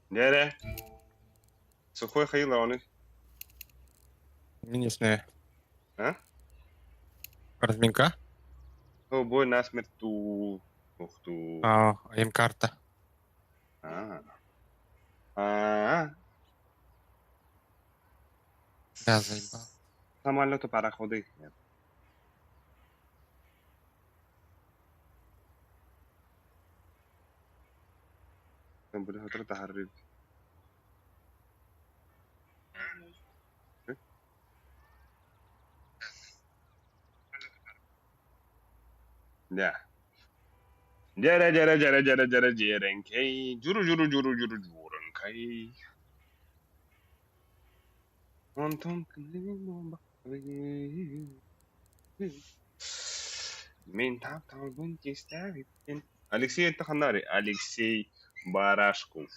Дьэ Сухой хайылаҕыный? Мин не знаю. А? Разминка? О, бой насмерть ту. Ух ту. А, М-карта. А. А. Да, заебал. Самолеты пароходы. Там были хотел тахарры. Да. Дьэрэ дьэрэ дьэрэ дьэрэ дьэрэ дьиэрэҥкэй, дьуру дьуру дьуру дьуру дьуурыҥкай. Онтон Мин тапталбын кистээбиппин. Алексей это ханнари? Алексей Барашков.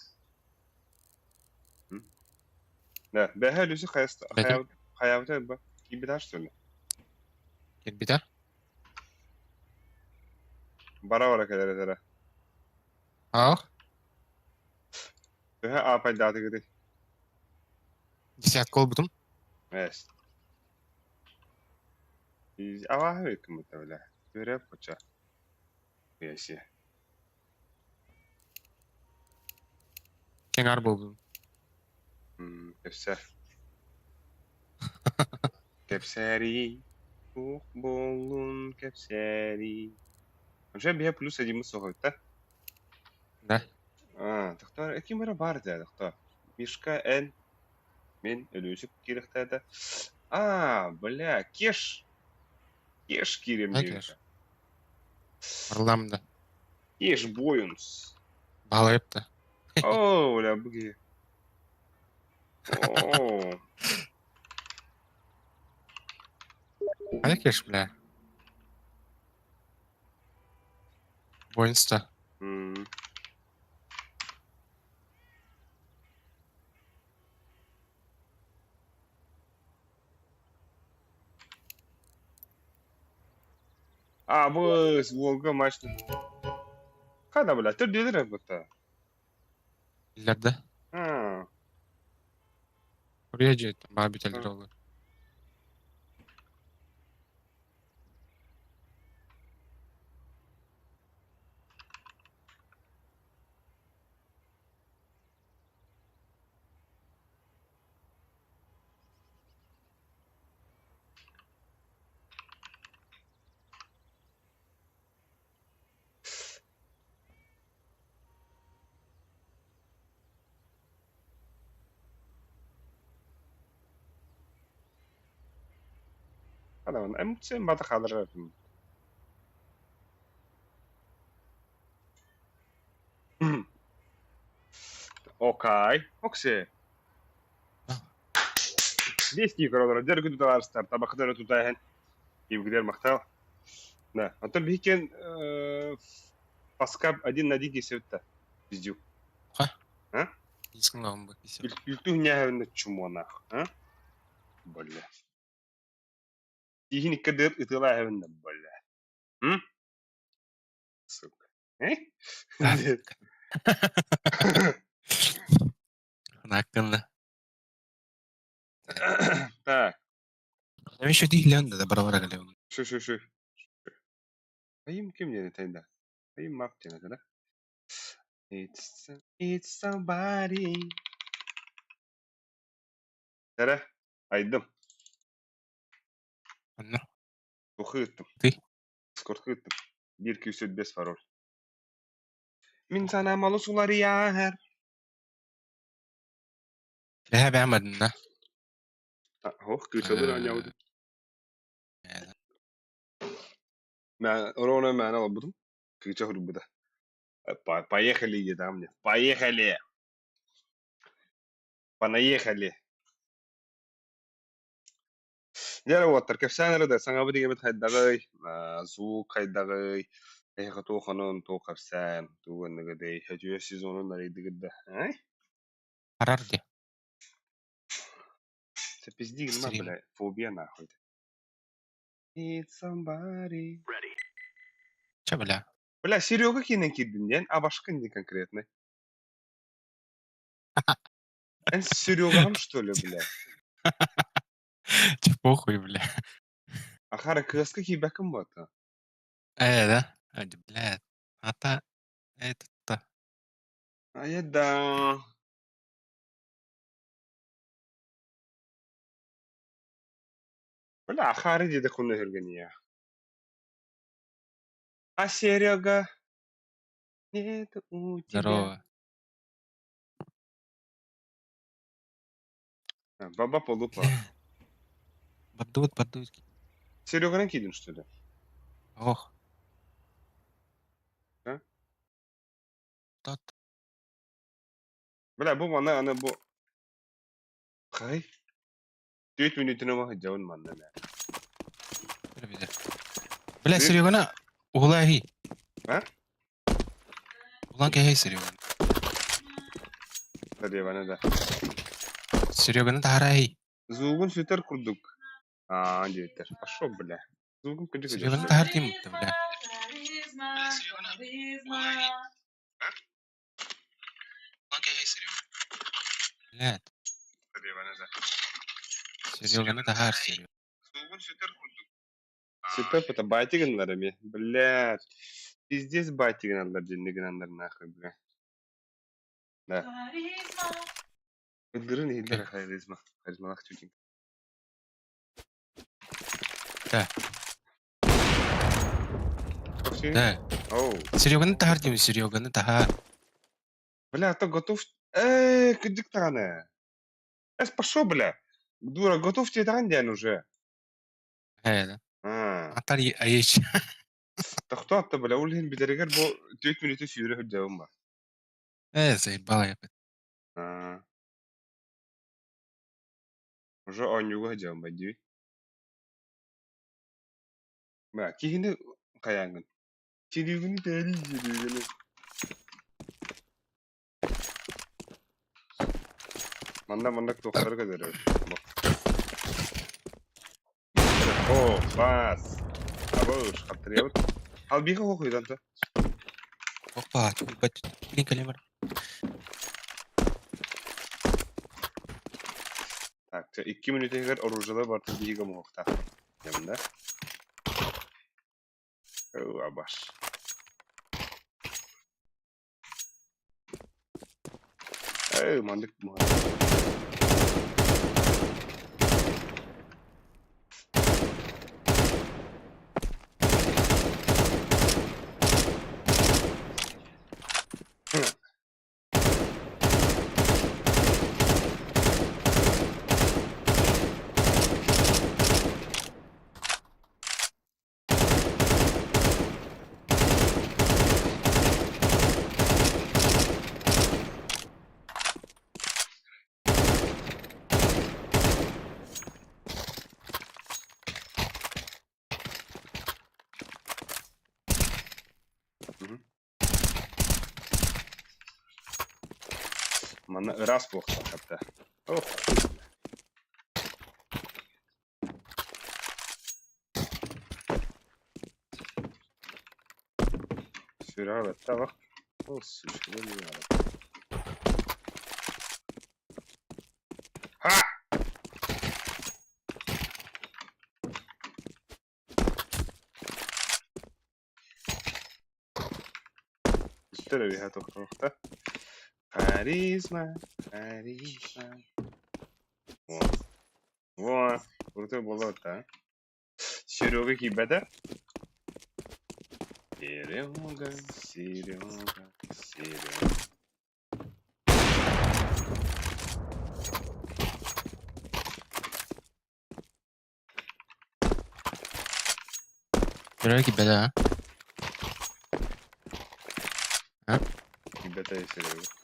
Да, бэһэ Люси хайабыта ба? Кибиташ что ли? Кирбитэ? Бара-бара кэлэр этэрэ. Аах? Төһө аапайдаатыгытый? Десятка олбутум. Эс. Авааһы кымыта бля. Көрө коча. Еси. Кеҥар буолбутум. Кэпсээр. Кэпсээрий. Туох буоллун кэпсээрий. Уже биһэ плюс один суох да? Да. А, тохтоор, ким эрэ баар этэ, тохтоор. Мишка Н. Мин өлүүсүк киирэхтээтэ. А, бля, Кеш. Кеш киирем Да, диэбитэ. Кеш. Арлам да. Кеш Бойунс. Баалайып да. О, бля, бу киһи. О, Хайа Кеш, бля? Воинство. А, быс, Волга мачта. Хана, бля, төрдүөлэр эбитэ. Биллэр да. А, Корея дьиэттэн баа бүтэллэр олор. Хана, МЦ мата хаалар Окей. Оксе. Биэс көрөлөр. Дьэр күнү табаарыстар. Табахтары тутааһын. Киибигдер махтал. Да. Антон биһикен Паскап один на один кисебитта. Пиздюк. Ха? А? Искин бы кисеп. Үлтү няһын чумонах. А? Бля. Тиһин иккедер ытылаһын бля. М? Сука. Э? Наккынна. Так. Еще диһлән да бара-бара кэлэбин. Шу шу шу. Айым ким диэн этэй да? Айым мап диэн этэ да? It's somebody. Эрэ, айдым. Онно. Тухы ыттым. Ты? Дискордка ыттым. Биир күүс без пароль. Мин санаам олус уларыйар. Бэһэ бээмэдин да. Ох, кыычалыр аанньаабытым. Ровно мээнэ олорбутум. Кыыча суруйбута. Поехали, диэтэ мне. Поехали! Понаехали! Дьэ уоттар кэпсээн эрэ да саҥабыт иҥэбит хайдаҕый, звук хайдаҕый, эһиэхэ туох онон туох кэпсээн, тугу гынныгыдый, үтүө сезонун арыйдыгыт да, Харар дии. Чэ, пизди гыныма, Стрим. бля, фобия нахуй. Need somebody. Че, бля? Бля, Серега киинэн киирдин диэн, абашкын не конкретный. Эн Серегаҕын что ли, бля? Че, похуй, бля. Ахара кыаска киирбэккин буолта. Да? А, бля, ата, этот-то. А да. Бля, ахары диэдэ куну өһүргэниэ. А Серега? Нет у тебя. Здорово. А, Баба полупа. Бля. Поддут, поддут. Сереганан киирдин что ли? Ох. А? Тот. Бля, бу маны аны бу Хай. Түөрт мүнүүтүнэн сылдьабын манна мэ. Бля, Серегана уһулааһый. А? Улан кэһэй Сереганы. Сереганы да. Сереганы таһаарааһый. Звугун сүтэр курдук. Аа, диэбиттэр. Пошел, бля. Звугун кырдьык Сереганы өтөр. таһаар диэн бля. Бля, Бля, Сереганы таһаар, Серега. Сүтэр это бати гыннар эмиэ. Блядь. Пиздец бати гыналлар дьинни гынаннар нахуй, бля. Да. Ыллырын иһиллэр харизма. Харизмалаах чутин. Да. Вообще? Да. Оу. Сереганы таһаар диэн Сереганы таһаар. Бля, а то готов... кырдьык даҕаны. Эс, пошел, бля. Дура, готов диэтэҕин диэн уже. Да. Аа. Атар аеш. Тохтоот да, бля, ол иһин бүтэригэр бу түөрт мүнүүтэ сүүрэ сылдьабын ба. Заебал я. Аа. Уже оонньууга сылдьабын ба дии. Бля, киһини хайааҥҥын. Сереганы тээрий, Сереганы. Манна маннык туохтары көрөрөр. О, бас. Абыш, хаптырыйабыт. Албиха хохуйдан та. Опа, бат, блин, калимар. Так, 2 мүнүүтүгэр оружие барыта биһиги оҥоһуохтаах. Дьэ, О, абаш. Эй, маннык Манна ыраас буолуохтаах хатта. Ох. Сүрэҕэ баттаах. Ол сучка Ха! Бүттэр эбиһэ тохтоохто. Харизма, харизма. Во. Во, крутой болот, а. Серега киирбэтэ. Серега, Серега, Серега. Серега киирбэтэ, а? А? Киирбэтэ Серега.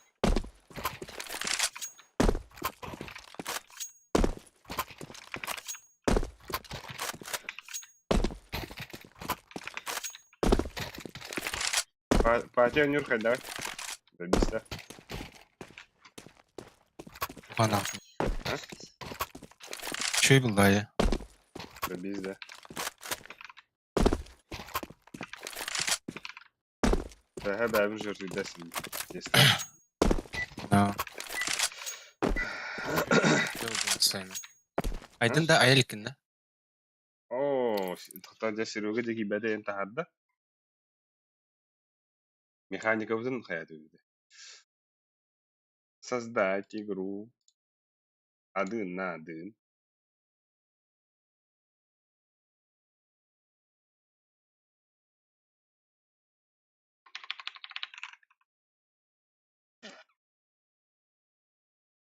Патя Нюрхай, да? Добиста. Ана. А? Чөй буллаайа. Biz да. Бэһэ бэйэбин жертвуйдасым. Да. Айдын да айа иликкин да? Оо, тохтоо дьэ Серега диэки бэдэйэн таһаарда. Механикабытын хайа түһүдэ. Создать игру. Один на один.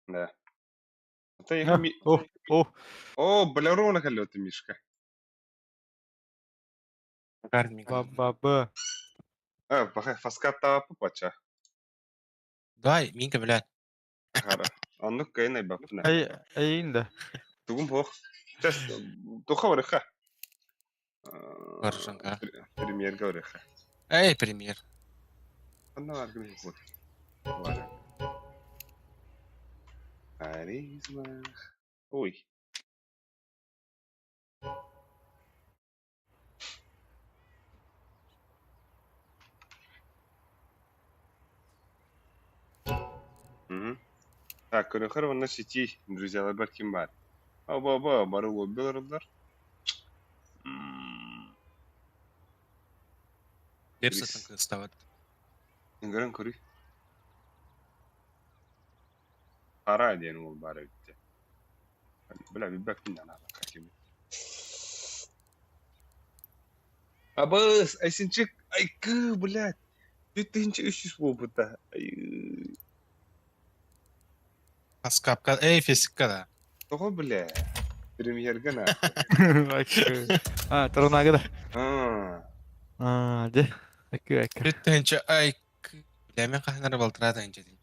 Да. Это А, О, о, О, бля, калёты, Мишка. ба-ба-ба. А, паха, фаската папача. Давай, Минка, блядь. Хара. Оннук кайын айбаппына. Ай, айын да. Тугум хох. Сейчас, туха барыха. Баржанга. Премьерга барыха. Эй, премьер. Анна аргын вот. Ладно. Харизма. Ой. Мгм. Так, көрөхөр онно сети, друзьяларбар ким бар? Оба-оба, бары лоббилар. Лепсатын кыстават. Көрөн көрүй. Хара диэн ол бар эбитте. Бля, билбэппин да наада какими. Абыс, айсынчык, айкы, блядь. 2300 буолбута. Ай, Аскапка, эй, физика да. Тоҕо, бля? Премьерга на. А, Таронага да. А, А, де. Айкы, айкы. Бүттүнчө ай, бля, мен кахнары балтырата инче дин.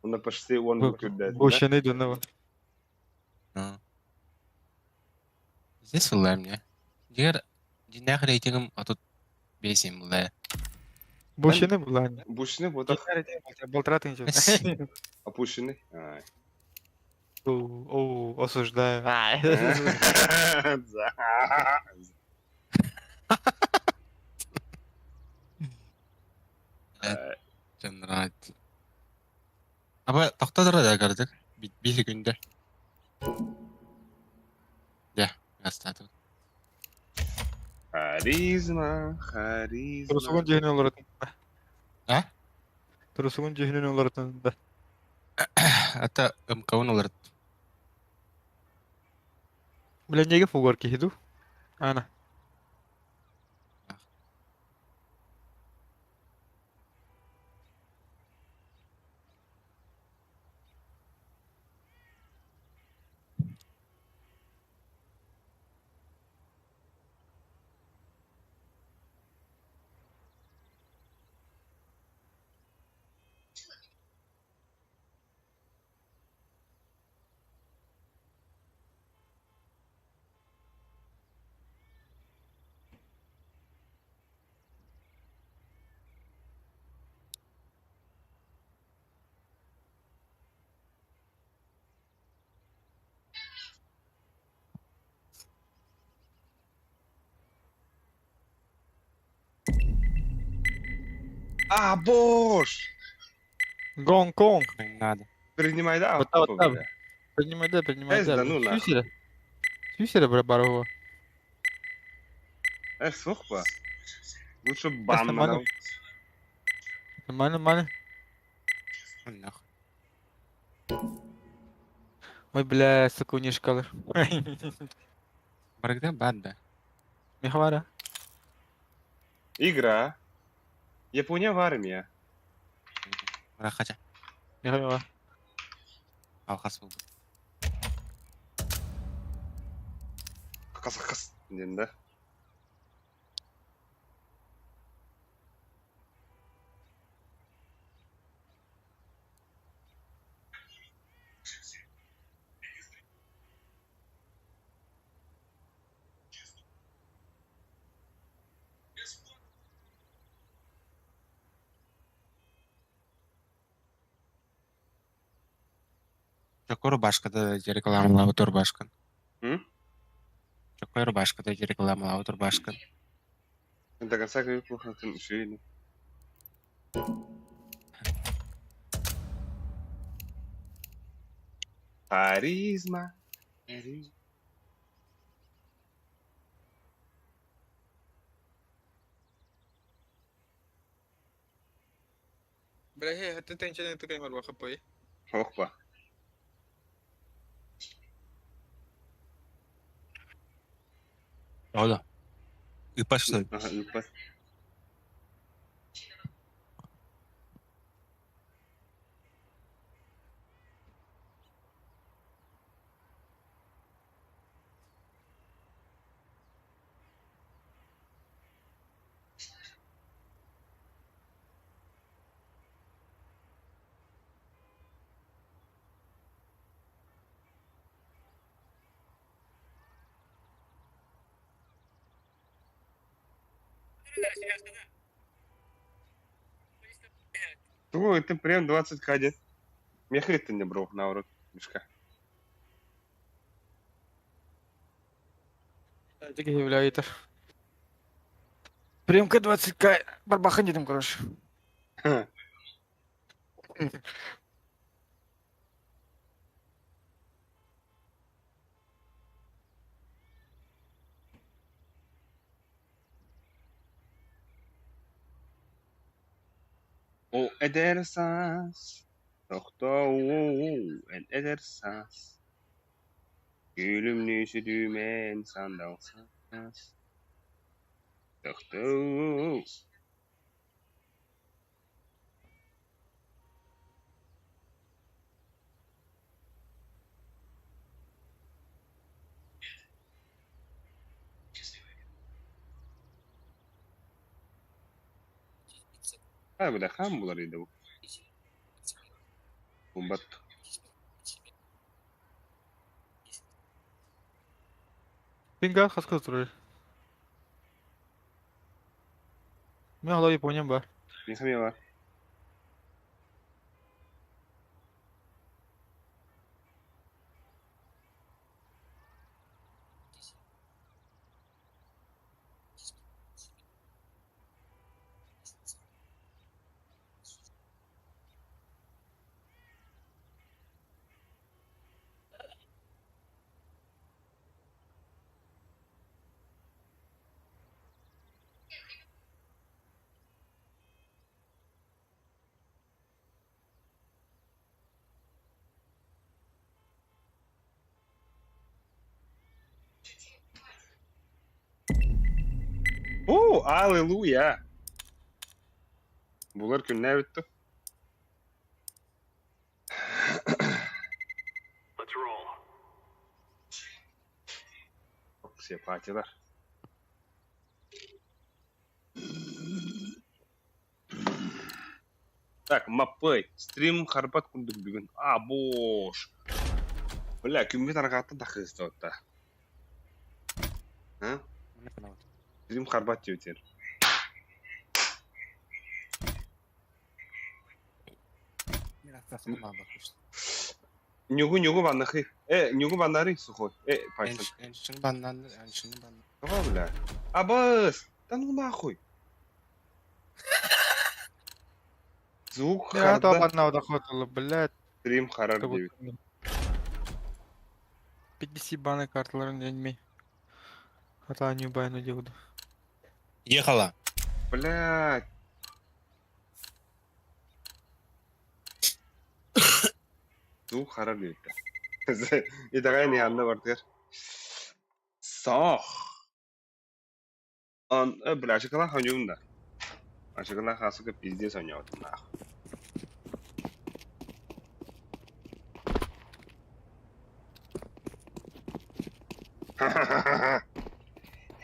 Онно почти он көрдөөтүн, да? Бошаны донова. Ну. Здесь улай мне. Дигер, динах рейтингим, а тут бесим улай. Бошаны булан. Бушны ботах Балтырата инче. опущенный. Ай. О, осуждаю. Ай. Да. Жанрат. Аба тохтодор да көрдүк. Били күндө. Да, астатып. Харизма, харизма. Турусугун дьүһүнүн олоротун. А? Турусугун дьүһүнүн олоротун да. Ата МКУн олорот. Бля, неге фугар киһиду? Ана. А, бош! Гонконг. Надо. Принимай, да? Вот так, вот так. бля. Принимай да, принимай Эс, да. да ну нахуй. Сүүсэрэ. Сүүсэрэ бра барова. Э, суох ба. Лучше бан нормально. надо. Нормально, нормально. Нахуй. Ой, бля, сука, унишкалар. Баргда бар да. Михавара. Игра. Япония в армия. Рахача. Михавара. Алхас болду. Кас кас диэн да. Чокко рубашката рекламалаабыт рубашкан. М? Чокко рубашката рекламалаабыт рубашкан. До конца кухнатын үчүгэй. Харизма. Харизма. Бля, это тенчене тыкай марбаха пой. Опа. Ода. Ыппат что ли? Ага, ыппат. Тугу это прям 20 кади. Меха это не брал наоборот, мешка. Является. Приемка 20к барбаха дедим, короче. О, эдэр саас, тохтоо, эн эдэр саас, күлүмнүү сүтүмэн сандал саас, тохтоо. А, бля, хам булар иде бу. Бумбат. Пинга хаска турар. Мен ала Япония бар. Мин хамела. О, аллилуйя! Булар күннээ бүттү. Все патилар. Так, маппый. Стрим харбат курдук бүгүн. А, бош. Бля, күммүт арҕааттан тахсыста. А? Стрим харбат диэбитигэр. Ньугу ньугу баннахы. Э, ньугу баннары сухой. Э, Пайсон. Эншин баннан, эншин баннан. Давай, бля. Абыс! Да ну нахуй! Звук Я то харда. одного доходила, блядь. Стрим харар Как диэбит. будто 50 баны карталарын деньми. Хата не байну делаю. Ехала. Блядь. Звук харар диэбит. Итэҕэйэн иһанна бардыгар. Сох. Он, бля, шоколад хоньюм да. А шоколад хасыка пиздец оонньообутум нахуй.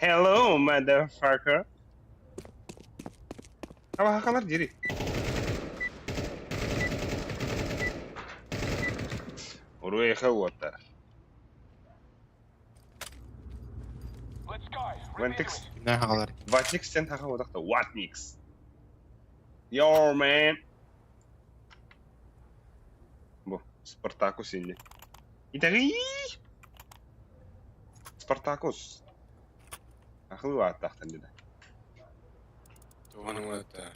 Hello, motherfucker. Хабахалар дири. Уруэха уоттар. Вантикс. Кимнээх хаҕалар? Ватникс сен хаха бодахта. Ватникс. Yo, man. Бу, Спартаку синни. Итэҕий! Спартакус. Ахылы ааттаахтан деді. Туган уота.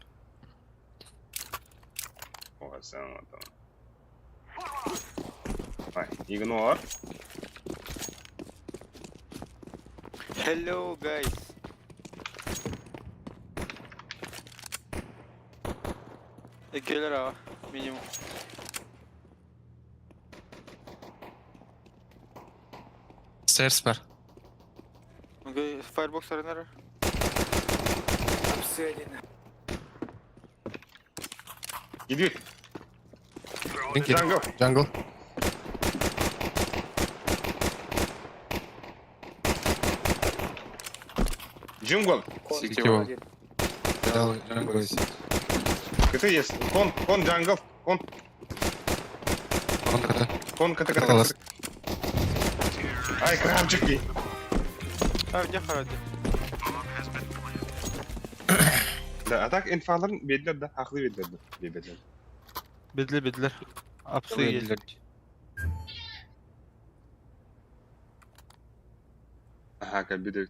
Ай, игнор. Hello, guys. Иккилэр аҕа, минимум. Stairs бар. Окей, Firebox аренара. Иди. Thank you. Jungle. Jungle. Jungle. City wall. Jungle is. КТ есть. Кон, кон, jungle. Кон, Он КТ. кон, КТ, КТ, Класс. КТ. Ай, крамчики. А, где Харади? Да, а так инфаларын белдер да, хақлы белдер да. Белдер. Бедле, бедлер. Апсы есть. Ага, как бедер.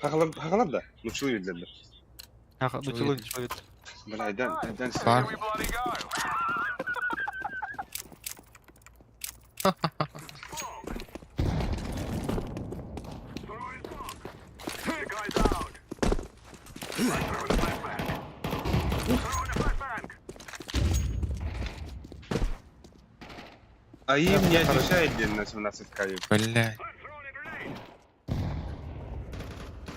Хақлар, хақлар да. Нучылы белдер да. Ага, ну Человек. человек, человек. Бля, айдан, айдан. Бар. А им не отвечает день на 17 каю. Бля.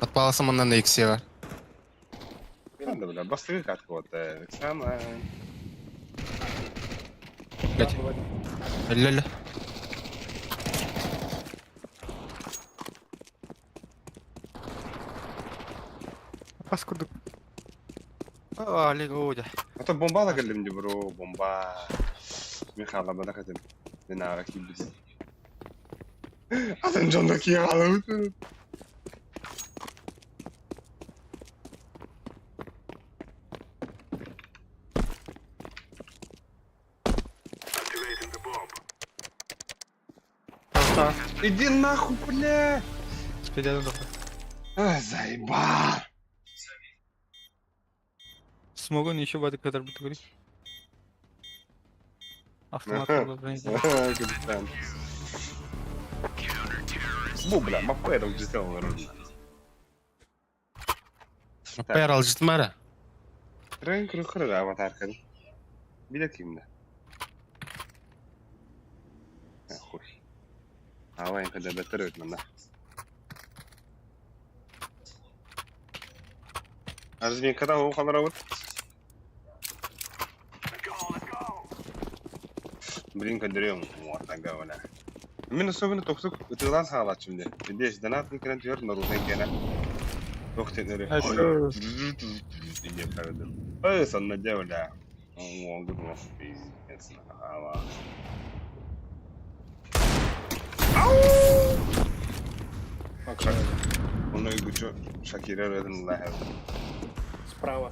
Отпаласым оннан да иксе бар. Ладно, бля, бастыры катка вот. Самая. Блять. Ля-ля. Паскуду. А, Олег, одя. А то бомба да келдим бро, бомба. Михаила бада хотим. Мен ара кийбиз. Атын жонда кие калып. Иди нахуй, бля! Спидяну нахуй. Ай, заебал! Смогу еще бады кадр буду говорить. Автомат было, блин. Капитан. Бу, бля, мопедом взял, наверное. Маппер алжытым ара. Трен крюхры аватар кын. Билет кимде? Хуй. Авай, когда бетер өтмін да. Разминкадан оқалар ауыт. Блин, көндөрөм уартанга бля. Мен особенно тохтук ытылан хаалачым де. Здесь донат никрен төр наружный кена. Тохтенери. Иде правда. Ой, сонна бля. О, гудно, пиздец, нахала. Ау! Оны gücü Шакира ödün лахер. Справа.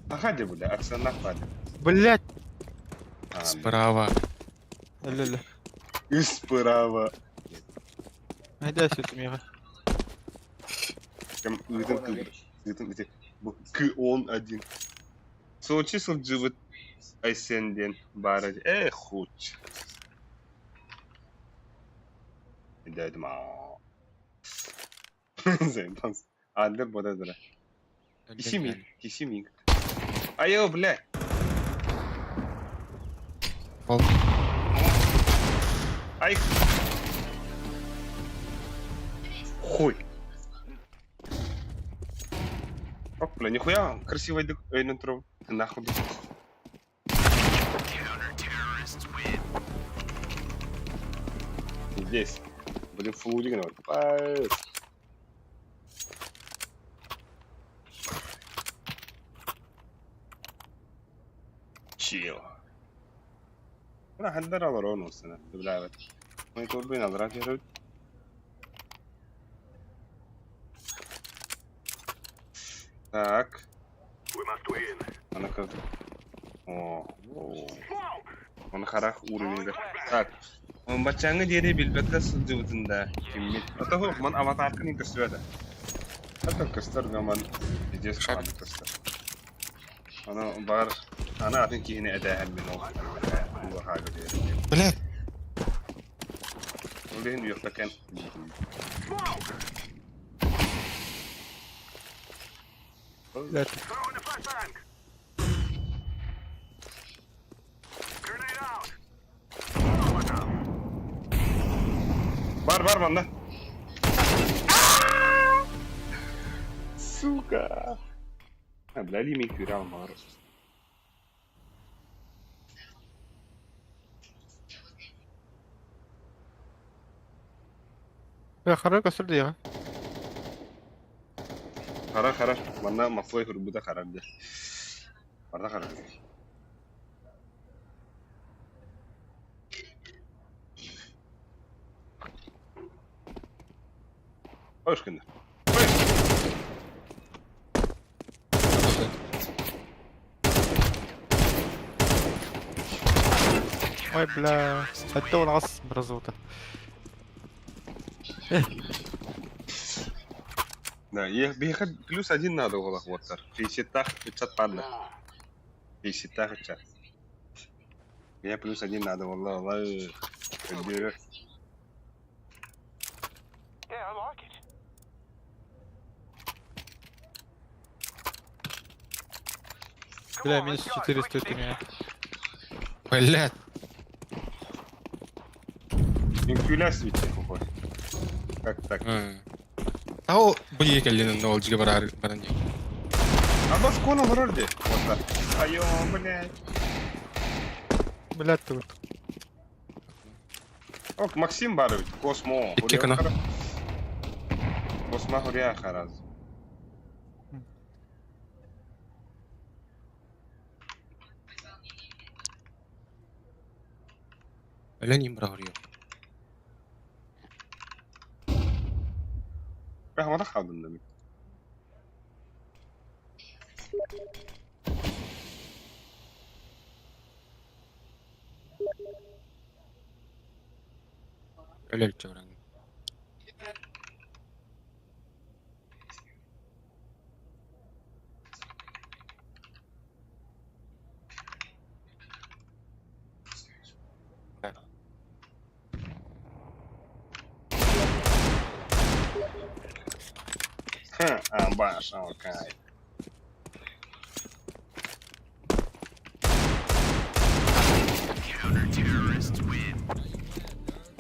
Аха де бля, аксана хватит. Блять! Справа. Ля-ля. Справа. Айда сюда, мега. Кем ыйтын кыбыр. Ыйтын ити. Бу к он один. Сочи сылдьыбыт Айсенден бары. Эх, хуч. Дедим аа. Заебался. Адлер бодадыра. Кисимик, кисимик. Айо, бля. Пол. Ай. Хуй. Оп, бля, нихуя красивый дык, эй, нутро. Ты нахуй. Здесь. Блин, фулудик, Пас. Чил. Бля, хаддар алар оны сена. Бля, Мы турбин алар жүрөт. Так. Ана как. О, Оны харах уровеньгар. Так, баччааҥҥа диэри билбэккэ сылдьыбытын да киммит. Ото ман аватарканы көстүбэтэ. Ото көстөр гаман пиздец хаалбыт көстөр. Аны баар аны атын киһини этээһэммин ол улахаага диэри. Блядь! Ол иһин үөхпэккэн Блядь. Бар бар манна. Сука. А, бля, лимит күүрэ алмаар. Бля, хара көстөр диэҕэ. Хара хара. Манна Мафой турбута харар дьэ. Барда харар. Hoş geldin. Ой, бля. Сэттэ уон аҕыс мразота. Да, биһиэхэ плюс один надо буолах уоттар. Фейситтаах ыччат бааллар. Фейситтаах ыччат. Меня плюс один надо буолла, олай өйдүүрү. Бля, минус 4 стоит у меня. Блядь! Үҥкүүлээс витте кухой. Как так? Тау быйы кэллин ол дьигэ барар баран дии. А бас кон олорор дии. Вот так. Айо, блядь. Блядь, ты вот. Ок, Максим баар эбит. Космо. Икки гына. Космо хуря хараз. Өлөн им быраҕырыйар. Бэхмата хаалдым да мин. Өлөлчө баран. Ха, амбаш, окей.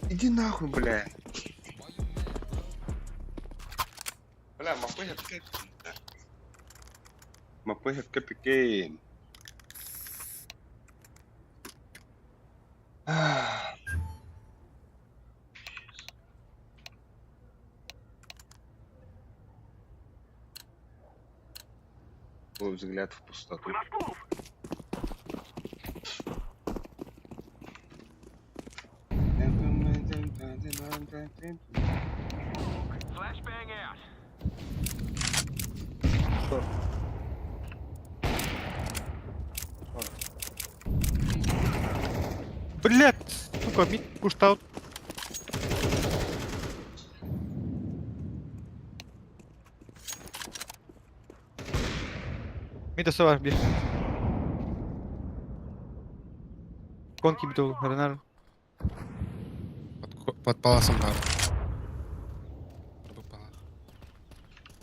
Иди нахуй, бля. Бля, мапыга Мапыга капикейн. Твой взгляд в пустоту. Блядь, сука, мид пуштаут. Мид var bir. Конки битул, Ренар. Под паласом баар.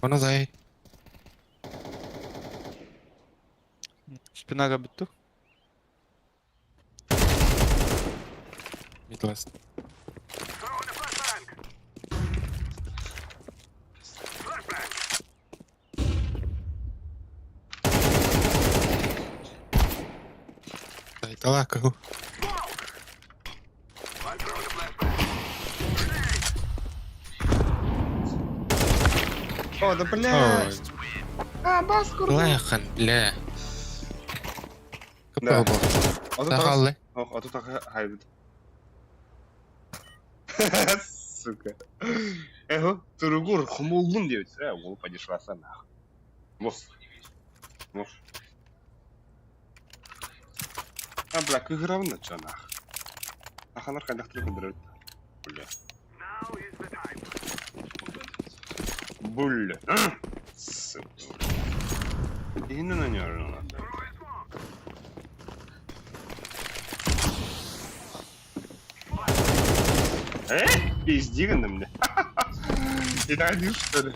Ону дай. Спинага биту. Мидласт. Дайтала кыһыл. О, да блядь! А, бас курдук! Лайхан, бля. Да. Кыппал бол. Ото Тахаллы. Ох, ото таха хайбит. Сука. Эхо, туругур хомулгун диэбит. Э, уол подешла нахуй. Мос. Мос. А, бля, кыһырабын да чанаах. Сахалар хайдахтары көрдөрөбүт. Бля. Бля. Сука. Иһинэн аньарын Э? Пизди гынным мне. Итэҕэйдиир что ли?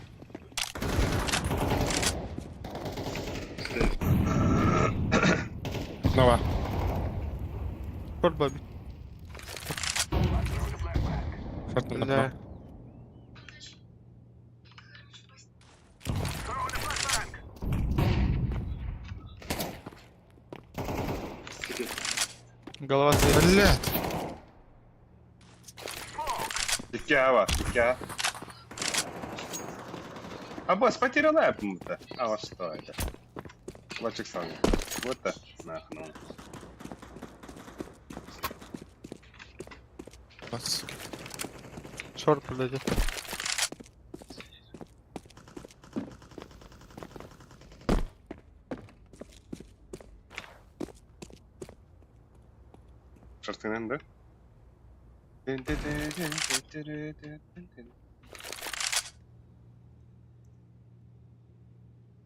Нова. Шорт баби. Шорт на Бля. Голова сверху. Блядь. Икки А бар, икки А. А босс потеряла я А вот что это? Лачик сам. Вот так, нахну. Бас. Шорт подойдет. Шортынан да?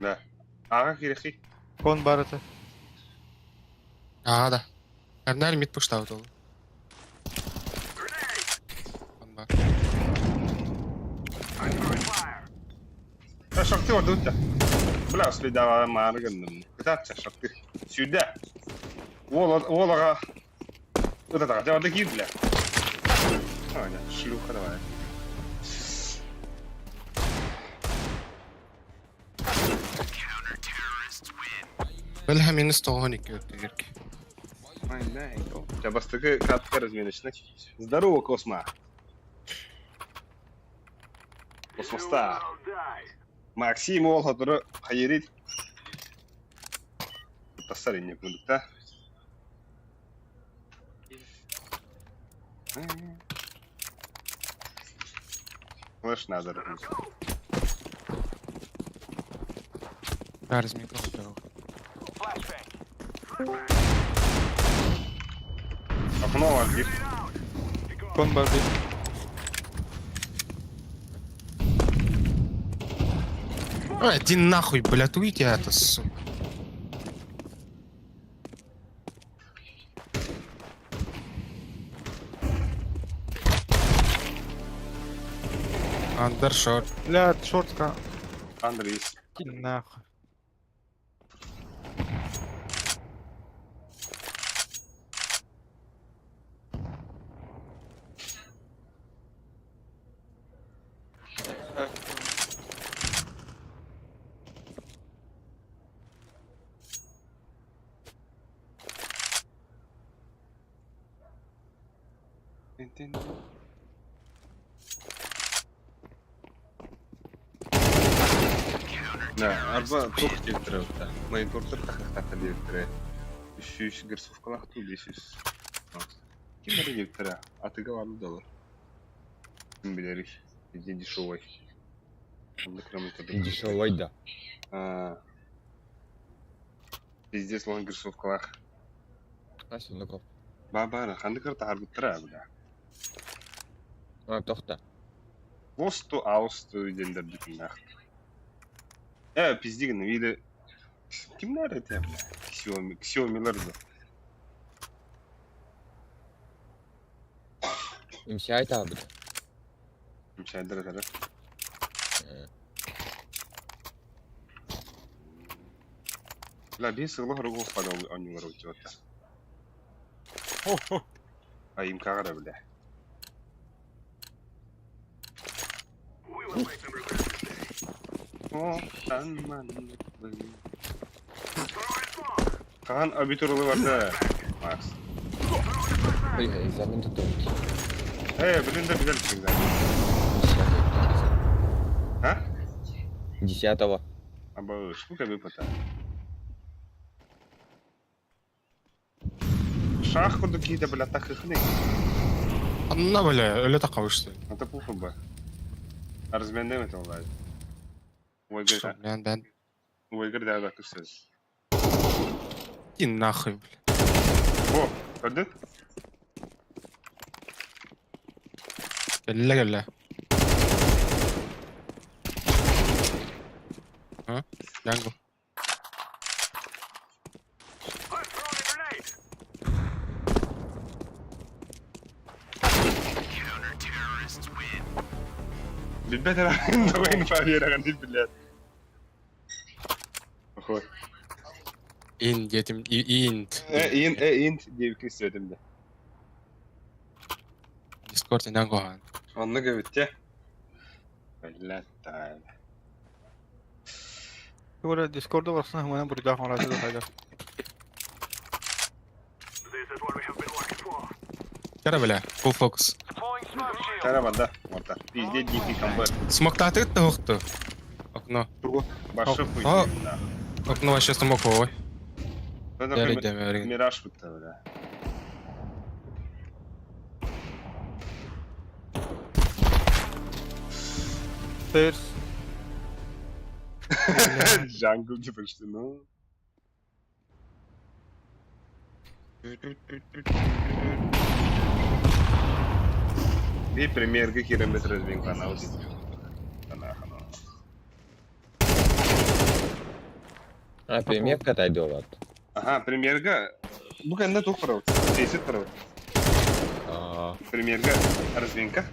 Да. Аҕа кирэхи. Кон бар это. А, да. Арнар мид пуштаут ол. Он бар. А шорты ордут. Бля, следава мааргынным. Кытаатча шорты. Сюда. Уол аҕа. Вот это, хотя вот такие, бля. А, нет, шлюха давай. Бэлэхэ минус 92 өттүгэр. Чэ, бастакы катка разминочный. Здорово, Космо. Космостар. Максим уол хотуру хайырит. Тассар инне курдук Флеш надо. Да, разминка готова. Окно архив. Кон бар бит. Ой, иди нахуй, блядь, уйди это, сука. Андершорт. Бля, шортка. Андрей. Иди нахуй. Да, арба тух диэбиттэрэ да. Монитордар тахтахта диэбиттэрэ. 300 герцовкалаах дуу, 500. Ким эрэ диэбиттэрэ. Атыга баар доллар. Ким билэрий. Иди дешевой. Оннук монитордар. Дешевой, да. А, Пиздец, лон герцовкалаах. Ас, ну-ка. Баба, ханнык таһаарбыттара бля. А, тохта. Восту, аусту диэннэр бүтүннээх. Э, пиздигин, или... Кимнэр это, бля? Xiaomi, Xiaomi'лар да. MCI таабыт. Мчайдыр этэрэ. Бля, биир сыллах ругу падал онньулар утуота. А им кагара, бля. О, там Хаан абитурулы барда. Макс. Бля, экзамен тут. Э, блин, да билер всегда. А? 10-го. Аба, сколько выпата? Шах курдук киһитэ, бля, тахыхны. Анна, бля, өлө тақабышты. Это пуфа бы. Разменным это олай. Ой, Что, бля, да. Ой, да, да, кысыз. Иди нахуй, бля. Во, көрдүн? Кэллэ кэллэ. А? Jungle. Билбэт эрэ тоҕо инфа биэрэҕин билэр. Охой. Ин диэтим, инт. Э, ин, э, инт диэбиккин истибэтим да. Дискорд инан кохан. Оннук эбит те. Блядь, тайна. Тугура Дискорда барсына хымана бурдаах оҥороочу да хайдар. Кара бля, full focus. Кара банда, вот Пиздец дикий комбат. Смоктаатыгыт да охту. Окно. Большой хуй. О. Окно вообще смок ой. Мираж будто, бля. Stairs. Jungle типа что, ну. И премьерга километр канал А, премьерка тайдолат. Ага, премьерга. Бу кэннэ туох барабыт? Тейсит барабыт. Аа, Премьерга развинка.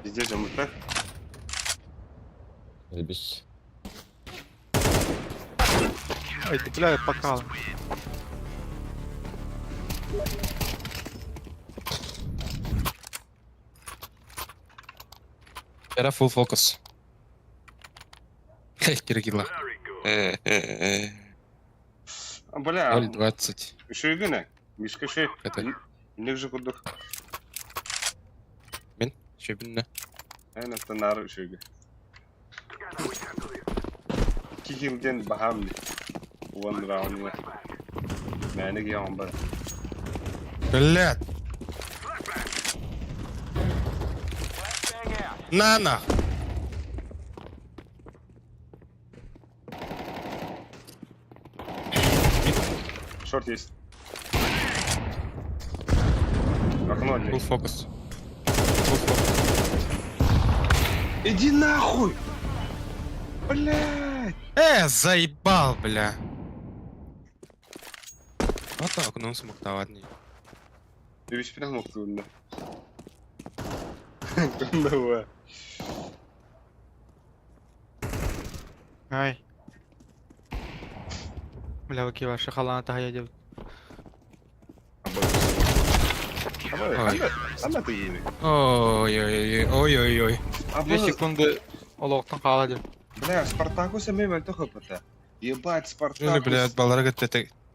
Везде жамыта. Заебись. Ай, бля, пока. Era full focus. Киргила. Бля, 0.20. еще и гына. Мишка еще. Это- Не же кудух. Мен? Шөбүннэ. Эн аттанары үшөйгө. Кихилден бахамны. One round. Мэник ян бар. Блядь. На нах. Шорт есть. Окно Full здесь. focus. Full focus. Иди нахуй! Блядь! Заебал, бля. Вот так, окном смоктовать. Үбүс бирах муктуунна. Давай. Ай. Бля, ваки ваши халана тахая делают. Ой. Ама ты еми. Ой-ой-ой, ой-ой-ой. Две секунды олоқтан қала деп. Бля, Спартаку сэмэ мөлтөх хпт. Ебать, Или, Спартаку. блядь, баларга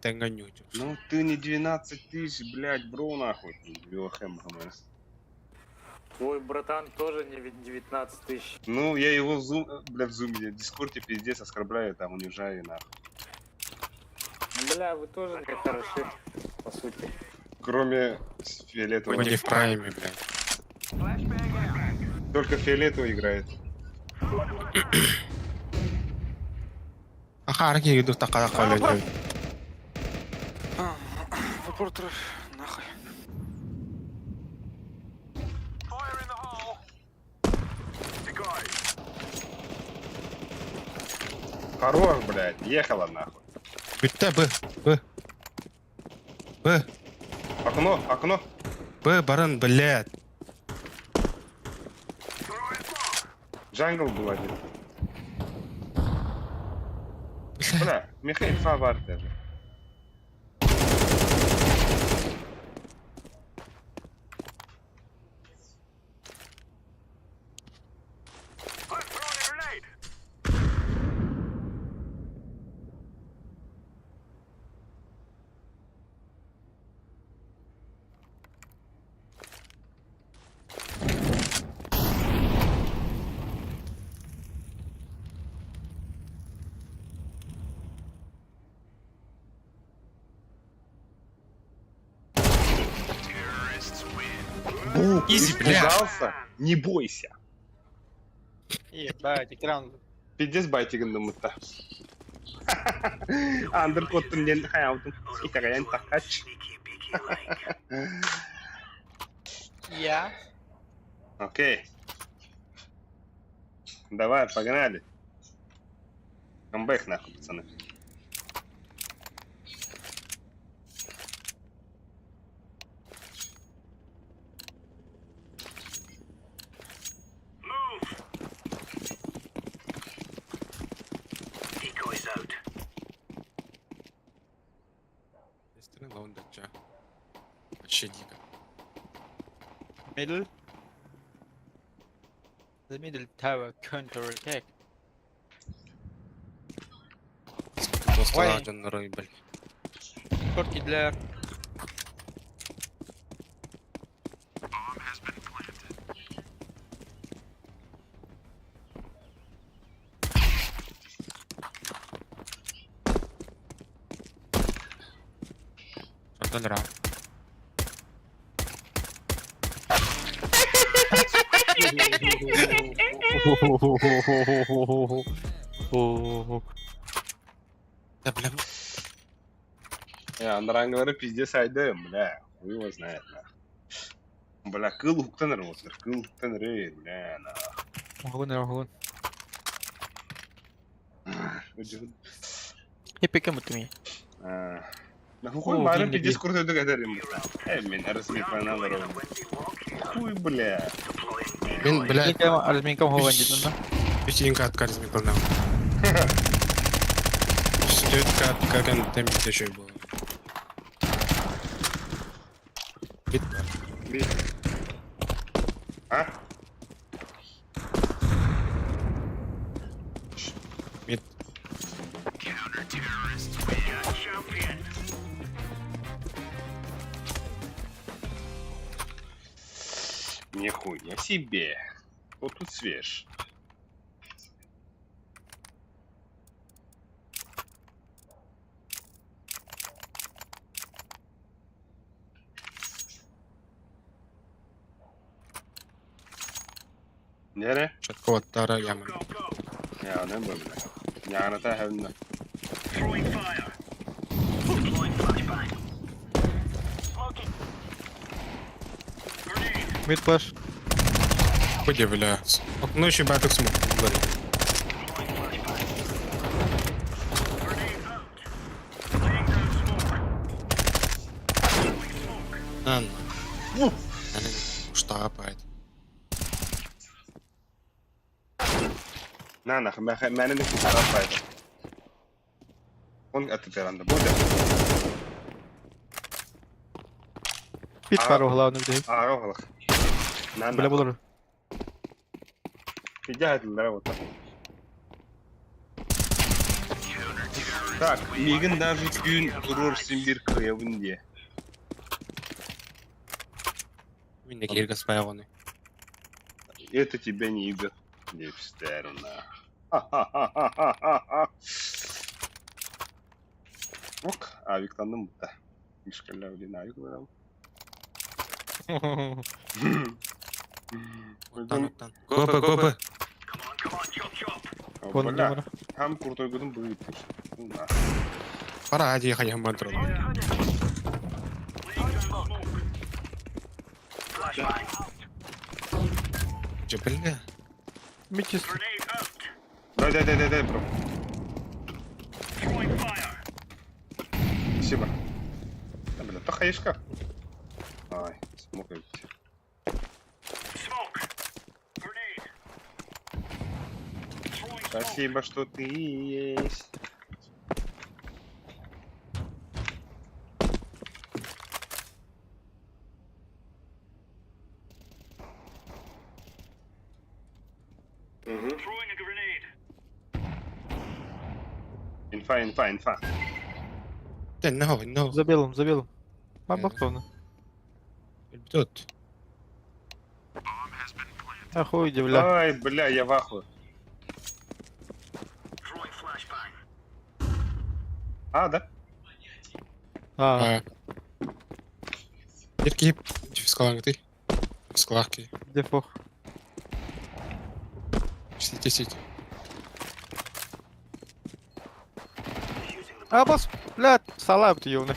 тэҥҥэ Ну ты не 12 тысяч, блядь, бро, нахуй. Вилхэм, ГМС. Твой братан тоже не 19 тысяч. Ну, я его в зум, бля, в зуме, в дискорде пиздец оскорбляю, там, унижаю, нахуй. Бля, вы тоже не хороши, по сути. Кроме фиолетового. Мы не в прайме, блядь. Только фиолетовый играет. Аха, арки иду такая коля. Репортер, нахуй. Хорош, блядь, ехала нахуй. Бүтте, Б, Б. Б, Окно, окно. Б, баран, блядь. Jungle был один. Бля, Михаил Фавар даже. Бу, Easy, бля. испугался? Не бойся. Ебать, экран. Пиздец байтигін мытта. Андыр куоттун диэн хайаабытым. Итэҕэйэн такач. Я. Окей. Давай, погнали. Камбэк нахуй, пацаны. Вообще дико. Middle. The middle tower counter attack. Просто дьоннорой, блин. Корки для... Шаталера. Да, бля, Андрангылары пиздец айдым, бля, хуй его знает, нахуй. Бля, кыл уктан работает, кыл уктан бля, нахуй. Огонь, огонь. И пикем это ми. Нахуй бары пиздец крутой договорим. Э, мен размиканал Хуй, бля. Мен, бля, Разминкам хованди, да? Пятинка от каризмы погнал. Стетка от как там еще было. Бит. Бит. А? Мид. Нихуя себе. Вот тут свеж. Нere? Четко тара ямы. Ya ne bu bile. Yani ta hem de. Mid flash. Худи, бля. Окно еще баток смог. На, на. Штапает. На, на, мене не купила. Он, а тепер анда буде. Пит пару главный, блядь. А, роглах. На, Бля, на. буду. Підтягати вот так. Так, мигин даже күн турur син бир кыябын дие. Мен киргас баягыны. Это тебя не ебет. Лепстерна. Ха-ха-ха-ха-ха-ха. Ок, авиктанным бутта. Мишкалля блин, авик вырал. Оттан, оттан. ГП, ГП. Вон Бля, номер. там крутой годом будет. Да. Пора ади ехать мантру. Че, бля? Мид чисто. Дай, дай, дай, дай, дай, бро. Спасибо. Да, бля, то хаишка. Ай, смог ведь. Спасибо, что ты есть. Угу. Инфа, инфа, инфа. Да, no, no. За белым, за белым. Баба кто? Тут. Охуй, бля. Ай, бля, я в ахуе. А, да? А, Дирки, скаланг ты. Скалахки. где фох? Сити, сити. А, бас, блядь, салап ты ёбаный.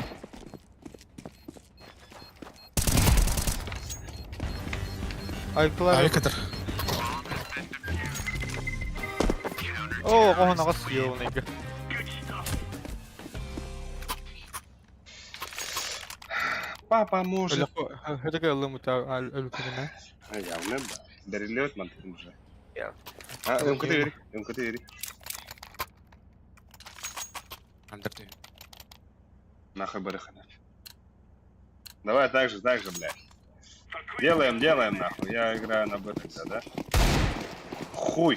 Ай, Ай, кытыр. О, оһон аҕас ёбаный. Папа может. Хөтөкө ылым өлүкүнэ. А, явно, да. Дарилет мантын уже. А, МКТ бери, МКТ бери. Андыр ты. Нахуй барыхана. Давай так же, так же, блядь. Делаем, делаем, нахуй. Я играю на Б тогда, да? Хуй.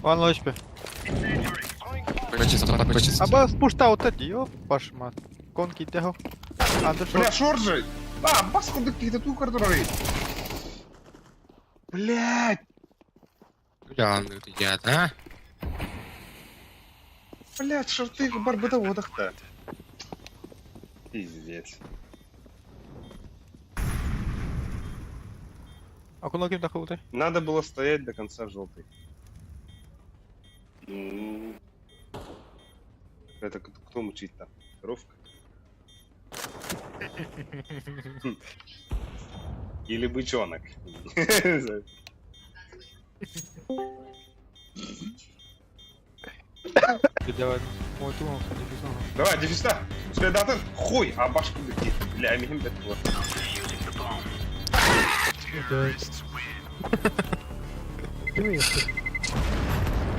One low HP. Бачи, Аба спушта вот эти, ёб ваш мать. Конки тяхо. Андер Бля, шорт же! А, бас куда какие-то ту который. Блядь! Бля, я, да? Блядь, шорты барбада водах-то. Пиздец. А куда ким тахылды? Надо было стоять до конца желтый. Ну, Это кто мучит там? Коровка? Или бычонок? Давай, мой ту, Давай, дефиста! Следатын! Хуй! А башку беги! Бля, михим бет было.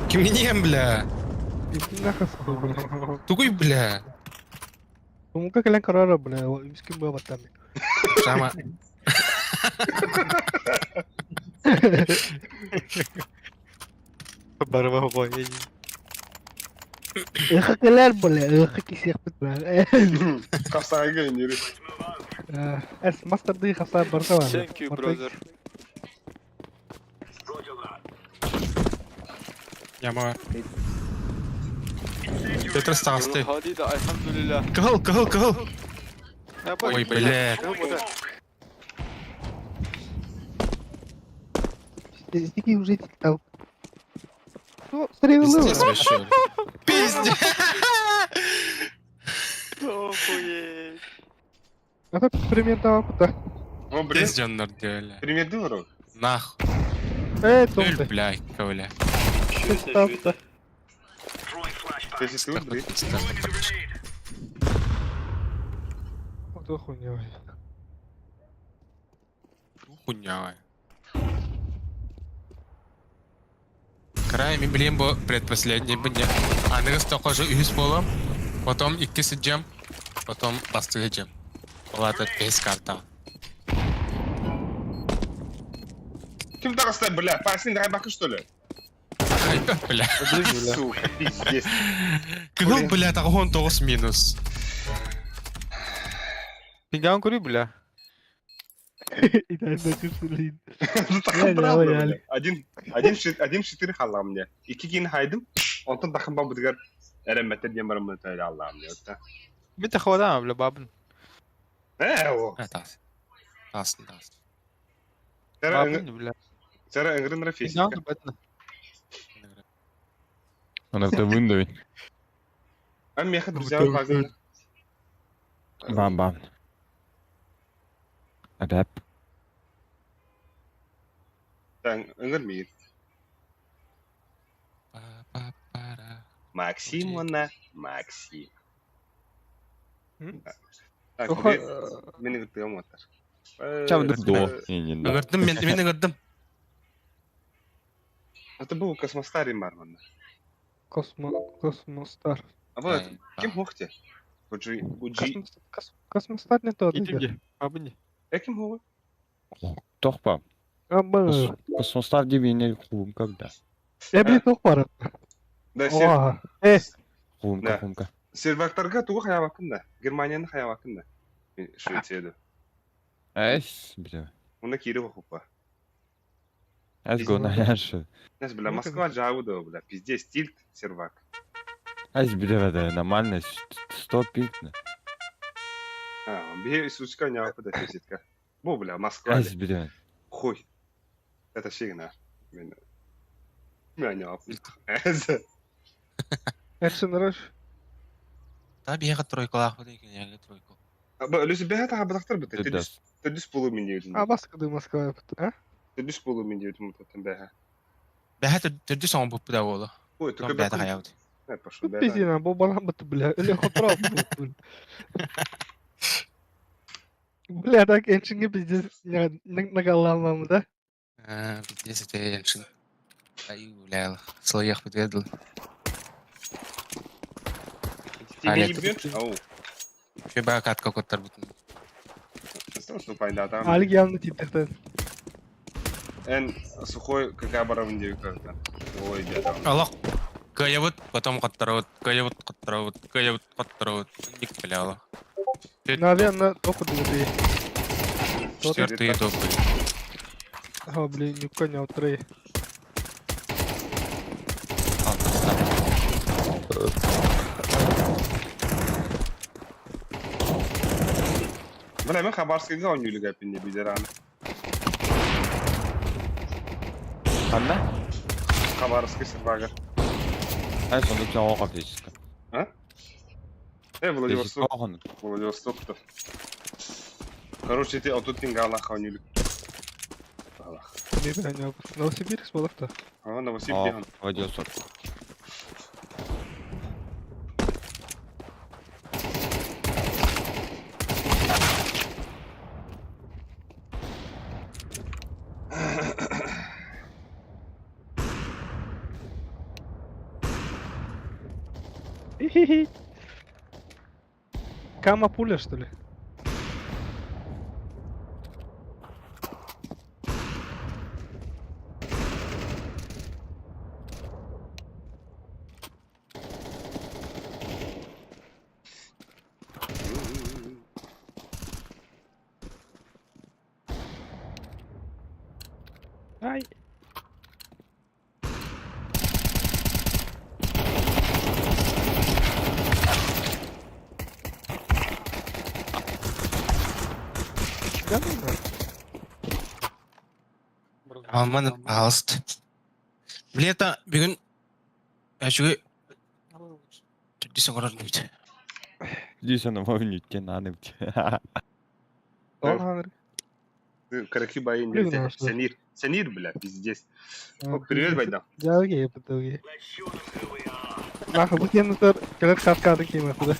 Кимнем, бля? Тугуй, бля. Comunque che ancora бля, мискин быа баттами. Сама. Барба бой. Өхөкөлөр бля, өхө кисиэхпит бля. Капсайга инири. Эс мастер ды хаса барса бар. Thank you, brother. Яма. Петр Стасты. Хадида, альхамдулилля. Кыл, кыл, кыл. Ой, бля. Стики уже там. Ну, стрелы. Пиздец вообще. Пиздец. Охуеть. Это пример того куда. О, блин. Пиздец, бля. Пример дуру. Нахуй. Э, Өл, томты. бля, бля. Там-то. Если ты блин. Вот хуйня. Хуйня. Край, блин, бу предпоследний бу не. Аныгыс токожу үс болом, потом икки сиджем, потом бастыгы джем. Ол этот бес карта. Кем доростай, бля? Пасин, райбака, что ли? Ай, бля. Сука, пиздец. Кыл, бля, тагон тоғыз минус. Пинган кури, бля. И дай на чувствую. Ну так Реально, обратно, реально. бля. Один, один, один четыре хала мне. Ики кин хайдым. Онтон тахым бам бутгар. Эремметтер диэн бараммын тайла Аллаам мне. Мин тахвадам, бля, бабын. Э, о. Тас. Тасын, тасын. Бабын, бля. Сара ыңгырын Пинган рафесика. бэтна. Она в window. А меха друзья базын. Бам-бам. Адап. Ыңгыр мир. Па-па-пара. Максим она Максим. М? Так, Оха, мени гытыгам отар. Чам до. Не, не, да. Ыңгырдым, мен, мен ыңгырдым. Это был космостарий марман. Космо, Космостар. А вот, ким хохте? Уджи, уджи. Космостар не то. Итимде, бабын. Э, ким хохте? Тохпа. Аба. Космостар дебине хум когда. Э, блин, тоқ бар. Да, сер, О, э, Хумка, Да. хумка. сервактарга тугу хаябакын да. Германияны хаябакын да. Швецияда. Эс, бля. Уна кири хохупа. Эс го наляшы. Знаешь, бля, Москва жабы бля, пиздец, тильт, сервак. Эс, бля, да, нормально, 100 пикна. А, бе, сучка не апы да физитка. Бо, бля, Москва, Эс, бля. хуй. Это сигнал. Мен Мен Action Rush. Та биһиэхэ тройкалаахпыт кинилэргэ тройка. Өлүс бэһэ таһабатахтар быта. Төрдүс. Төрдүс буолу мин диэбитим. А баскады Москва а? Төрдүс буолу мин диэбитим утаттан бэһэ. Бэһэ төрдүс оҥорбуппут да буолу. Ой, Том бэйэтэ хайабыт. Пошел Тут пиздина, бу балан быт бля. Или хотров бля. Бля, так энчинге пиздец нагалламам да. Э, пиздец это энчин. Ай, бля, слоях бит дыл. Ау. Şu баа катка коттар бутун. Алик явно титтехтен. Эн сухой какая барабын диэбит Ой, дядя. Алах. Кыайабыт, потом коттарабыт, кыайабыт, коттарабыт, кыайабыт, коттарабыт. Ник бля. Наверное, только две. Четвертый добрый. А, блин, не коня трей. Бля, мен Хабаровскайга ойнуулук эппин билер аны. Ханна? Хабаровский сервагер. Ай, сонда сен оға физически. А? Э, Владивосток. Оған. Владивосток-то. Короче, ты отут тингалах ойнуулук. Аллах. Новосибирск болот А, Новосибирск. Владивосток. Кама пуля, что ли? Ай. Да, ну, да. Алман алст. Билета бүгүн әчүгө төрдүс оҥорор бит. Дүйсен ойнуттен аны бит. Он ханыр. Караки байын Блин, у нас что? Сенир. Сенир, бля, пиздец. О, привет, Байда. Дялги, подолги. Нахуй, бу кемнер келет каскады кийме куда.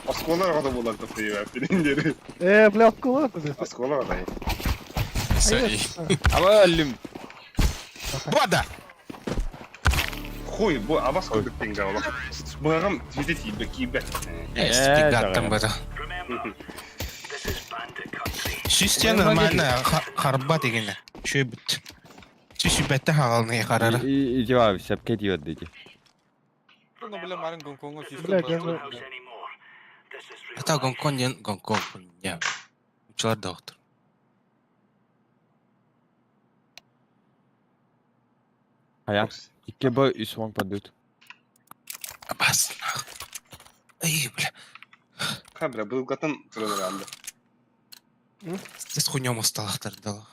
Осколар ғада болар да привет. Билиндери. Э, бля, откуда ты? Осколар ғада. Аба өлүм. Бода! Хуй, бу абас көрдүк тинга ола. Бугам твите тибе кибе. Спигаттан бара. Сүстен нормально харба дегене. Шөй бит. Сүс бәтте хагалны карары. И жауап сәпке диyor dedi. Ну, бля, марын Гонконгу Бля, гана. Это Гонконг ден Гонконг. Не. Учылар доктор. Hayat. İki б үс ванг падут. Бас. Ай, бля. Ха, бля, был гатан туралар анды. Здесь хуйня мусталахтар дала.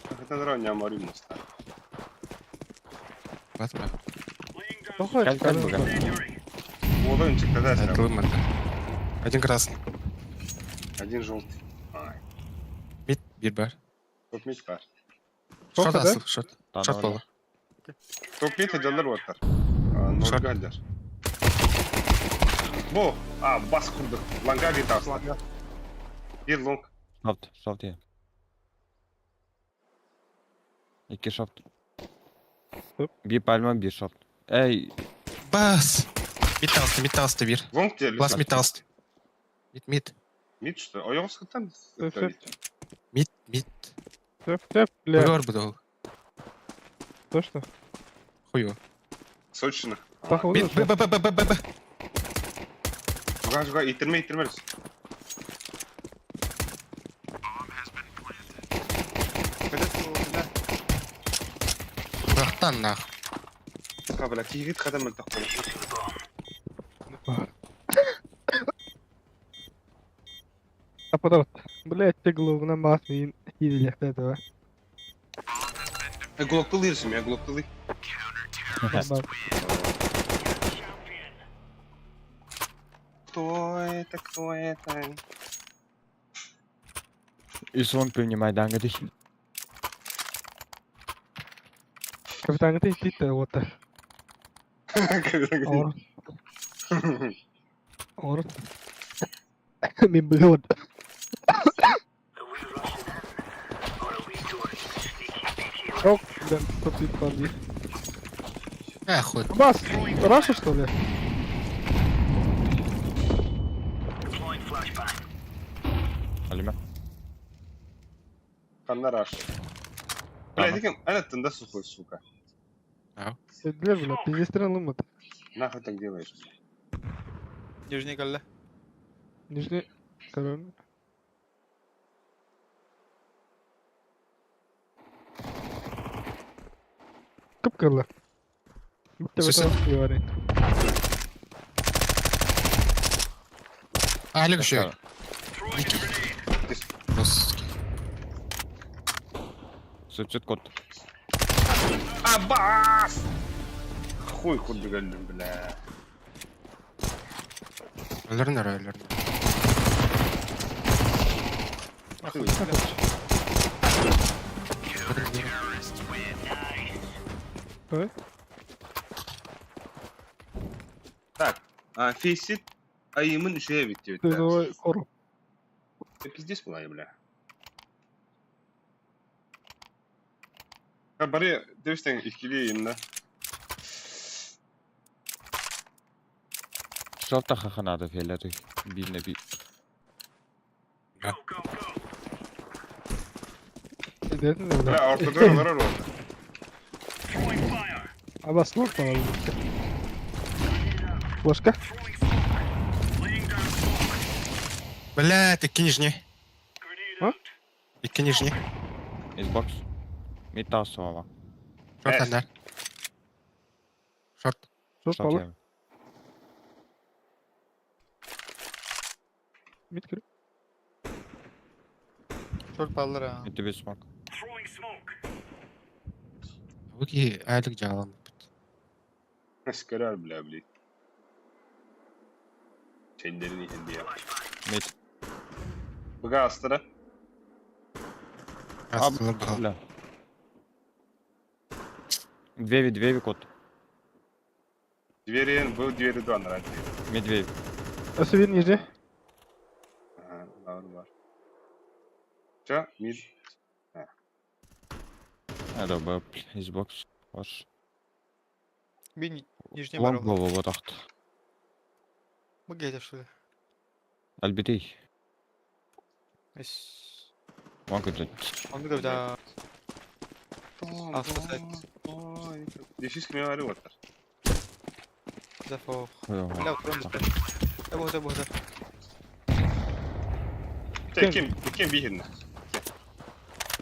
Хатан ра нямари муста. Батма. Тохой. Кәл кәл буга. Одан чыкты да. Айтылмады. Один красный. Один желтый. Ай, Мид бир бар. топ мид бар. Шорт да? асыл, шорт. Шорт болу. Топ мид аджалар оттар. Шорт. Норгалдар. Бу, а, бас курдук. Ланга бит асла. Bir long. Шорт, шорт я. İki шорт. Хоп. Bir palma bir шорт. Эй, Бас. Мид алсты, мид алсты бир. Long diye. Бас мид алсты. Мид, мид. Мид что? Ойоғыз кыттан. Сөп, сөп. Мид, мид. Сөп, сөп, бля. Хуй бар ол. Точно. Хуй. Сочно. Похуй. Мид, б, б, б, б, б, б, б. Жуга, жуга, итерме, итерме. Бырахтан нах. Ха, бля, кигит қадам өлтақ Ападат. Бля, те главна мас мин. Киирилиэхтэй этэ. Глоктылыырсым я глоктылый. Кто это, кто это? Үс уон принимайдааҥҥа дии. Капитаҥҥыта истиит уота. Оҥор. Оҥор. Мин быһа Ок, блин, тут дии. Э, хуй. Бас, Раша, что ли? Алима. Ханна Раш. Бля, диким, ана да сухой, сука. Бля, бля, пиздец лымат. Нахуй так делаешь? Нижний калля. Нижний... Корон. Кып-кырла. Сөсө. Говорит. Алик еще. Русский. Сөпсөт кот. Абас! Хуй курдук бля. Өлөрнөр, өлөрнөр. Охуй. Ой. Так, а, фейсит айымын үшея бит Ты давай кору. Ты пиздец была, бля. Ha бары дебистен иккили инна. Шалта хаханада феллери. Бинне би. Бля, ортодон олар орда. Абас лох там. Ложка. Бля, икки нижний. А? Икки нижний. Xbox. Мид таас суоҕа. Шорт анда. Шорт. Что Шот пала? я. Мид кир. Шорт баллар а. Мид би смок. Окей, Алик жалам. Скорар, бля, блин. Чендерин ихенди я. Мид. Быга астара. Астылар баҕа. Бля. Двери, двери кот. Двери, был двери два на ради. Медведь. Асывин нижний. Ага, бар, бар. Чё? Мид. Это был Xbox. Ваш. Бин нижний Лонг барыл. был вот ахт. Быгете что ли? Альбитей. Ис. Лонг это. Он да. А, спасает. Дефис кме вари ватар. Зафох. Бля, утром Да бог, да бог, да. Те, кем, кем бихин?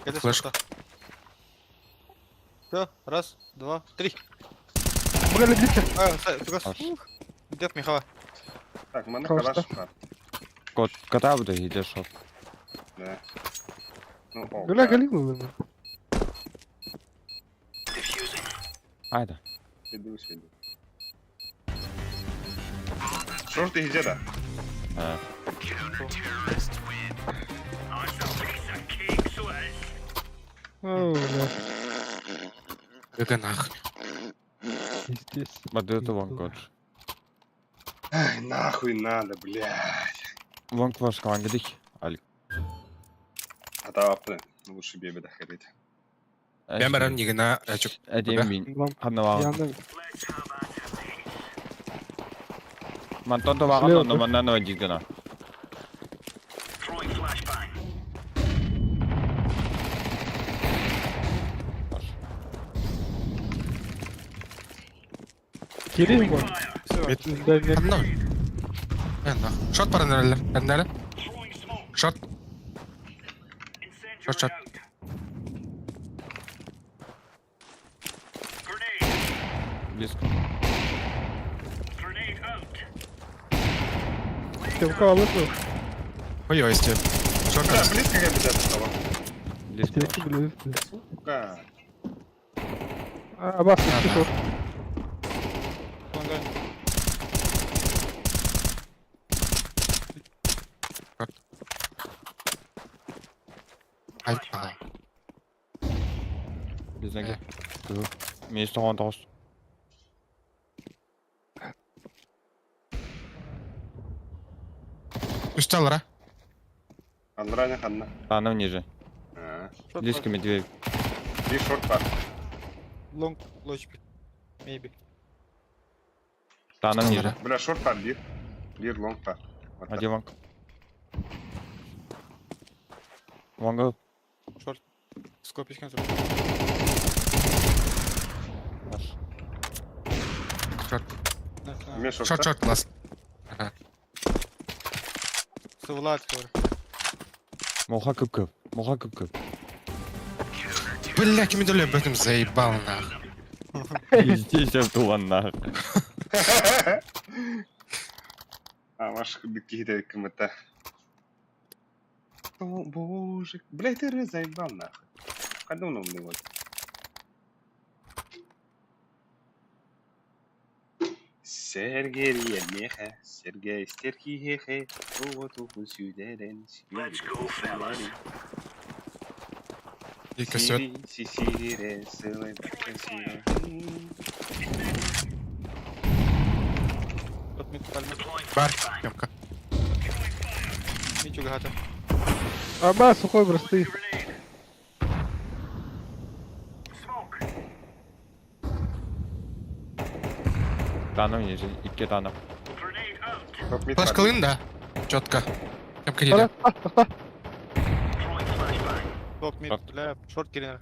Это Флешка. Все, раз, два, три. Быга близко. А, тугас. Деф Михала. Так, мана Просто. калаш бар. Кот, кота буду идешь шот. Да. Ну, о. Бля, галил. Айда. Иду, иду. Шорты где да? А, О, бля. Это нахуй. Пиздец. Вот это лонг кот. Ай, нахуй надо, блядь. Лонг ваш команда дих. Алик. А то апны. Лучше бебе дохерит. Я барам нигына ачык. Один мин. Вам Ханна янда. Мантон то ваган, но манна но дигана. Кирилл бар. Все. Да, нет. Ханна. Э, нахуй. Шорт баран Ханна. Шорт. Шорт, шорт. Близко. Ты у кого вышел? Ой, ой, степ. Шорт. Бля, близко как беда стала. Близко. Тиэки билэбит, бля. Сука. А, бас, икки шорт. Помогай. Ай, ага. Без ноги. Минус 19. Устал, ра? Аллара ханна. Она ниже. А, Шорт Близко медведь. Биир шорт баар. Лонг, лоч, maybe. Она ниже. Бля, шорт баар биир. Биир лонг баар. Вот так. Один лонг. Лонг. Шорт. Скопич контроль. Наш. Шорт. На, на. Эмиэ шорт. Шорт, шорт, ласт. Ага. Сывлат, говорю. Моха кып-кып. Моха кып-кып. Бля, ким об этом заебал, нах. Здесь тулан нах. А, ваш киһитэ кымыта. О, боже. Бля, ты ры заебал нахуй. Когда он умный вот. Сергей Меха, Сергей Стерхихехе, вот сюдерен, Let's go, fellas. И косет. Тот мид пальма. Бар, Кемка. Митю гата. А, бас, сухой просты. Тана ниже. Икки тана. Флешка лын, да? Четко. Кемка едет. А, а, а. Топ мид, Шорт. бля, шорт кирина.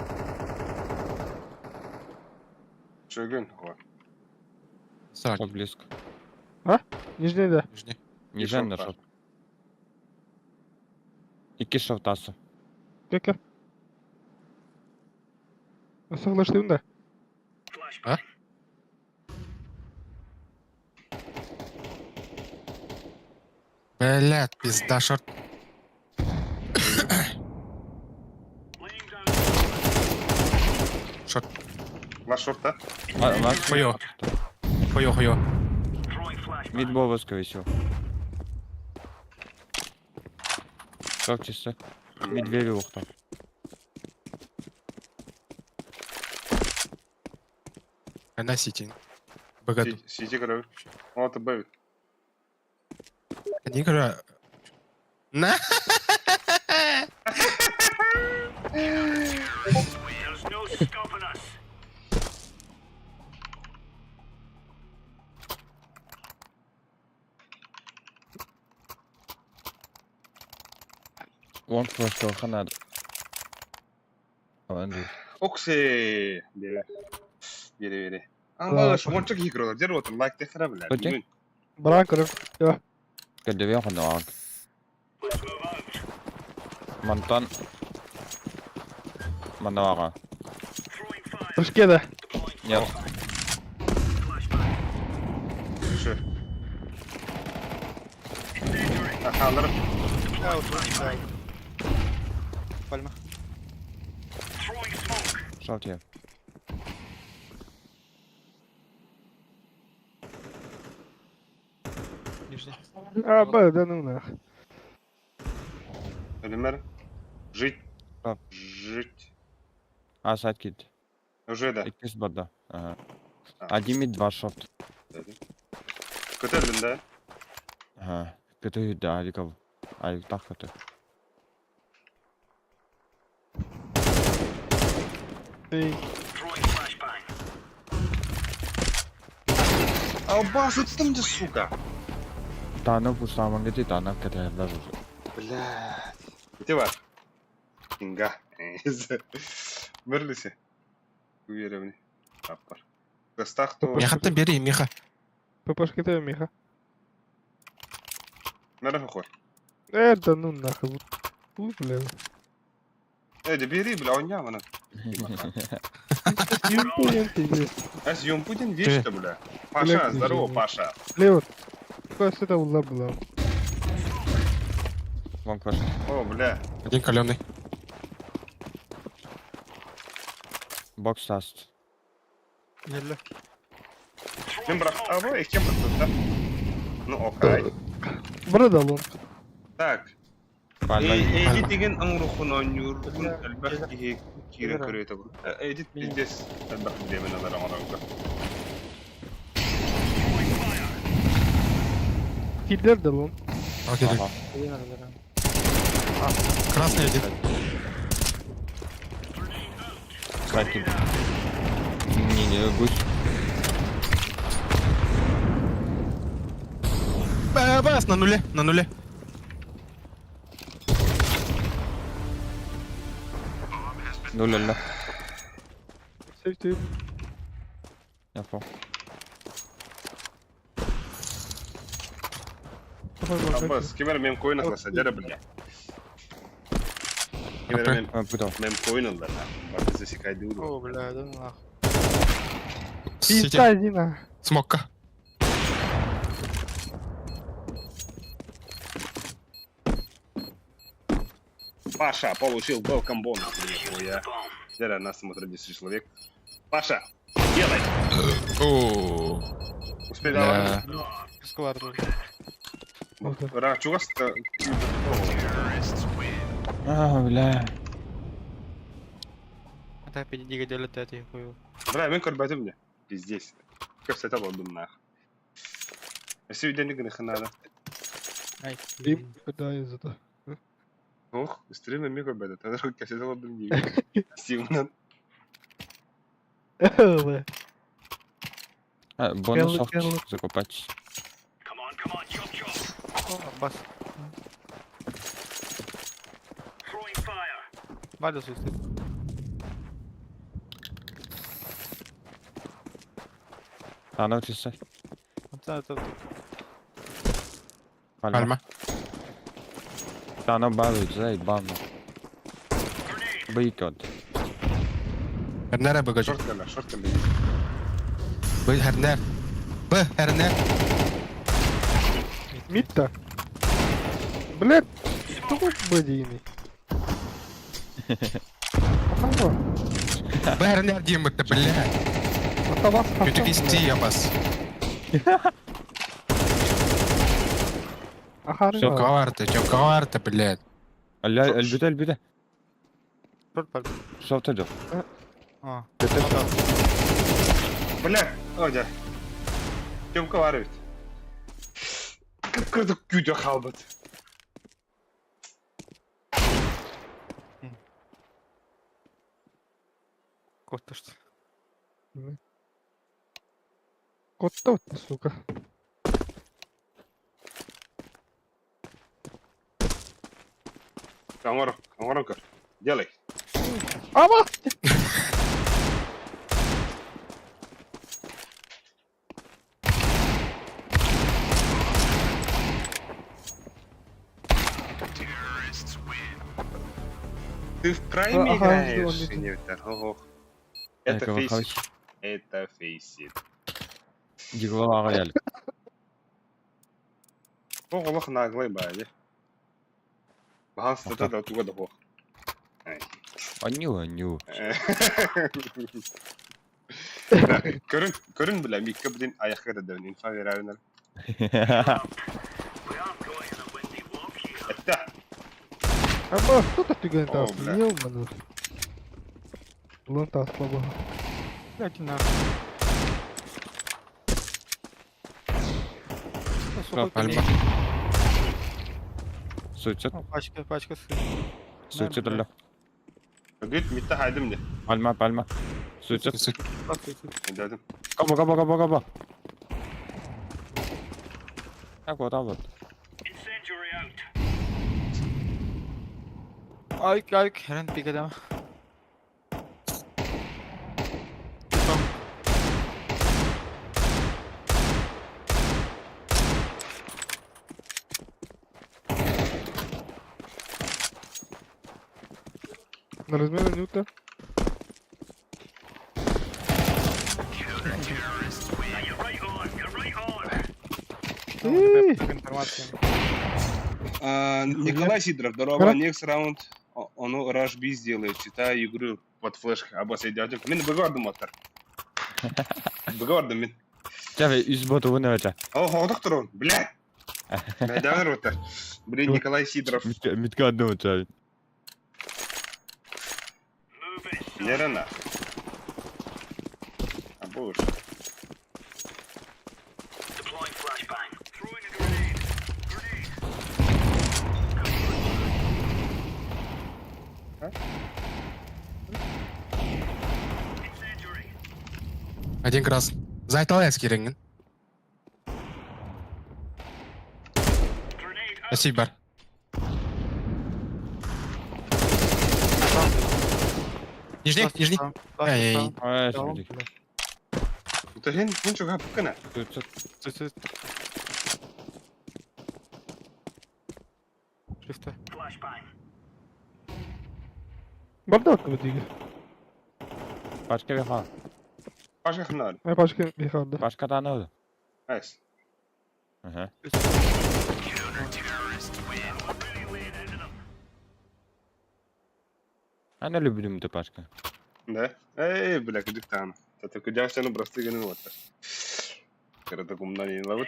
Чөгін. Срак, Шот близко. Нижний, да. нижний. Ниже шорт на бар. шот. Икки шортасы. Кека. Соглаштым, да. А? Блядь, пизда, шорт. Шорт. Лаш шорта. Хуё. Хуё, хуё. Мид Боба, скорее всего. Как чисто? Медведь ухта. Она сити. Богату. Сити көрөбүт. Ол б. Они говорят... На! Лонг просто ханад. Оксе. Бере. Бере бере. Ама шмончак игролар. Дер отыр лайк техра бля. Өте. Баран көрөр. Кәдебе ханад. Мантан. Манавага. Прыжке, да. Нет. Şu. Ахалар. Да, вот, да. Пальма. Шорт я. Нижний. А, б, да ну нах. Например, жить. А. Жить. А, сайт кит. Уже да. Икки бада. Ага. А. Один мид, два шорт. Көтөрдүм да. Ага. Көтө да, аликов. Алик так көтө. Эй, Албас ыттым да, сука. Тана пустаман гити, тана кәтәрләр уже. Блядь. Где бар? Инга. Мерлисе. Уверен. Аппар. Гастахто. Меха бери, меха. ППшки ты, Миха. Мере хор. Да ну нахуй. Уй, бля. Эди, бери, бля, он явно. Юмпу, пиздец. Ас Юмпутин вещь-то, бля. Паша, Бля, здорово, извини. Паша. Лево. Какая с этого угла была? Лонг ваш. О, бля. Один каленый. Бокс last. Елле. Мин бырахтаабы, иккиэн бырахтыттар. Ну окей. Бары да long. Так. Пальма. Эдит деген оҥороххун оонньуургун элбэх киһи киирэн көрүө бу. Эдит пиздец элбэх диэмэн алар оҥорорго. Киллер да long. Окей. Ага. Красный один. Кстати. Не, не, гусь. Бас, на нуле, на нуле. Ну ля-ля. Safety. Я фо. Аббас, ким эрэ мемкоин атыыласта, дьэ эрэ бля. Ким эрэ мем А, пытал. мемкоин ылла. Барыта засекайдыыр. О, бля, да нахуй. Сити. Пизда, Дина. Смокка. Паша получил welcome бонус. Нихуя. Дьэ эрэ, нас смотрит 10 человек. Паша, делай! О, Успей давай. бля. Склад был. Ра, чугас А, бля. Это опять дига делает это, я хуй. Бля, мин көрбөтүм дии. Пиздец. Кэпсэтэ олордум нах. Өссө үйдени гыныхын надо. Ай, Стрим, куда из это? Ох, стрим эмиэ көрбөтө. Тадыр кэпсэтэ олордум дии. Стивнан. Бля. А, бонус Кэллы, софт кэллы. закупать. О, бас. Бада суицид. А, ну чисто. Вот это Пальма. Пальма. Да, она базу, заебано. Бейкот. Хернер бөгөж. Шорт кэллэ, шорт кэллэ. Б хернер. Б хернер. Мид-то. Блядь, какой бодийный? Ага, Б хернер диэн бытта, бля. это вас Көтүк исти ябас. Ага, Всё, Чөккаварты, чөккаварты, блядь. Аля, әлбүтэ, әлбүтэ. Шорт пальма. Софт идет. А, Бля, о, дьэ. Тёмка баар эбит. Кып-кырдык күүтэ хаалбыт. кот что. Кот-то, сука. Оҥор, оҥорон көр. Делай. Ама! Ты в прайме Ага, играешь? сделал. Не, ого. Это фейсит. Это фейсит. Диглова рояль. Ох, олох наглый баайы. Баһан да туга да хуох. Аню, аню. Көрүн, көрүн бля, микка блин аяққа да дөөн инфа берәринер. Это. Ама, что ты түгэн О, таас? бля. Ел, Лон таас слабо. Блядь, нахуй. Сухой Пальма. Суицид, Пачка, пачка с. суицид, алло. Говорит, митта хайдым не. Пальма, пальма. Суицид. Дедим. Каба, каба, каба, каба. Так вот, а вот. Айк, айк, хрен пикадам. На размер нюта. Информация. Николай Сидоров, здорово, next round, ону Rush B сделает, читаю игру. Под флешка, абас өйдөөтүм. Мин быга бардым оттар. Быга бардым мин. Чэ, үс ботубун эбэтэ. О, хоҕотох турун, блядь. Мэдэҕэр оттар. Блин, Николай Сидоров. Митка одну чай. Нерена. А боже. Один крас. Зайталай кириҥҥин. Спасибо. Нижний, нижний. Эй. Ай, Тахин, мин чугаһ кына. Шифта. Бардак бу диги. Başka bir ha. Başka хнаар. Ay başka bir kaldı. Başka tane oldu. Nice. Hı. Ана люблю ты пашка. Да? Эй, бля, кудик там. Тата кудяшты ну просто гыны вот. Карата кумна не лавыт.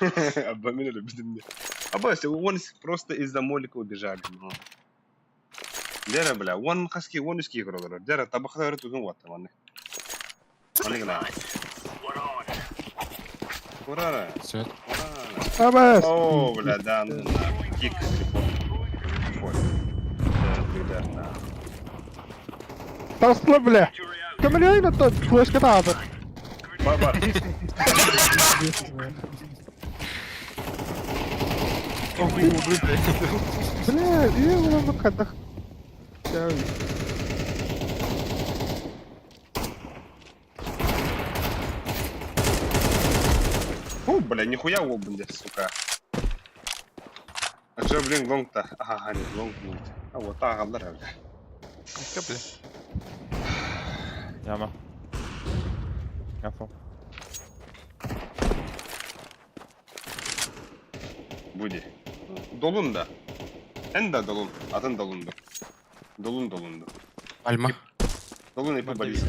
Абба меня любит мне. Аба, если он просто из-за молика убежали. Ну. Дера, бля, он хаски, он иски играл. Дера, табахта рыту вот там, аны. Аны гына. Урара, Все. урара. Абас. О, бля, да, ну на, кик, репорт. Фой. Да, да, да. Тасла бля. Көмөлөйн оттон флешка таабы. Бар, бар. Бля, iyi ulan bu kadar. Ya Фу, бля, нихуя обнде, сука. А чё, блин, лонг-то? Ага, нет, лонг нет. А вот, ага, бля, бля. Бля. Яма. Яфо. Буди. Долун да. Эн да долун. Атын долунду. Долун долунду. Альма. Долун и поболист.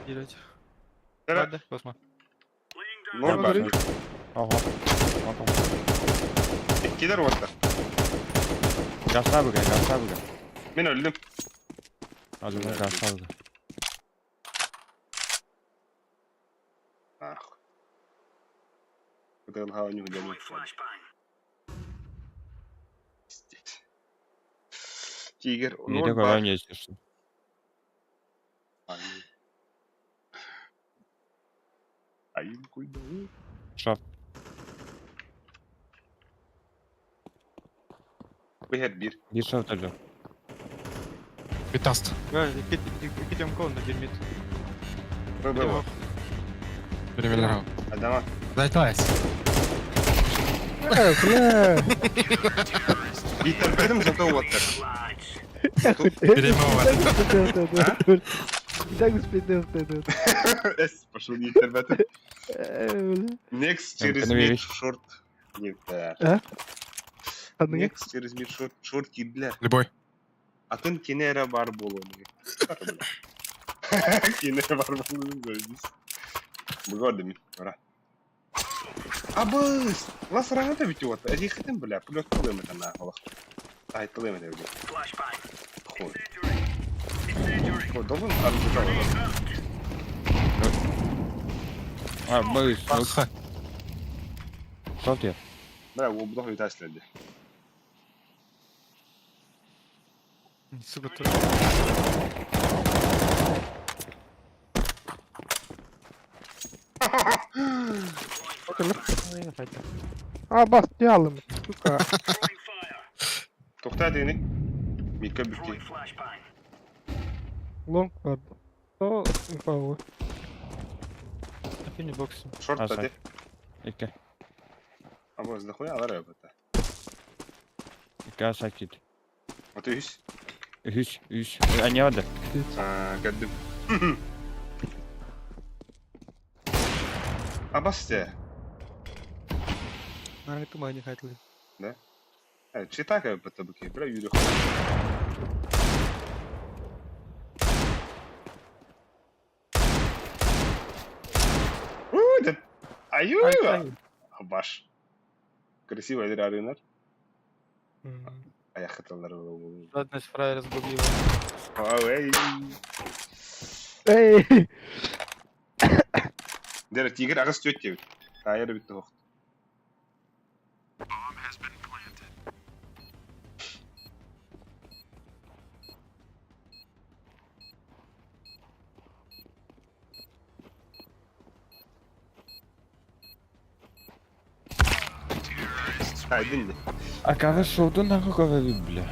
Блядь. Тара, Ладно, посмотрим. ноль бар. Ого. Ого. Кидер вот Гаса буга, гаса буга. Мен өлдүм. Азыр гаса буга. Нахуй. Куда он не уделил. Пиздец. Тигр, Не ноль такой бар. не есть. Ай. Ай, куда? Шаф. Бэхэр бир. Bir шаф тоже. Битаст. Идем кон на дерьмит. ББ. Перевели. Адама. Зайталай. бля. Биттер бедим зато уоттар. Перемовать. Так успел, Эс, пошел биттер бедим. Next через Там мид вещь. шорт. Нет, Ханныгы? Next через мид шорт шорт кидлер. Любой. Атын кинера бар болу. Кинера бар болу. Бгодами. Ура. Абыс! Лас рагата бит вот. Эди хитим бля, плюс тылым это на Аллах. Ай, тылым это бля. Хуй. Хуй, должен арбуза. А, боюсь. Ах, Шаф я. Бля, обдох витаследи. Сука, тоже. Абас, ялым. Сука. Тухта дени. Мика битти. Лонг бар. То инфа. Афини бокс. Шорт Аса. тади. Икки. Абыз дохуя алар это. Икки асакит. Вот и үс. Үс, үс. А не надо. Кәдім. Абас те. На это май не хотели. Да? Чита как будто бы бля, Юрий. Аю! Баш. Красиво арыйнар. Аяхаталар. Жадность фраера сгубила. Эй. Эй! Дere тигр аҕыс түөрт диэбит. Таайар эбит туох. Таайдын дии. А как шоу нахуй говорит, бля?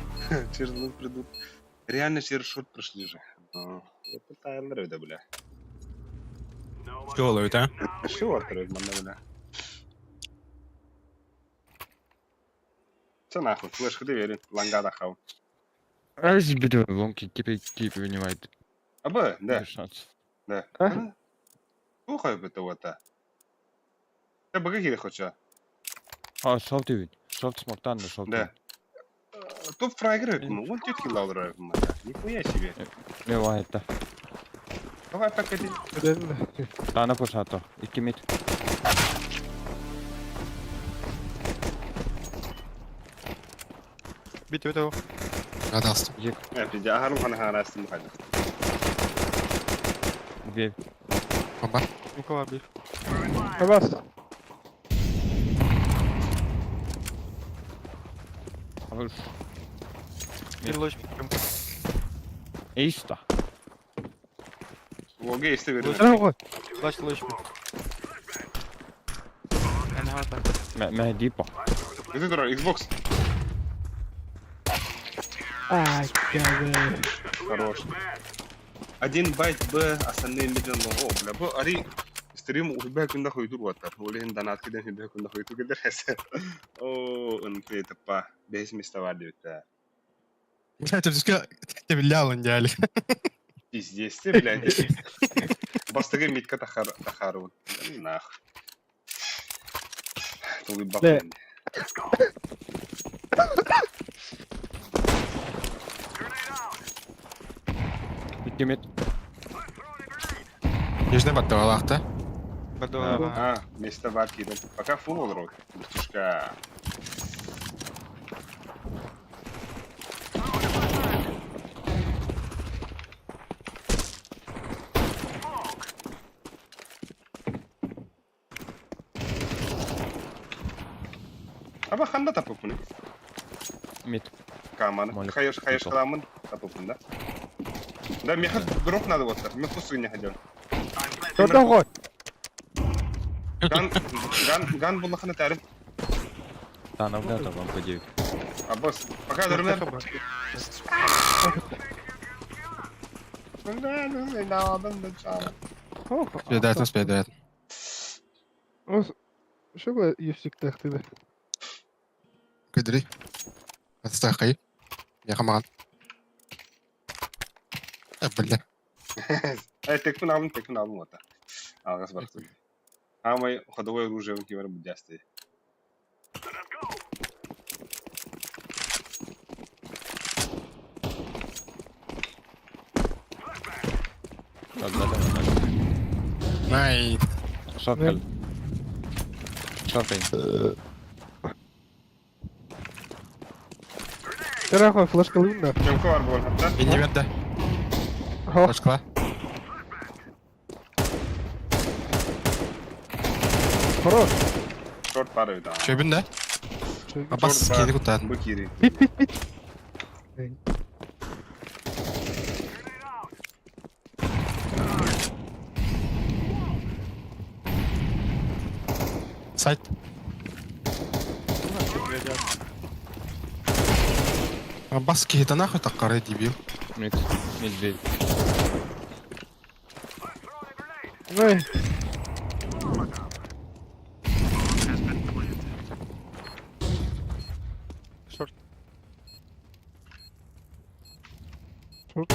Через лук придут. Реально через шорт прошли же. Ну, это таайаллар эбит бля. Что ловит, а? Шорт эбит манна бля. Це нахуй, флеш ходи верин, лангада хау. Ась, бля, ломки теперь тип принимает. Аба, да, 16. да. А? Слухай бы того та. Та бага кири хоча. А, шоу ты ведь. Шоу смоктан, да, шоу Да. Топ фрагер, ну, он тетки лаудра, нихуя себе. Не, это. Давай пока ты. Тана пошато. Икки мид. Бить этого. Гадалстым. Пизде, ахарым хана хана астым хайда. Две. Оба. У кого бить? Абас! А вы Бир лоч Эйста. Ога исте верин. Нахуй! Лач лоч. Мэ дипа. Где ты, Xbox? Ай, бля. Хорош. Один байт Б, остальные миллион. О, бля, бу ари стрим убег кунда хойдур ватар. Олehen донат киден убег кунда хойдур кидер хесе. О, он тапа. Бес места вадита. Блядь, ты блял, дяли. Пиздец ты, блядь. Бастыгы митка тахар тахарун. Нах. Тугы Бля. бакын. Икки мид. Нижний баттавалахта. Бардова. А, место бар киден. Пока фул олрок. Братишка. Аба ханда тапыпыны. Мид. Каманы. Молик. Хаеш, хаеш каламын тапыпын, да? Да, мне дроп надо вот так. Мне пустую не хотел. Что нахуй? Ган, ган, ган буллахана тариф. Тана влята вам по 9. Аббас, пока дурмер. Спидайтен, спидайтен. Что бы юфсик тахты Кедри. Отстахай. Я хаман. Бля. Эй, текпин алым, текпин алым вот. Алгас барсың. Амай ходовое оружие в кибер будясты. Най. Шорт. Шорт. Ты нахуй, флешка лунна. Чемко бар бол хатта. Иннемет да. Башкала. Хорош. Шорт бар бит. Чөбүн да. Абас кири кутат. Бу кири. Бит, бит, бит. Сайт. Абас киһи нахуй таккары дебил. Мид. Мид дверь. Ой. Шорт. Шорт.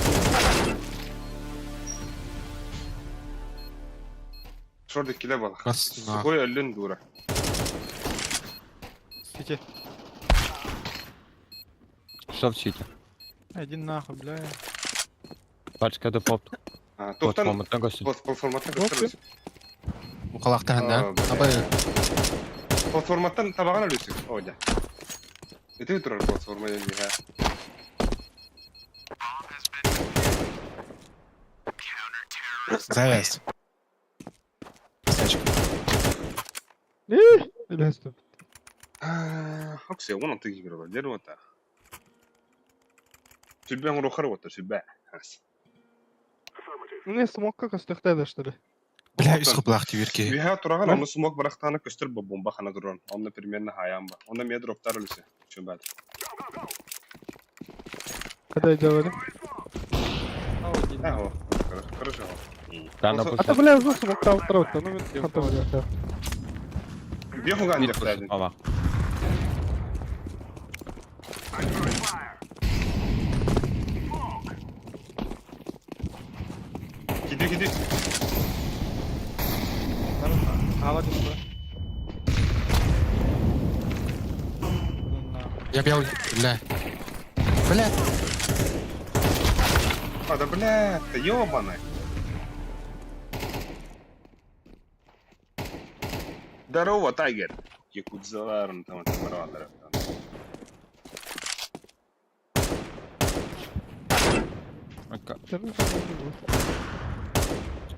Шорт киле бол. Бас нахуй. Сухой өллүн дура. Сити. Пришел в сити. Иди нахуй, бля. Пачка дефолт. А, Тухтан Платформа көстөн. платформаттан көстөр. Укалахтаһын да. А, бля. Абы Платформаттан табаҕын өлүсүк. О, дьэ. Ити турар платформа диэн биһэ. завязь. Сачка. Үлэстüm. Оксе, он антыги көрөр. Дер ота. Сүбэң урухар ота, сүбэ. Не смокка көстөхтә что ли? Бля, үс кыплах тибирки. Биһэ тураган онно смок барахтаны көстөр бу бомба хана туран. Онно примерно хаян ба. Онно ме дроптар өлүсү. Сүбэ. Когда делали? А, о. Хорошо. Дана А то, бля, уже смокта утрота, ну, хантовали. Бехуган деп тайдын. Ава. Киди киди. Ала деп Ну нахуй. Я бел, бля. Бля. А, да бля, ты ёбаный. Здорово, Тайгер. Якудзаларым там это баралар.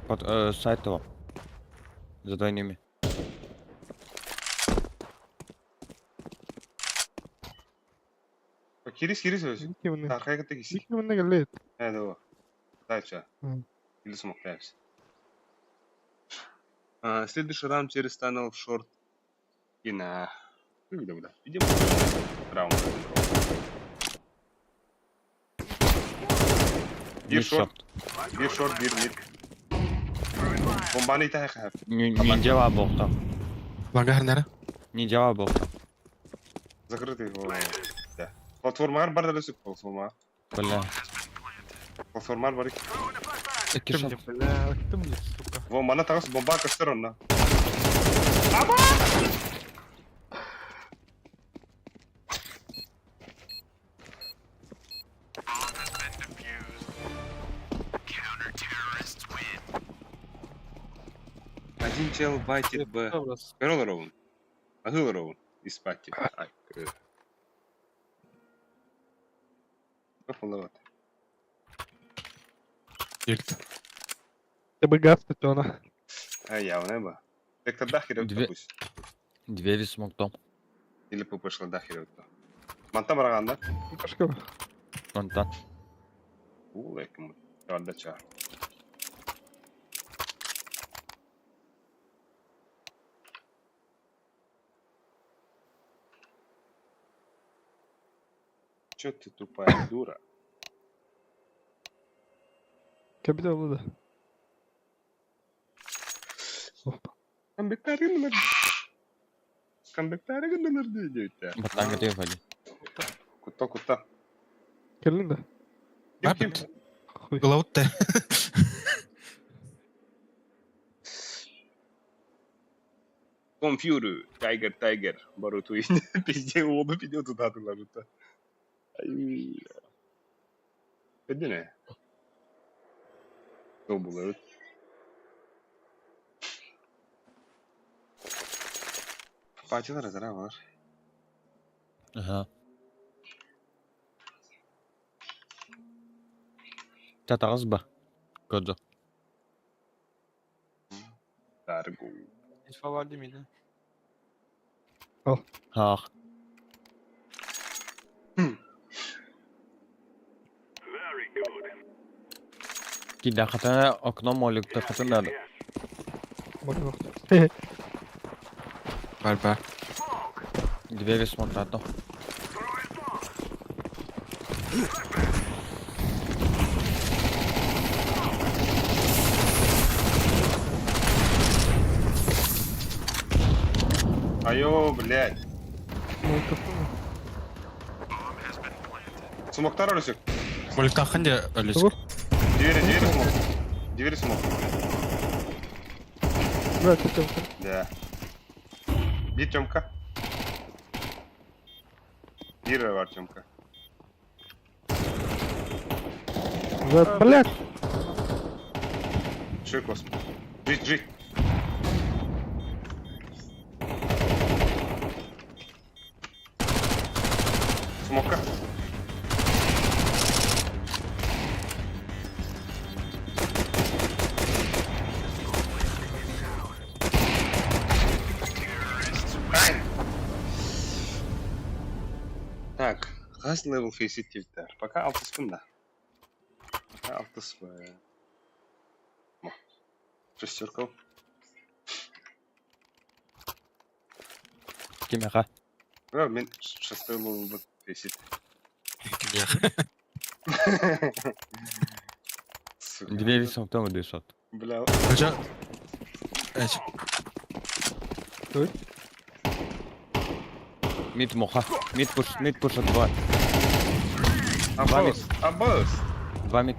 Под сайт его. За двойными. Кирис, кирис өзі. Тарқай кете киси. Кимне келет? Ә, да. Дальше. Или смог дальше. Следующий раунд через tunnel в шорт. И на... Ну, видимо, да. Видимо, раунд. Bir short, bir short, bir mid. Бомбаны итә хәп. Не дела болта. Лагарнара. Не дела болта. Закрытый его. Да. Платформалар бар да өсүк платформа. Бля. Платформалар бар. Эки Ты шорт. мне, бля, ты мне, сука. Во, мана тагыс бомба көстөр онна. Один чел байтит Б. Көрөлөр Ахылар оун. Испати. Ай, көрө. Дельта. Ты бы газ она. Ай, явно ба. Так тогда херет Две- пусть. Двери смог дом. Или пышла да херет. Манта бараганда. Пашка. Вон там. Улайкым. Отдача. Чё ты тупая дура? Капитал да. Комбектарыгыннар. Комбектарыгыннар дейді. Батанга дебали. Кутта кутта. Келин да. Бабит. Хуй. Глаутте. Конфьюру, Тайгер, Тайгер, Баруту. Пизде, оба пидет туда туда. Кәдене? Сол булар. Пачылар азара бар. Ага. Татагыз ба. Көдө. Таргу. Инфа бар демейді. Ах. Кида хатана окно молик хатана. Бар бар. Двери смотрят. Айо, блядь. Смоктар өлүсүк. Моликтахын де өлүсүк. Двери, двери смок. Двери смок. Бля, ты там. Да. Бир Тёмка. Бир бар Тёмка. Да, блядь! Шой космос. Жить, жить. Смока. Так, хас level face диэбиттэр. Пока алтыспын да. Пока алтыспын. Шестерка. Кимиэхэ? Бро, мин шестой level face. Кимиэхэ? Сука. Двери сомтом дышат. Бля, Хоча... Эч. Мид муха. Мид пуш, мид пуш два. Аббас, Аббас. Два мид.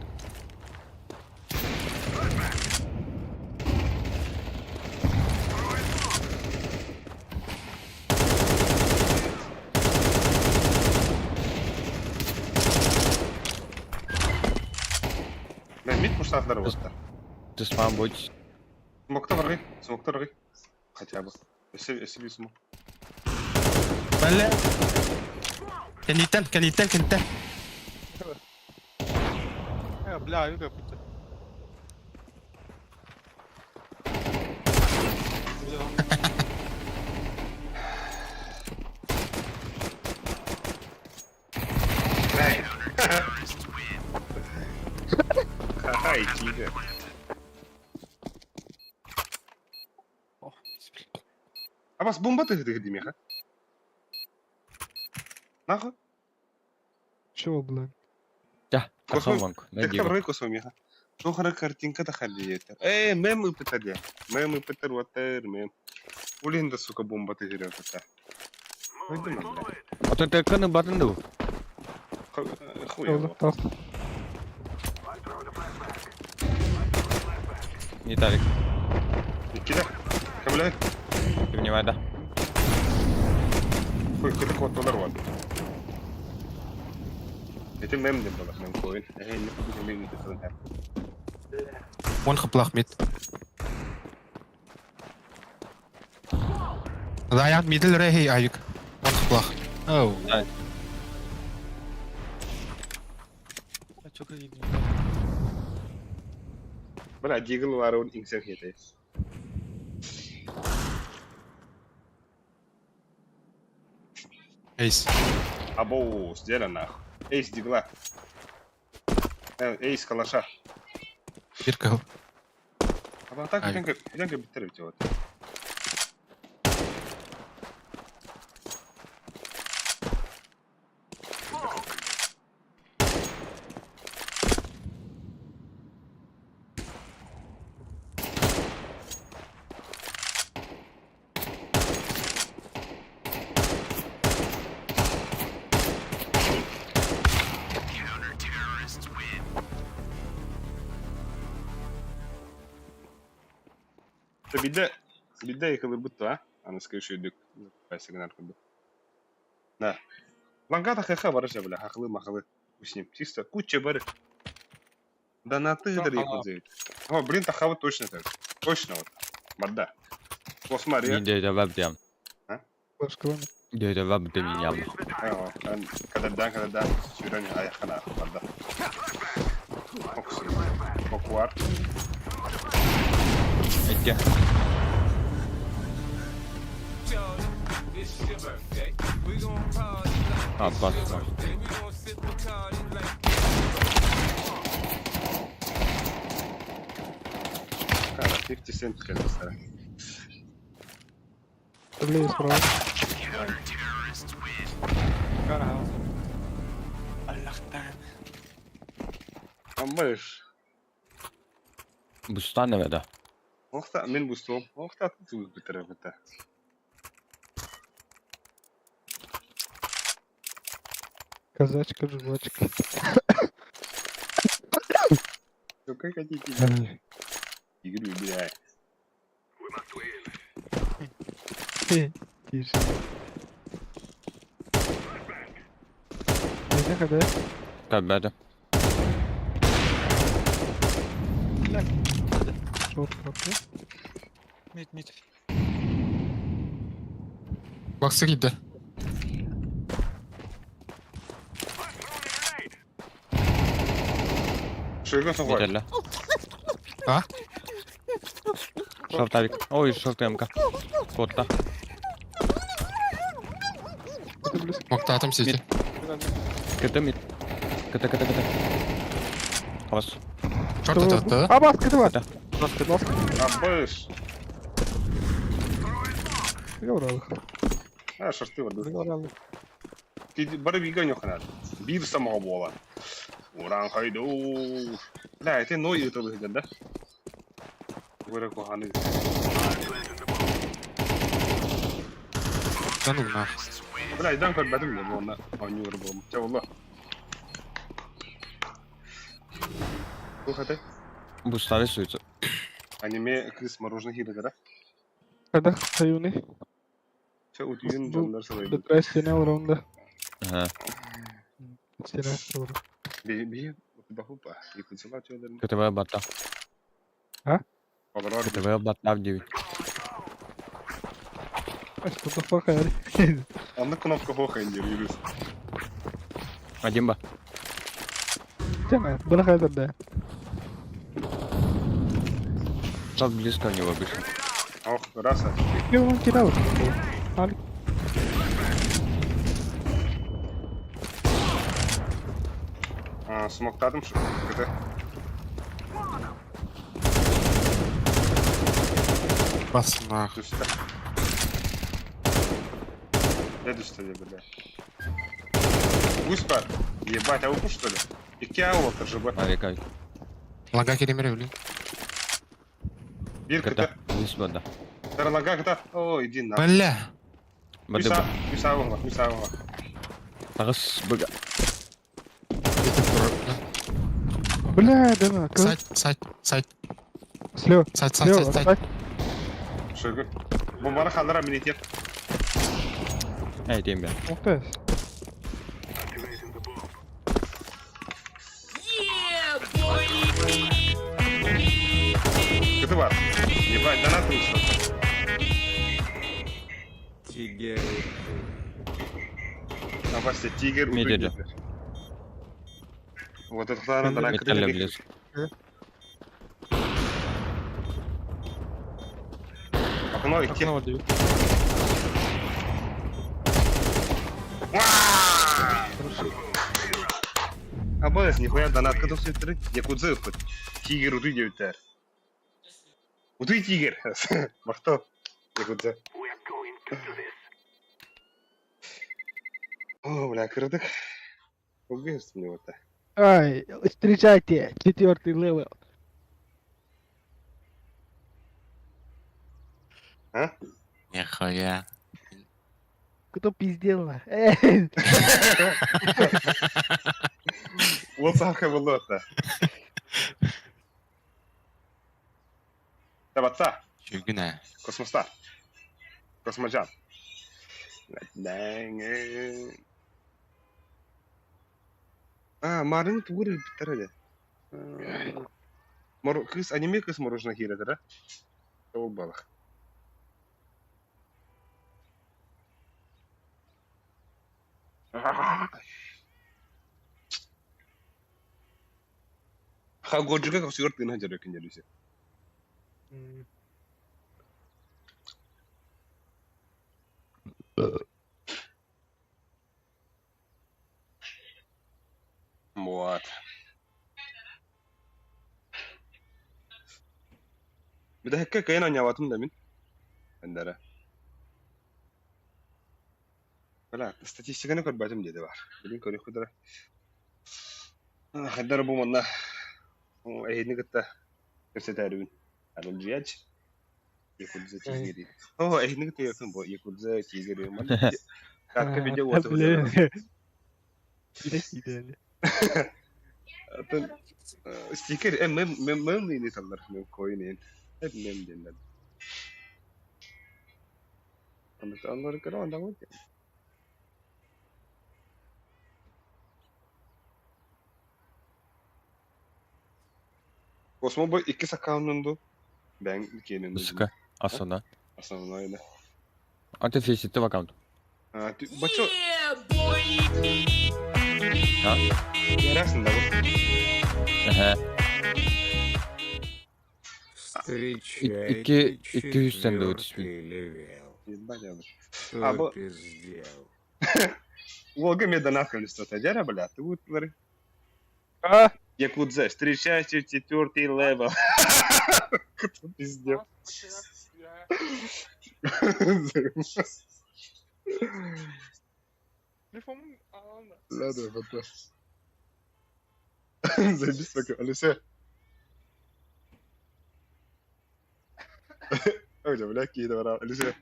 Бля, мид пуштатлар болтар. Ты спам будь. Смокта баргы, смокта баргы. Хотя бы. Өсө, өсө bir смок. Бля. Кэнниттэн, кэнниттэн, кэнниттэн. Э, бля, юга пута. Ха-ха, итиге. Абас бомба ты ты меха. Нахуй? Чего, блядь? Да, Космо- Космонг. Тэхтэ баргы космо меха. Туохара картинка тахалиетер. Э, мем ыпытар Мем ыпытар ватер, мем. Улин да сука бомба ты это. Выйди бля. А то ты каны батын Хуй его. Не тарик. Кида. Кабля. Принимай, да. Хуй, кида кот вот. Это мем не было, мем коин. Эй, не буду мем не ты One geplacht mid. Daar middel re hey ayık. One geplacht. Oh. А чё какие Бля, дигл варун ингсер хете. Ace. Абоу, сделано нахуй. Эйс дигла. Эйс калаша. Bir кыл. А так Ай. бүтәнге биттер бит вот. Бидде бидде якылыр бутта, а? Аны скажу дүк. Сигнал куду. Да. Лангата ХХ барыша бля, хахлы махлы. С ним. Чисто куча бары. Да на ты дар ехал О, блин, тахава точно так. Точно вот. Барда. Посмотри. Не дядя вабдям. Башкалами. Дядя вабдям меня. Когда когда сюрани аяхана барда. Окси. Окуар. Эти. А, бас. Кара, 50 cent келді. Левее справа. Кара Амбаш. Бустан да. Охта, мен бустом. Охта, тут битер битер. Казачка, жвачка. Ну как хотите? Игру убирай. Тише. Не ходай. Как беда. Шорт вообще. Мид, мид. Баксы киирдэ. Шойга соҕой. Мид өллө. А? Шорт авик. Ой, шорт МК. Куотта. Это близко. Мактаатым сити. КТ мид. КТ, КТ, КТ. Хабас. Шорт ататты. А, бас, КТ, бас. КТ. Бас, бас. Абыш. Говорил. А, шорты воды. Говорил. Бары бига нюханат. Биир самого буола. Уран хайду. Бля, это ной это выглядит, да? Выры куханы. Да ну нах. Бля, идан көр бәдім де бұны ойнуыр болым. Ча болла. Бұл қатай? Бустави суйца. Аниме кыз мороженое хире, да? Когда хаюны. Ча утүйін Бұл- жандар сылайды. Бетрай стена раунда. Ага. Стена. Би, би, бахупа. Якутсала чөдерін. КТВ батта. Олар КТВ батта в 9. А что the fuck, Ари? Онны кнопка хоха индер юрис. Один ба. Тема, было хайдер, да. Шот близко у него вышел. Ох, раса. Где он кидал? Али. Смоктадым шу. КТ. Бас нах. Түсті. Я түсті де бля. Гусь бар. Ебать, а укус что ли? Икки аула КЖБ. Авик, авик. Лага керемере өлі. Бир КТ. КТ. Здесь бата. Тарлага КТ. О, иди на. Бля. Бады ба. Үс аула, үс аула. Тағыс бага. Бля, да на. Сайт, сайт, сайт, Слева. сайт, сайт, Слева, сайт, сайт. сайт. Шөгі. Бомбаны қалдыра мен етеп. Эй, тембе. Ух ты. КТ бар. Ебать, донат вышел. Тигр. Абасте, тигр Медеди. утуй дейді. Вот это вторая донат. Металля близко. Окно идти. Окно дают. Абас, нихуя донат кытып сөйтірі. Якудзы хоть. Тигр утуй деуттер. Утуй тигр. Мақтау. Якудзы. О, бля, кырдык. Убийство мне вот так. Ай, встречайте, четвертый левел. А? Нихуя. Кто пиздел? на? Эй, Ол сарқы болды отта. Табатса, Чүгүнә. космоста. Косможан. А, Марын тугур биттере. Мор кыз аниме кыз мороженое хире, да? Ол балах. Хагоджига косугар тына жарык инделүсе. Вот. Бүтэһиккэ кыайан оонньообатым да мин. Эндэрэ. Бля, статистиканы көрбөтүм диэти баар. Билин көрүөхпүт эрэ. Хайдара бу манна эһини кытта кэпсэтээрибин. Арылдьыйач. Якудза тигри. О, эһини кытта ерсин бу Якудза тигри. Катка видео вот. Бля. Бля, Атын стикер мем мем мем не саллар мем коин Hep mem диэннэр. Оннор көрө онда вот. Космо бу иккис аккаунтун ду. Бэйэҥ киэнин Сука, основной. Основной, да. А ты фейсит в аккаунт. А, ты, бачо... А? Интересно, да? Ага. Встречайте Икки, икки жүзден де отыз четвертый левел. Ебать, я Кто А, бу- пиздел? Уолга мне донат количество дяра, бля, ты вот, смотри. А? Якудза, встречайте четвертый левел. Кто пиздел? Ладно, потом. Забись пока, Алиса. Ой, бля, какие добра, Алиса.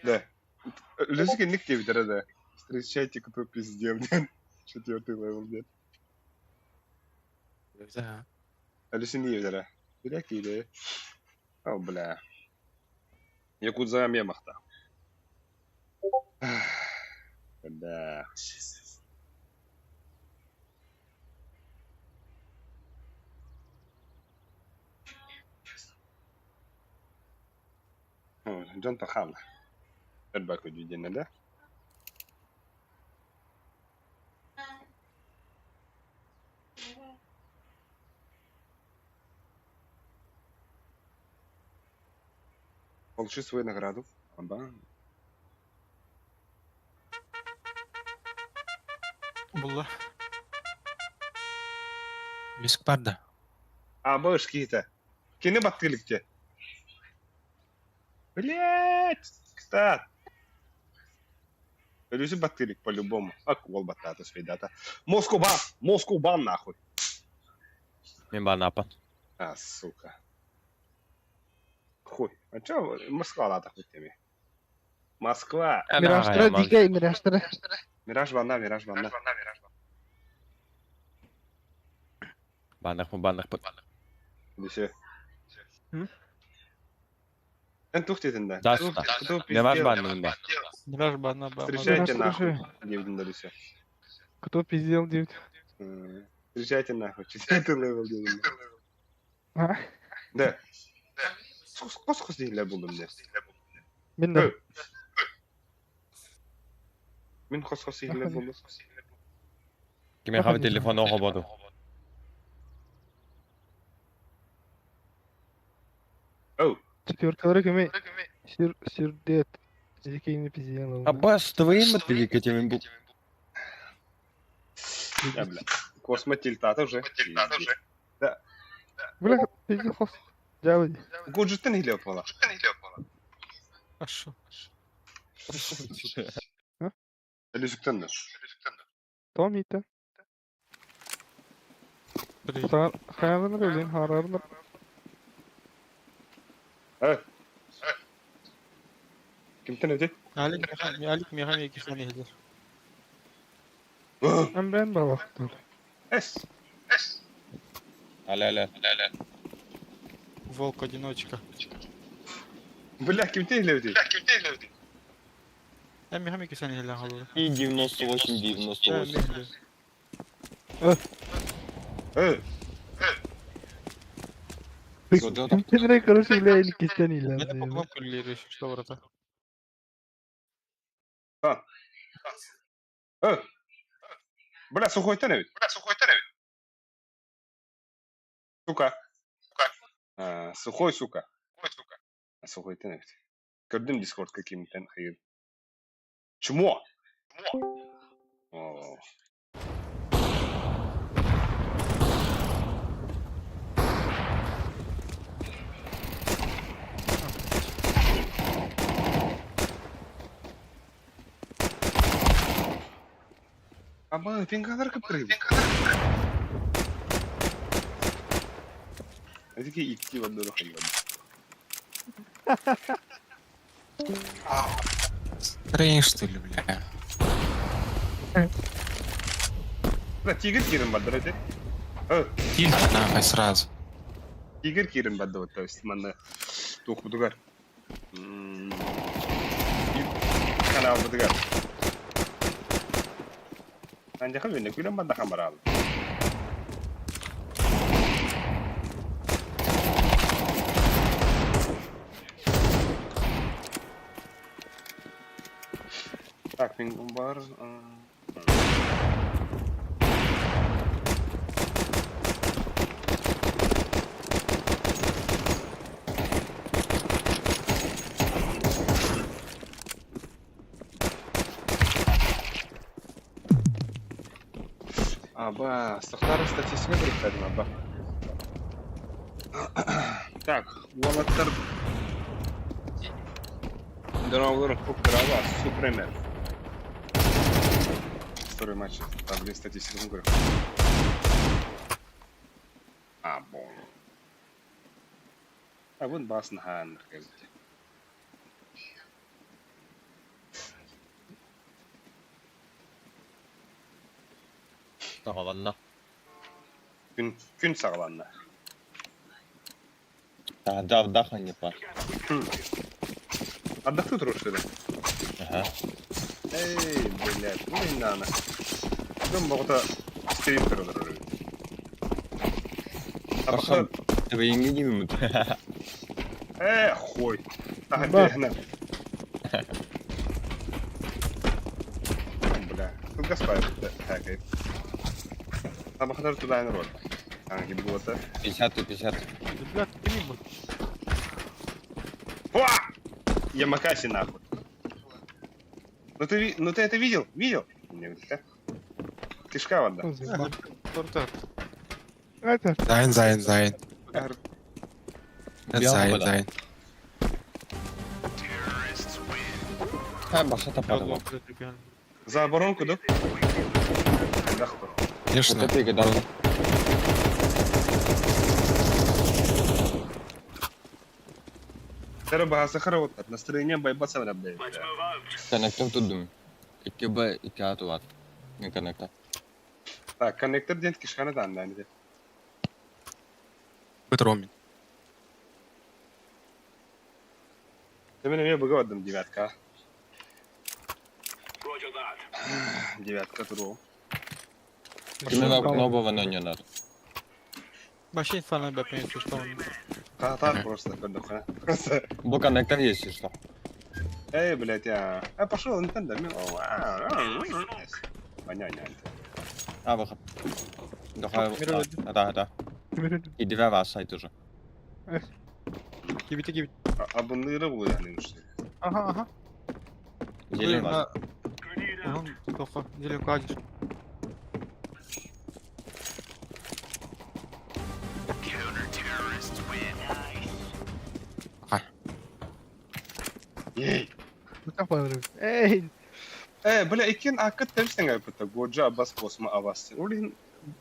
Да. Люсик ник тебе да. Встречайте, кто пиздел, нет. Четвертый левел, нет. Да. Алиса не евдера. Бля, какие О, бля. Якудза мемахта. Бля. Дьон хаалла. Эрбака дьиэнэ да? Получи свою награду. Аба. Булла. Виск барда. Аба киһитэ. Кини баттыылыкче. Блять! Кстати. Өлүсү баттыылык по-любому. Ак уол баттаата свидата. Москва бан! Москва бан нахуй! Мин баанаппын. А, сука. Хуй. А чё Москва хуй тебе? Москва! Мираштара дикай, Мираштара. Мираж банна, Мираж банна. Баанахпын, баанахпын. Дүсө. М? Эн тух дедин да? Да, Тух- да. тух Мираж пиздел. баанным да. Мираж бана ба. Встречайте Мираж, нахуй. слушай. Дедин да Люся. Кто пиздел, девять? Встречайте нахуй. Четвертый левел дедин. А? Да. Кос-кос дииллэр булдум дии. Мин да. Мин хос-хос иһиллэр булдум. Кимиэхэ Проходи. телефон оҕо Оу. Четверкалары кеми? Сир, сирдет. Дикий пиздел. Абас, твоим отвлекателем был. Я, бля. Космо тильтата уже. Да. Бля, пиздел хос. Дявол. Гуджиттен иһиллэр буола. Хорошо. Өлүсүктэн да. Том итә. Блин. Хайалын рөлин, харарын. Кимтэн өтө? Алик Миха, Алик Миха кишани хилер. Эн бен балактыр. Эс. Аля, аля. Волк одиночка. Бля, кимтэн иһиллэр өтө? Э Миха кишани хилер халы. И 98, 98. Э. Кимтенре, короче, бля, или кистен Это по илән. кнопку или что, брата? Э. Бля, сухойтан эбит. Бля, сухойтан эбит. Сука. А, сухой, сука. А, сухойтан эбит. Көрдүм Дискорд каким-то хайыр. Чмо! О. Аба, пингалар кыпкыры. Эдики икки бандыры хайван. Тренинг, что ли, бля? Бля, тигр кирин бандыр эти. Э, Тильт нахуй сразу. тигр кирин бандыр, то есть манна тух будугар. Канал будугар. Анжаха бенне күлен банда хамарал. Так, мин бар. Аба, сахтар статистика көрүктэрин аба. Так, уолаттар Дороголор Кукрава, Супремер. Второй матч, там блин статистиканы көрүк. А, бон. А вон басын хааннар кэбитэ. Саҕаланна. Күн, күн саҕаланна. Таһырдьа ардах анньыппар. Ардахтыы турар что ли? Аһа. Эй, блядь, ну и нана. Дьон боҕото стрим көрө олорор эбит. Тахсан твоими дивимут. Э, хуй. Таһырдьа Бля, кылгас баайы хакай. Табахтар тулаан роль. Аҥки буота. 50 50. Бля, ты мимо. Уа! Ямакаси нахуй. Ну ты, ну ты это видел? Видел? Не, да? Кишка вода. Торта. Это. Зайн, зайн, зайн. Зайн, зайн. Баша тапарова. За оборонку, да? Да, Конечно. Вот это и Баха настроение байбаса блядь. Коннектор тут думаю. Икки Б, икки А тулат. Не коннектор. Так, коннектор диэн кишканы тааннаан Бытромин. Ты меня быга отдам девятка. Девятка туру. Именно нового но не надо. Вообще инфа на понять, что он. Татар просто көрдөххө. Просто. Бу коннектор есть, что. Эй, блядь, я. А пошел Nintendo. Понятно. А, выход. Да, да. И две вас сайт уже. Кибите, кибит. А бұнлыыры бұл яғни что Ага, ага. Зелень вас. Он плохо. Зелень кладешь. Ей! Эй! Э, бля, иккен акыт тәмстен айпыта, Годжа Аббас косма Аббас. Улин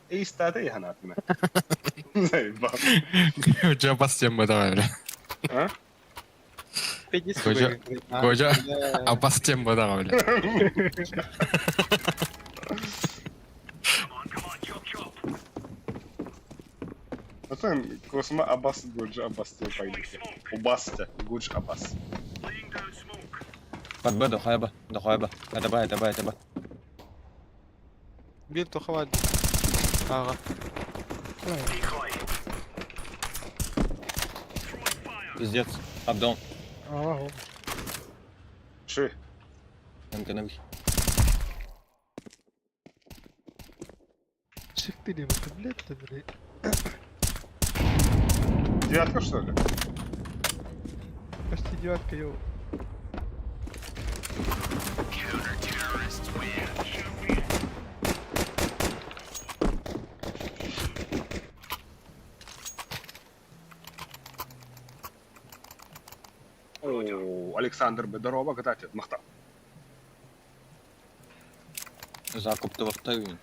эйстады яханатына. Заебал. Годжа Аббас тем бы давай, бля. А? Годжа, Годжа Аббас тем бы давай, бля. Потом Косма Аббас, Годжа Аббас тебе пойдете. Убасте, Гудж Аббас. Под Б, дохай Б, дохай Б. Это Б, это Б, это Б. Бир тохават. Ага. Пиздец. Абдон. Ага. Ши. МК Шифты блядь, блядь. Девятка, что ли? Почти девятка, йоу. О, Александр Бедарова, кстати, махта. Закуп твахтавин.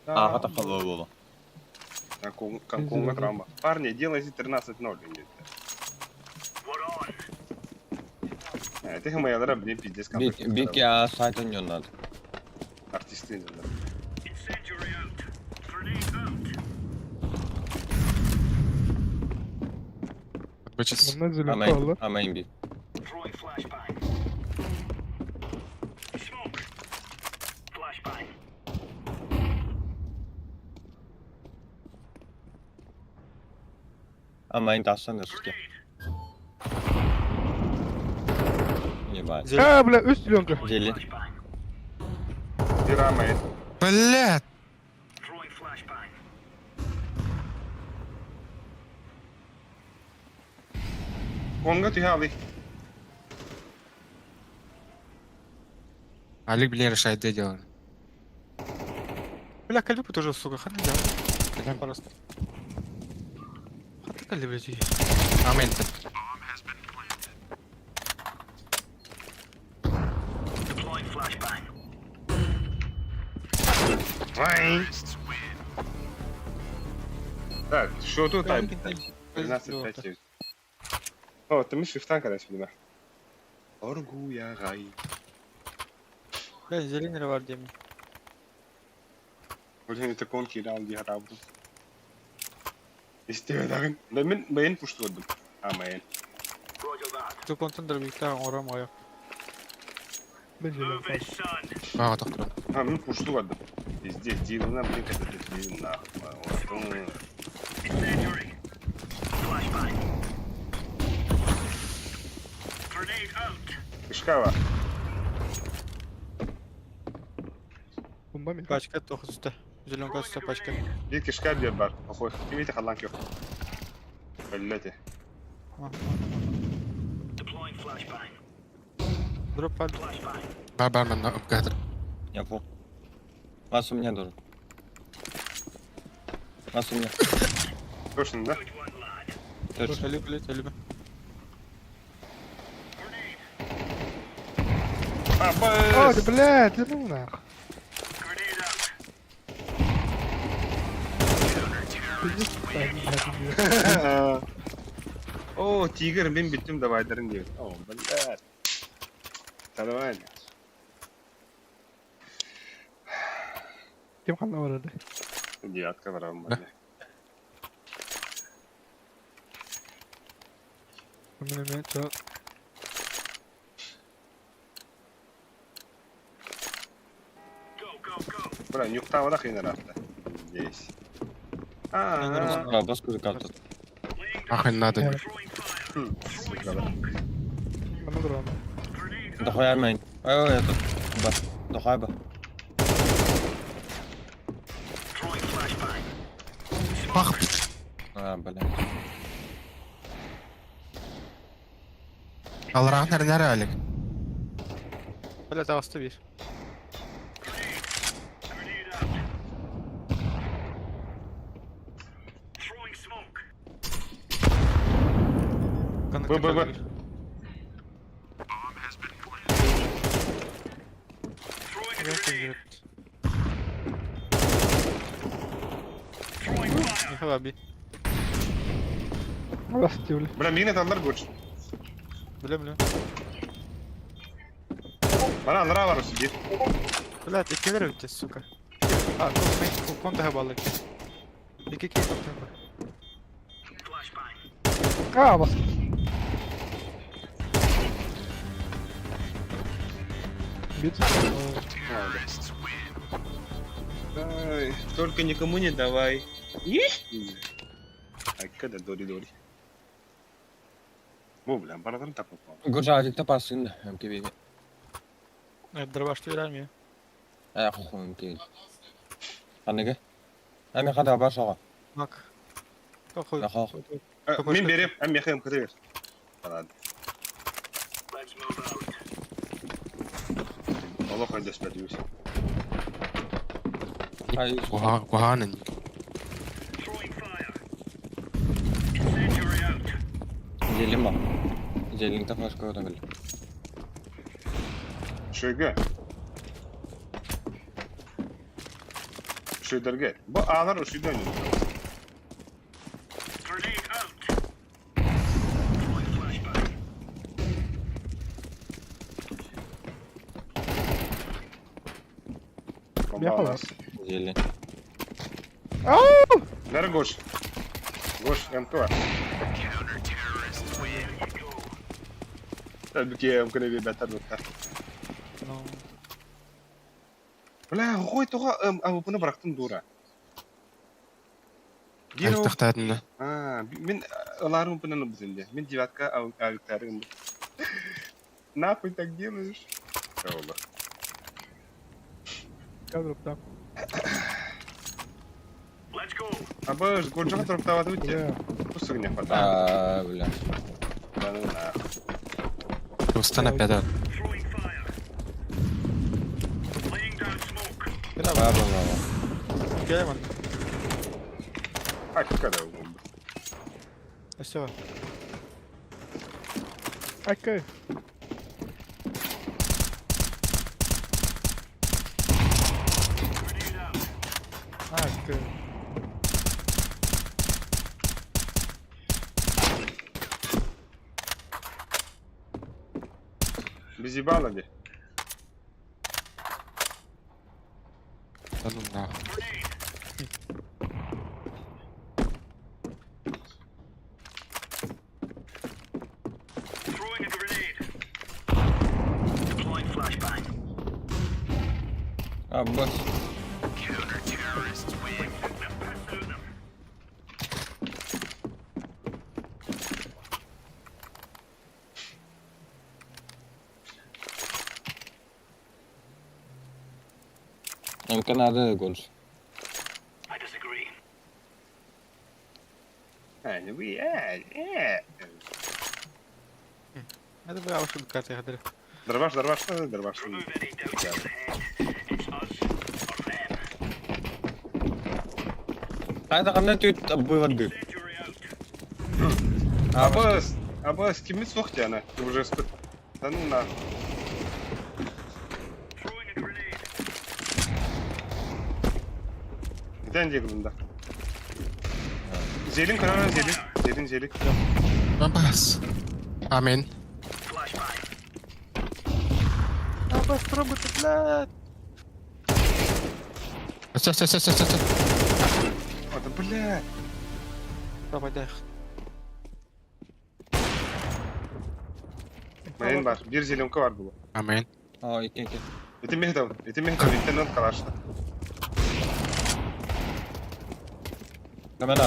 Ага, тахало было. Конкунга травма. Парни, делайте 13-0. Это моя блин, пиздец. Бик я сайт не надо. Артисты не надо. Амейн, амейн би. Амейн тасан өске. Ебать. А, бля, үс зеленка. Зелень. Дирамайт. Блядь! Конга түһэ алый. Алик, блин, решает, где дело. Бля, калибр тоже, сука, хана да. Бля, Просто. Хата калибр дии. Амен. Вай. Так, что тут? 13-5. О, ты миш шифтан когда сюда. Оргуя рай. Бля, зеленый var диэм. Блин, это конки дал ди харабу. Истебедагын. Да мен бэйн пуштурдум. А мэйн. Ту контендер биктә орам аяк. Мен зеленка. А, доктор. А, мен пуштурдум. Везде дивно, блин, когда ты дивно. Кышкава. Бомба мен. Пачка тохы түсті. Зеленка түсті пачка. Bir кышка бер бар. Охой, кимите халанк yok. Өллөте. Дроп пад. Бар, бар, мен МК. Я фу. Вас у меня тоже. Вас у меня. Точно, да? Точно. Али, блядь, али. А, А, б. да, блядь, да ну нах. Пиздец, блядь, О, тигр, мен биттим давайдарын дейт. О, блядь. Давай. Кем ханна барады? Девятка барам, блядь. Мен мен чо. Бра, нюктава да хрена ратта. Здесь. А, А, баску за карту. Нахуй надо. сука, да. Аны дрон. Дохуя мейн. Ой, ой, этот. Ба. Дохуя ба. Пах! А, блядь. Алрахнер нere Алик? Бля, тағысты бир. Б, Б, Б. Хаби. Алас тивли. Бра, мигне таллар гоч. Бля, бля. Бана алра бар сидит. Бля, икилер битте, сука. А, кон daha балык. Ике ки кон daha. А, бас. Бит. Ай, только никому не давай. Ай, когда дори-дори. Бу, бля, барадан тапып. Гуржа, азикта пасын. МКБ. Дробашты берәм я. Ә, хуй МКБ. Аныгы. Әмі қада бар шоға. Мак. Тохой. Нахал. Мен берем, әм мехем кіре бер. Ладно. Аллах айдас бәдіус. Ай, Куханын. Зелен ба. Зелен та флешка өтө бил. Шөйге. Шөйдерге. Бу алар ушүйдөн. Бяхала. Зелен. Ау! Нер Гош. Гош, МК. Бүке МК не бәтер бәтер. Бля, қой тоға АВП-ны бырақтым дура. Алик тахтадын. А, мен ыларым пынан бізінде. Мен девятка авиктарым. Нахуй так делаешь? Ола. Кадр там. Абы гуржаға тұрып өте. Бля. Кусок не хватает. А, бля. Да ну нахуй. Устана пятый. Ба, ба, ба, ба. Келеман. А, когда бомба? Все. Окей. Окей. Без ебала ли? Да ну нахуй. А, бас. Нам Канада больше. А, не вы, а, э. Это бля, уж карты ходили. Дорваш, дорваш, дорваш. А это кандай тут бывады. Абы, абы, с кем сохти она? Ты уже спит. Да ну нахуй. Где они да? Зелин, карара, зелин. Зелин, зелин. Абас. Амин. А, бас, пробуйте, блядь. Все, все, все, все, все. О, да бля. Давай, дай. Мейн бар. Bir зеленка бар было. Амин. А, ики, ики. Это мехдав, это мехдав, интернет калашта. Камера.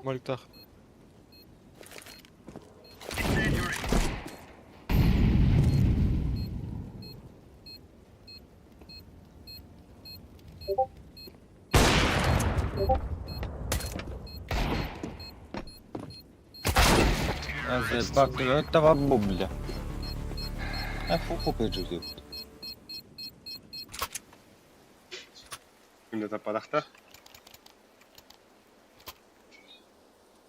Мольтах. Этого бубля. А фу фу Кимде таппадахта.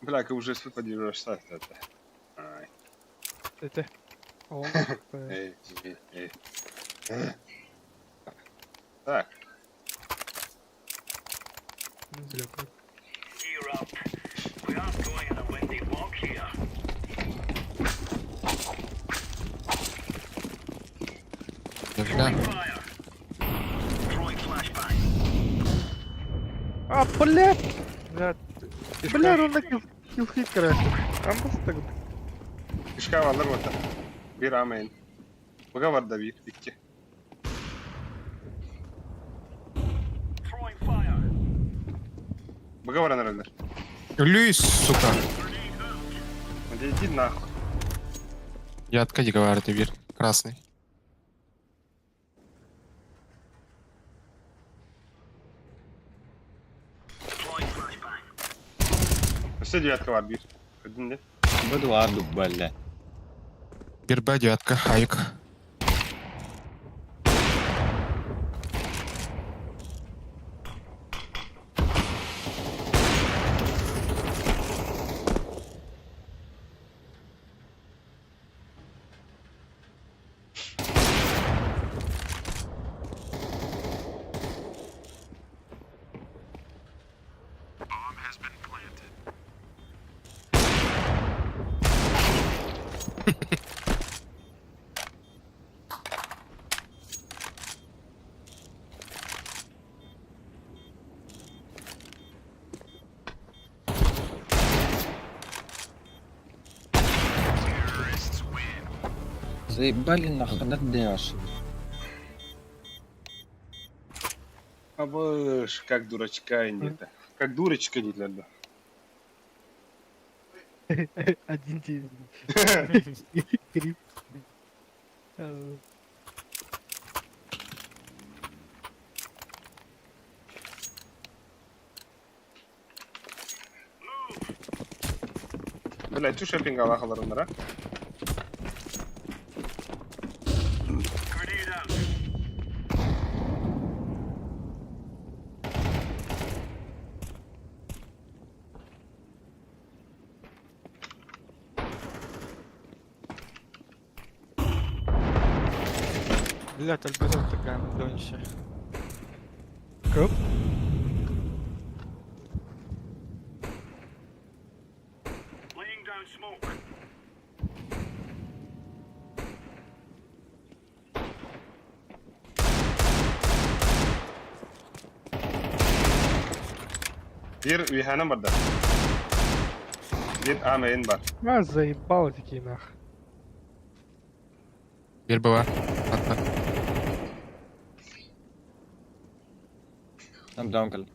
Бля, как уже спит подержишь это. Ай, Это. О, эй, эй, эй. Так, Да. А, блядь! Блядь, бля, он на килл короче. Там просто так. Кишка алыр вот. Bir amen. Бага бар да bir, iki. Бага бар анаралар. Люй, сука. Иди иди нахуй. Я откади говорю, ты бир. Красный. Все девятка бар bir. Один де. Буду аду, бля. Бир Б девятка. Айк. Заебали нахуй, да дэш. Абыш, как дурачка инде. Как дурочка дииллэр да. Один день. Крип. Бля, чу шопинг алахаларыннара. Блядь, альбезон такая донища. Көп. Биир үһээнэн барда. Биир аамайын бар. А, заебал такие нах. Бир была. Атта. Там даункал.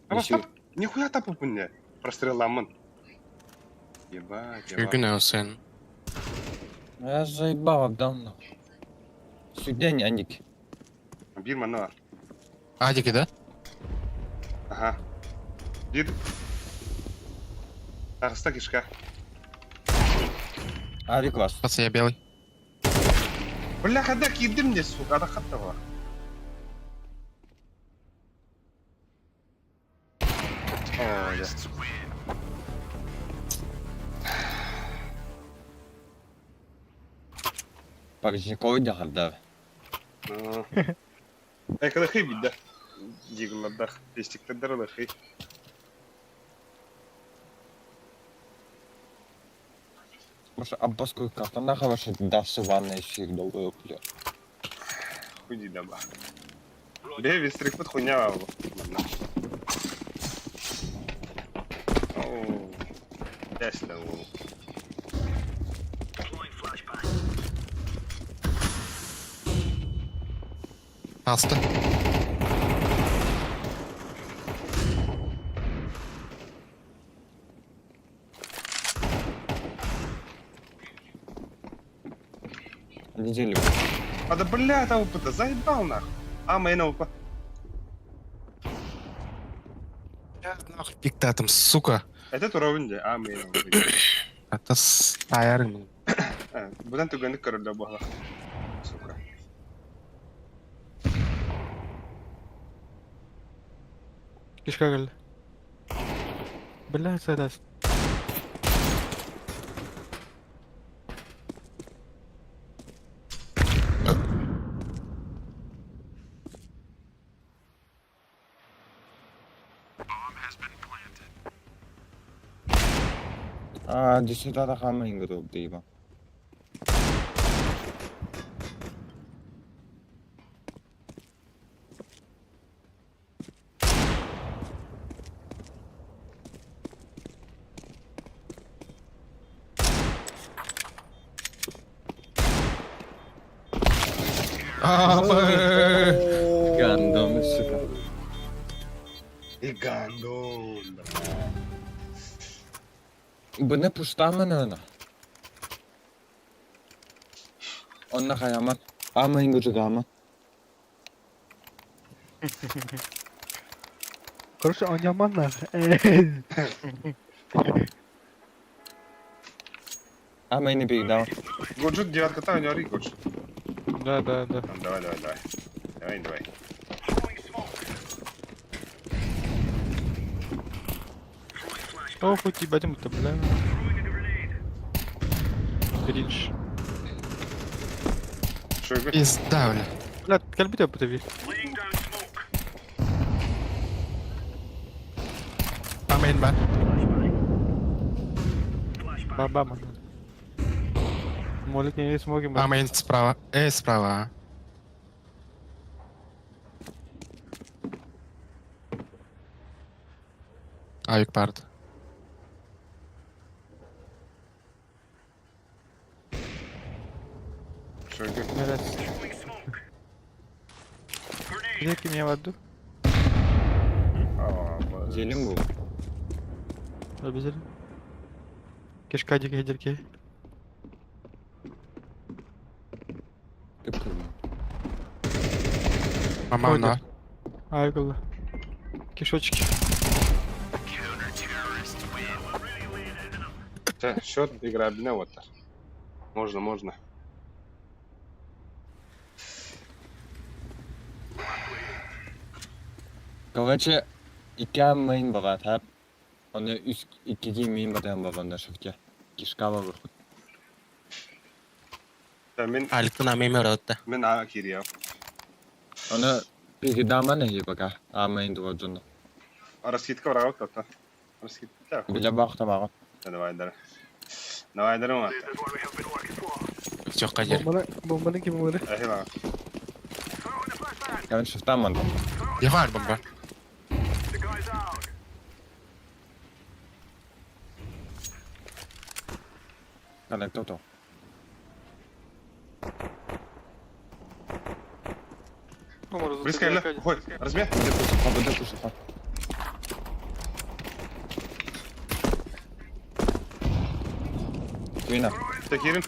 Абас нихуя тапып мне. Простреламмын. Ебать, ебать. Күгүн өсен. Я заебал, даун нахуй. Сюда Аник. Биир манна бар. Адики, да? Аха. Биир. Таҕыста кишка. Авик вас. Паца я белый. Бля, когда киирдим мне, сука, ада хатта бар. О, да. Парижниковый дяхардар. Экалахы бидда. Диглардах, пестиктер лахы. Может, аббасскую карту нахуй вообще даст ванной эфир долгую, бля. Худи даба. Бе, вистрик хуйня. О, ясно. Аста. Неделю. А да бля, это опыта, заебал нахуй. А, мейна опа. Нахуй пиктатом, сука. Это уровень, де, а, мейна опа. Это стаярым. Будан түгәнлек көрөлдө була. Сука. Кишка кэллэ. Блядь, садас. А, десята хама ингроб дейба. Гандон, сука. И гандон. Бне пуста мене. Онна хаямат. Ама ингроб Короче, он яман нах. Ама не биг даун. Годжут девятка та, у него годжут. Да, да, да. Давай, давай, давай. Давай, давай. О, хоть ебать ему-то, бля. Кринж. Шо я Пизда, бля. Бля, кальбите потови. Амейн ба. Баба, ман. Молик не смоги, ман. Амейн справа. Эй, справа. Авик парт. Шойгу. Мелес. Bir kim yavadı? Зелен был. Обязательно. Кишка дикая дирки. Кып-кызыл. Мама, на. Айгулла. Кишочки. Счет игра бина вот. Можно, можно. Короче, икки мейн баар хап. Оны үс иккиги мейн батаан бабанда шифте. Кишка бар. Мен Аликтын амеми оротта. мен а кирия. Оны передама не пока. А мейн дуа джонно. Раскидка врагов то. Раскидка. Биле бахта мага. Давай, давай. Давай, давай. Все, кадер. Бомбаны, бомбаны ким ылары? Ахила. Короче, шифта манда. Яхар бомба. Коннектор то. Близко, Ля. Уходит. Размер. Пабыда кушаха. Твина. Такирин.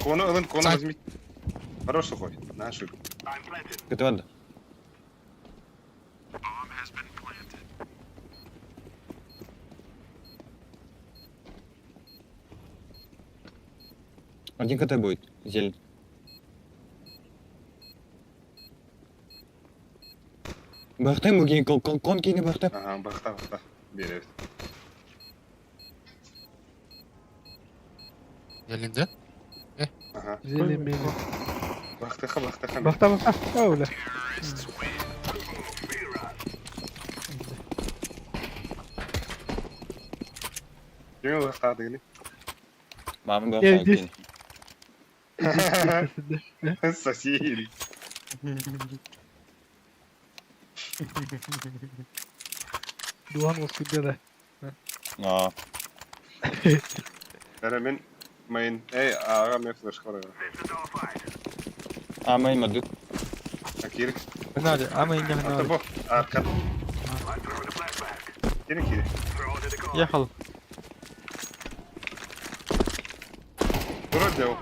Кону ылын, кону Сай. возьми. Хорош сухой. Нашу. Кытванда. Один КТ будет, зелень. Бахтайм бугин кон кон кон кини бахтайм. Ага, бахта, бахта. Бери. Елинде. Ага. Зелен мени. Бахтаха, бахтаха. Бахта бахта. Öyle. Кими бахта дегени? Мамы Я бахтайм здесь. кини. Сосиль. Дуан воскудела. А, Бәрі мен мейн. Эй, аға мен флешка бар. а мейн мадук. Акир. Гнали, а мы не Ата гнали. бо. Арка. Кири кири. Ехал. Тура дел.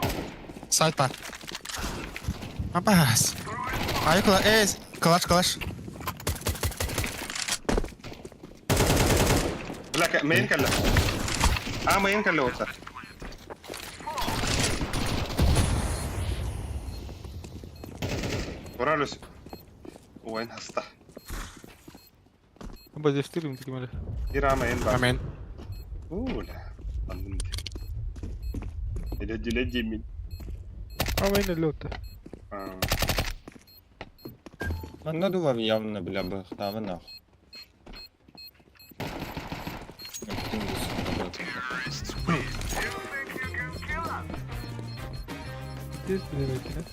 Сайт бар. Абас. Айкла, эй, калаш, калаш. Бля, мейн калла. А мейн калла olsa. Уралус. Уайн хаста. Оба здесь стырим таким Кира мейн бар. Амен. Уля. Андым. Эле диле димин. Ama yine lotta. Манна дува явно бля бахтава нах. Здесь bile belki de.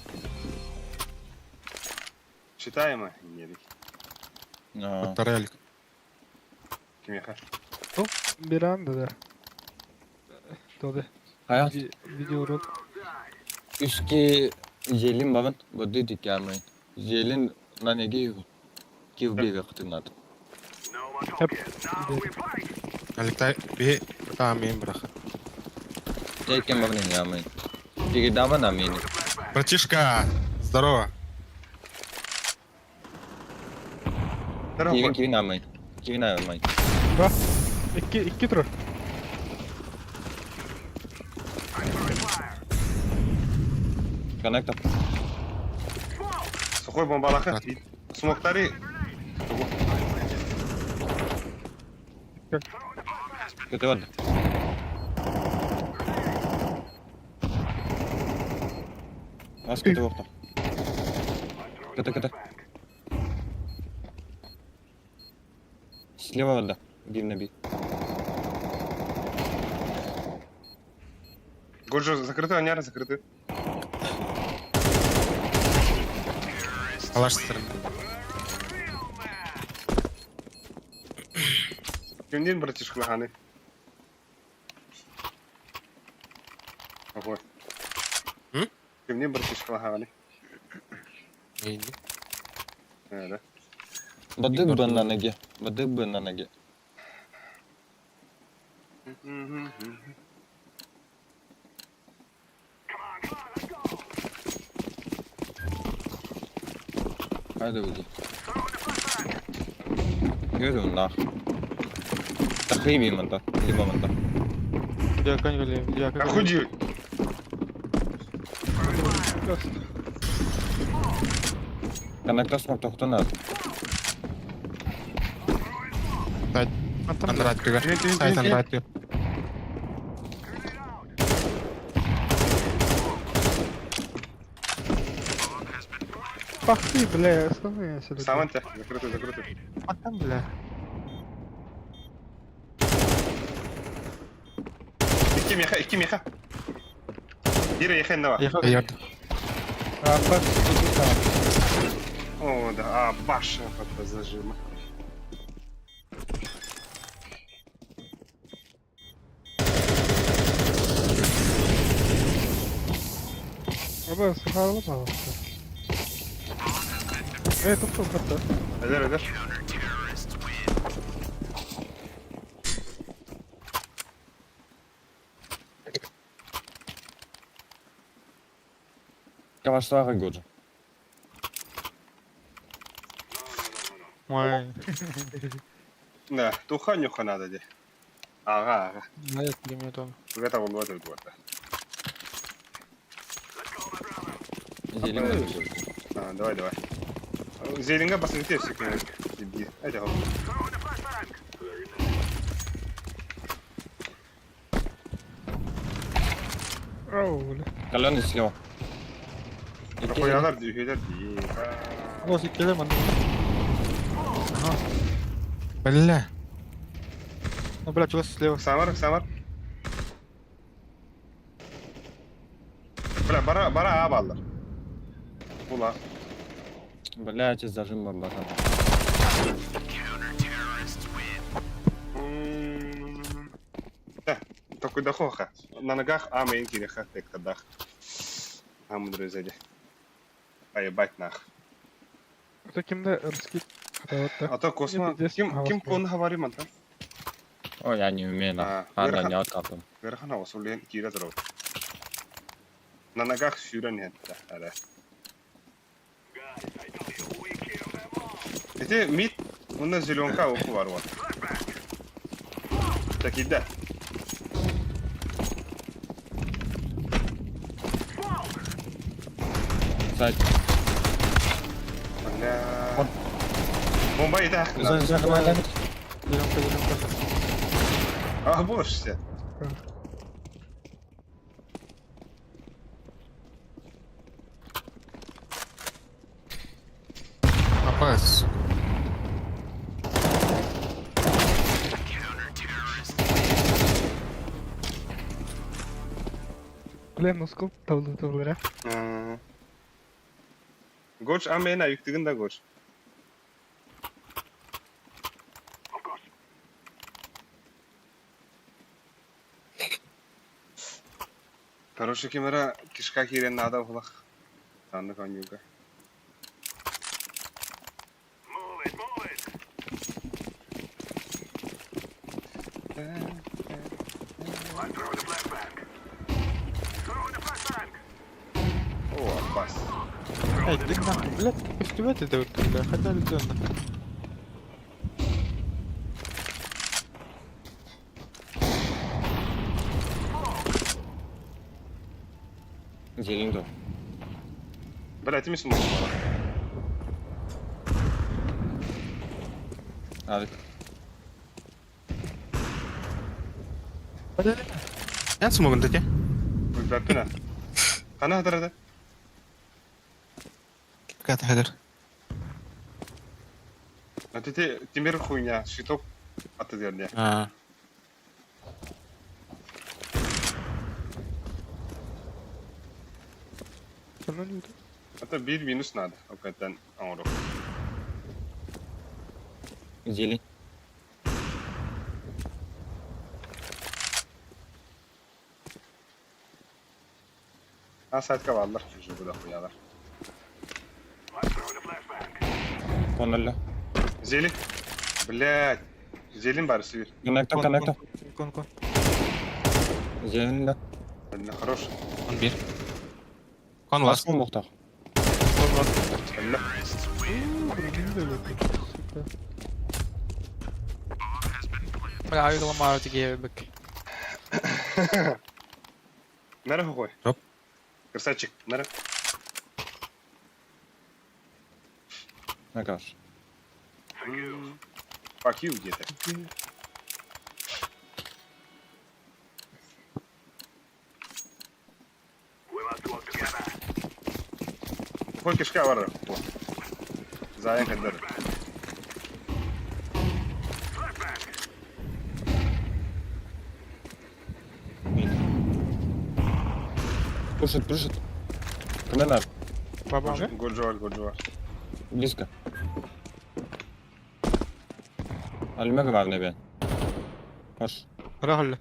Читаемо. Нелик. А, Второй Алик. Кимеха. Bir anda da. Тоде. Хая. Видеоурок. Үске зелен бабын, бұды дикке алмайын. Зелен нанеге кевбеге қытынады. Hep. Аликтай, би, амин, браха. Тәйкен бабын не алмайын. Теге даман амин. Братишка, здорово. Кевин кевин алмайын. Кевин алмайын. Bak. İki, iki tur. Коннектор. Сухой бомбалаха. Смоктари. Көтіп Ас көтіп оқты. Көті, көті. Слева вода. Бир на бир. Горжо, закрыты, аняра закрыты. Калаш стороны. Кимден братишка лаханы? Ого. М? Кимниин быртышкалаһаҕыный? Эйни. Ээ, Бадык бы на ноге. Бадык бы на ноге. Хайда уйди. Görün lah. Takribi manda. Либо manda. Yakın geliyor, yakın А geliyor. худи! Коннектор смог тохтон аз. Антон, Андрат түгэр. Сайт андрат түгэр. Ах ты, бля, останови сюда. Саманта, закрытый, закрытый. Антон, бля. Икки меха, икки меха. Дира ехен давай. Yakın. Эйорд. А, пап, иди там. О, да, а, баша под зажима. Аба, сахарла пожалуйста. Эй, тут тут тут. Эдер, эдер. Каваштара годжа. Ой. Да, туха нюха надо де. Ага, ага. Нет, не мне там. Это он вот этот вот. Зелень годжа. А, давай, давай. Зеленга басыңты все иди. Это он. Оу, бля. Каленый слева. Хуялар дүйелер дии. Nasıl gelemem. Бля. Ну, бля, чего слева? Самар, Самар. Бля, бара, бара а баллар. Була. Блять, зажим бомбара. Да, такой дахоха. На ногах а мейн киреха тектадах. А мудрый сзади. А ебать нах. Это кимде русский? Вот так. А то космо. Нет, здесь Ким ким авас кон говорим антон? Ой, я не умею А, на. А, да, верха- не откатываем. Верхана осулен кире туру. На ногах сүүрэн хэтта. Ара. Эти мид уна зеленка оку бар вот. Так ида. Сайт. Бля. Бомба ида. Зеленка, зеленка. А боже. Апас. Бля, носкоп тавлы тавлы. Гоч амена yüktügün да гоч. Короче, кемера кишка кирен надо булах. Танны конюга. О, Аббас. Эй, иди нахуй, блядь, успевайте это вот, бля, хотя лицо нахуй. Зелень до. Бля, ты мисс Авик. Я смогу дать. Бәппін Қана хатарады? Ката хадыр. А ты темир хуйня, щиток аты дерне. А. Это бир минус надо. Окайтан оңоро. Зелень. А сайтка бааллар, жубуда хуялар. Коннелле. Зели. Блядь. Зелин бар сибир. Коннектор, коннектор. Кон, кон. Зелень Блин, хорош. Он бир. Кон ласт. Ласт мохтах. Бля. Сука. Бля, айгыламаар тиге бик. Нара хуй. Оп. Красавчик, нара. Накаш. Fuck you где-то. Хуй кишка бар. Заян кадыр. Пушит, пушит. Кменар. Баба. Гуджуар, гуджуар. Близко. Альмег var ne ben? Koş. Рахалла.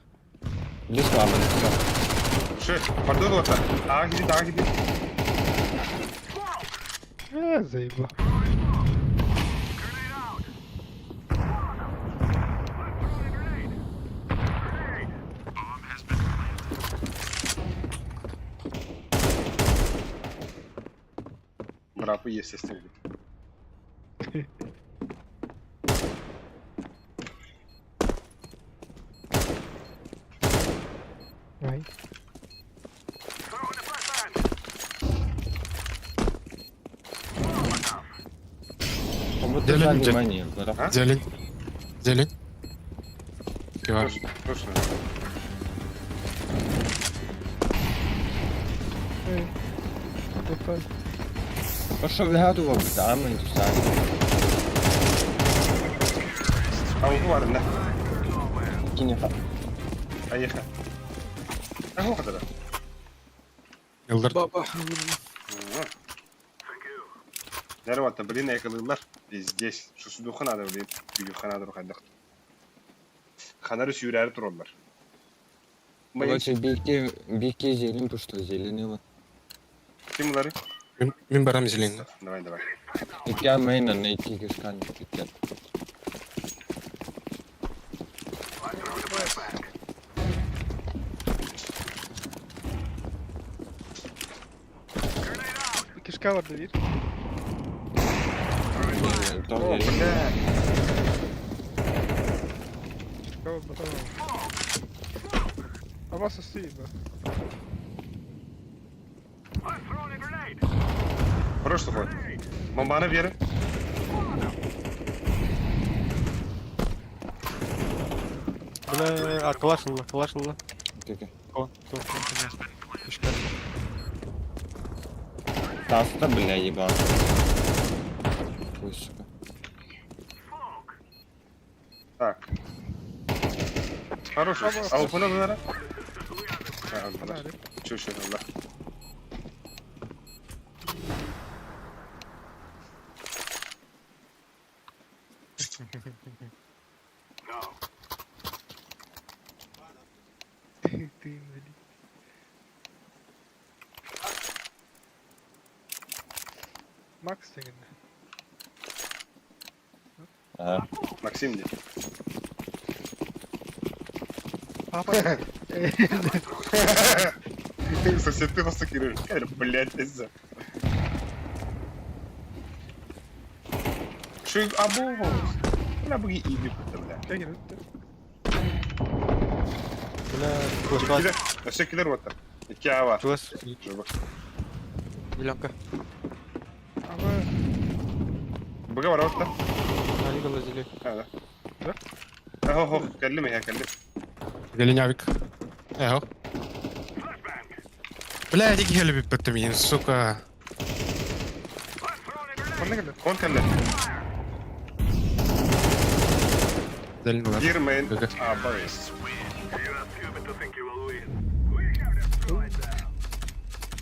Близко var близко. Şu, pardon orta. Ağa gidin, ağa gidin. Заебал. Брапы естественно. Ай. Побудь Зелень, сзади мені, бра. Зелень. Зелень. Кива. Точно, точно. Эй. Достань. Пошел в хату вабыт, а мы не сами. А у var ne? Кинеха. Айыха. А o kadar. Yıldır. Баба. Нere var блин, yakaladılar. Здесь. Şu суду надо, блин. Büyük ханада рухадык. Ханары сүйрәре туралар. Короче, бики, бики зелень, потому зелень его. Ким булары? Мин барам зелень. Давай, давай. İki мейн, на iki кишкан кеткен. Кишка var da bir. О, бля. Кишка var da. А вас да. Хорош такой. Бомбаны бери. Бля, а калашылла, калашылла. Окей. Кон, кон, кон. Кишка. Таста, бля, ебан. Ой, сука. Так. Хорош. А у куна bunlara? Ha, bunlar. Şu şu Allah. Ты инвалид. Макс деген. А, Максим де. Папа. Сосед ты просто кидаешь. Блядь, из-за. Şu abu. Бля, bu iyi бля. Деген өтті. Бля, калаш. Килер, өссө килер вот. Икки ава. Чугас. Жуба. Зеленка. Ама Быга бар вот. Айгыла зелень. Ha. Да? Хо хо, кәллеме я кәллем. Зелень авик. Эхо. Бля, иди хели битте мин, сука. қандай келді? Кон кәлле. Зелень бар. Гирмен. Быга. А, Борис.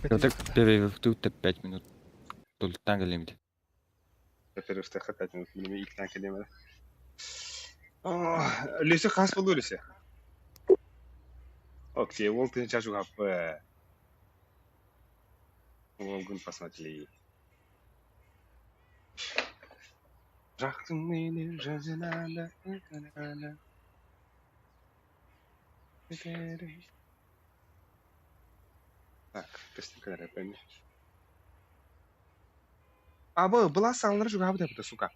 так перерыв тут 5 минут. Только так лимит. Перерыв 5 минут. Билеме иктен кәллеме. Лесе хас булды лесе. Окей, ол тын чашу хапы. Уолгун посмотри. Жахтын жазынада. Так, костюм пойми. А, была салнар жуга это, сука.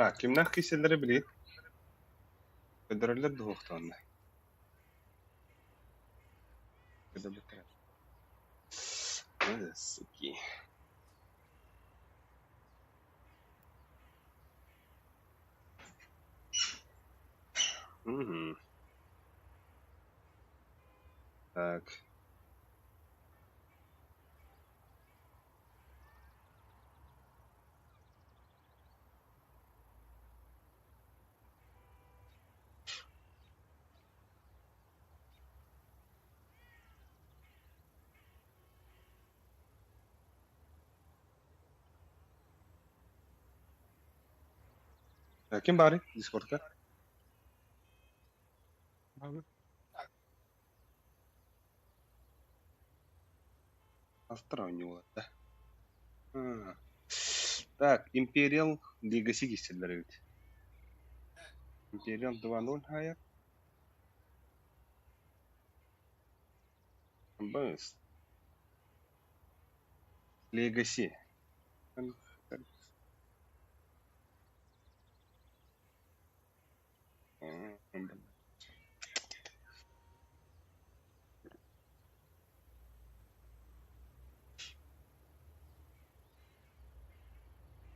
Так, кимнах киселлere билет. Көдөрөллөр дуһуохтаанна. Суки. Угу. Так. Ким бары? Дискордка. Abi. Астра у него, да. Так, Imperial Legacy киселлер ведь. Imperial 2.0 хаяр. Быс. Legacy.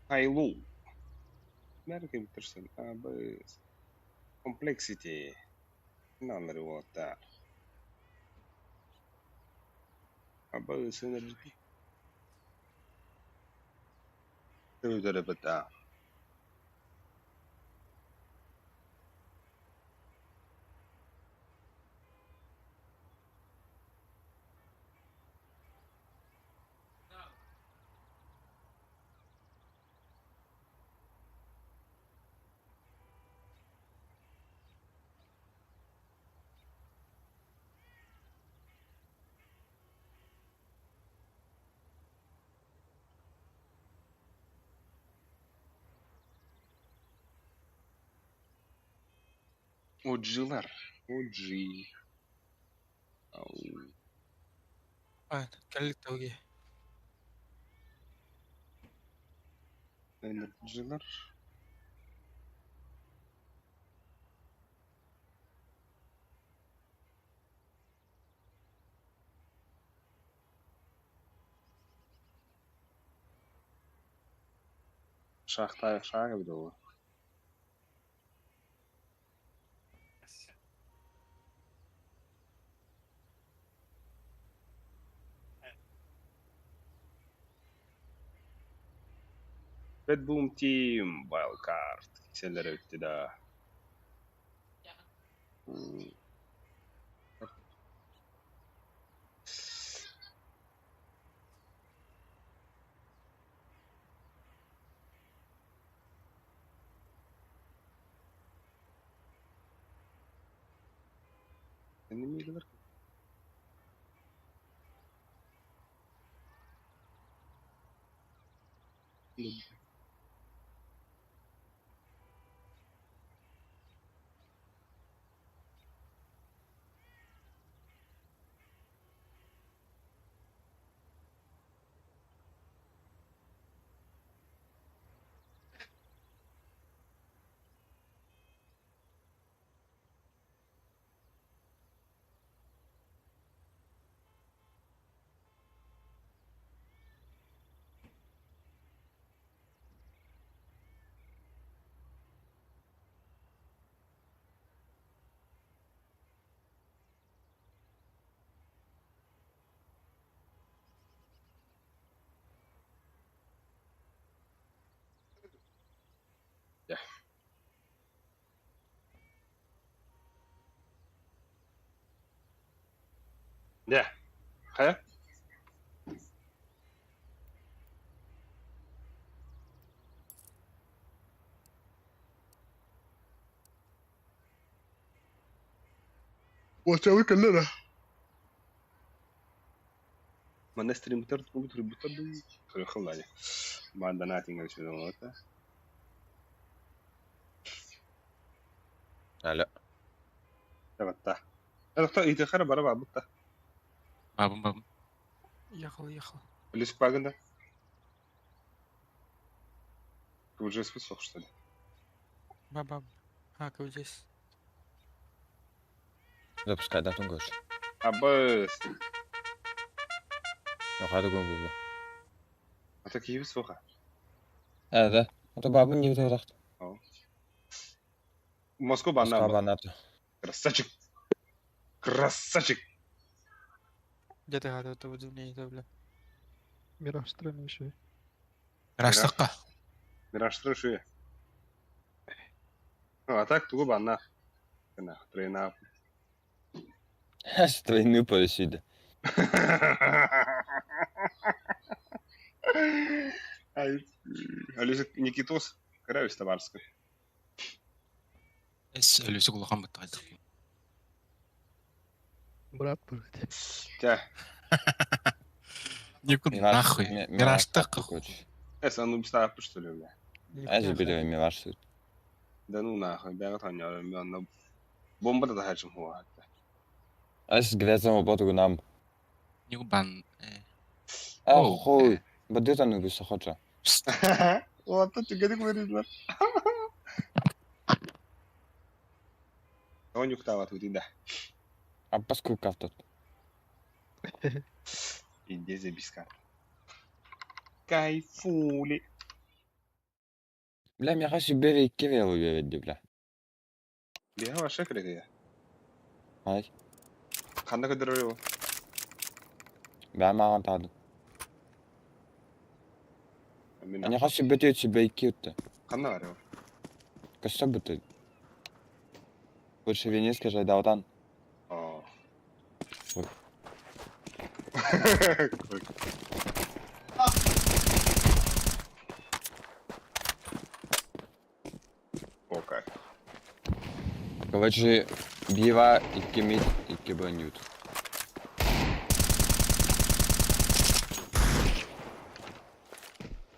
Хайлу. Мәрке биттерсен. Абыс. Complexity. Налары вот. Абыс energy. Бата. Оджилар. Оджи. Ау. Aynen. Geldik de Энерджилар. Шахта шага было. Red Boom Team Wildcard. Киселлер өттü да. Enemy Дьэ, хайа? Уочабы кэллэ да? Манна стримтар турбуттар дуу? Көрүөххэ булаайа. Баанданаатыҥҥа үчүгэй Алло. Табатта. Эрохто ыйытыахха эрэ бара барбыт да. Бабым бабым. Ехал, ехал. Плюс пагында. КВЖС суох что ли? Баба. А, здесь. Запускай, да, тун көрч. Абыс. Хады көн булду. Ата киһи суоха. Э, да. Ата бабын не бит Москва Москва банна. банаты. Красавчик. Красавчик. Где ты гадал, это выдавление, это, бля. Мираж еще. Раштыққа. Мираштыр шуя. Ну, а так тугу банна. На, трейна. Тройную парашют. Ай, Алиса Никитос, Каравис Таварска. Эс өлүсү кулахан быттагайдык. Брат, блядь. Тя, Никуда нахуй. Мираштық. эс, а ну бистаа что ли, бля. Әз бит мираж. Да ну нахуй, бяга таня, на бомба да хачым хуа. Әз грязно боту нам. Нику бан. А хуй. Бадета ну бис хоча. Вот ты где говоришь, да? Он юктава тут да. А паску кафтот. Иди за бискар. Кайфули. Бля, мираж бери кевел бери бля. Бега вообще крыга. Ай. Ханда кыдыры Бә маған тады. Ани хашы бете тебе китте. Ханда бар его. Кашта бите. Больше венеска жайдаудан. О. Ой. О, как. Короче, бива икки мид, икки бронют.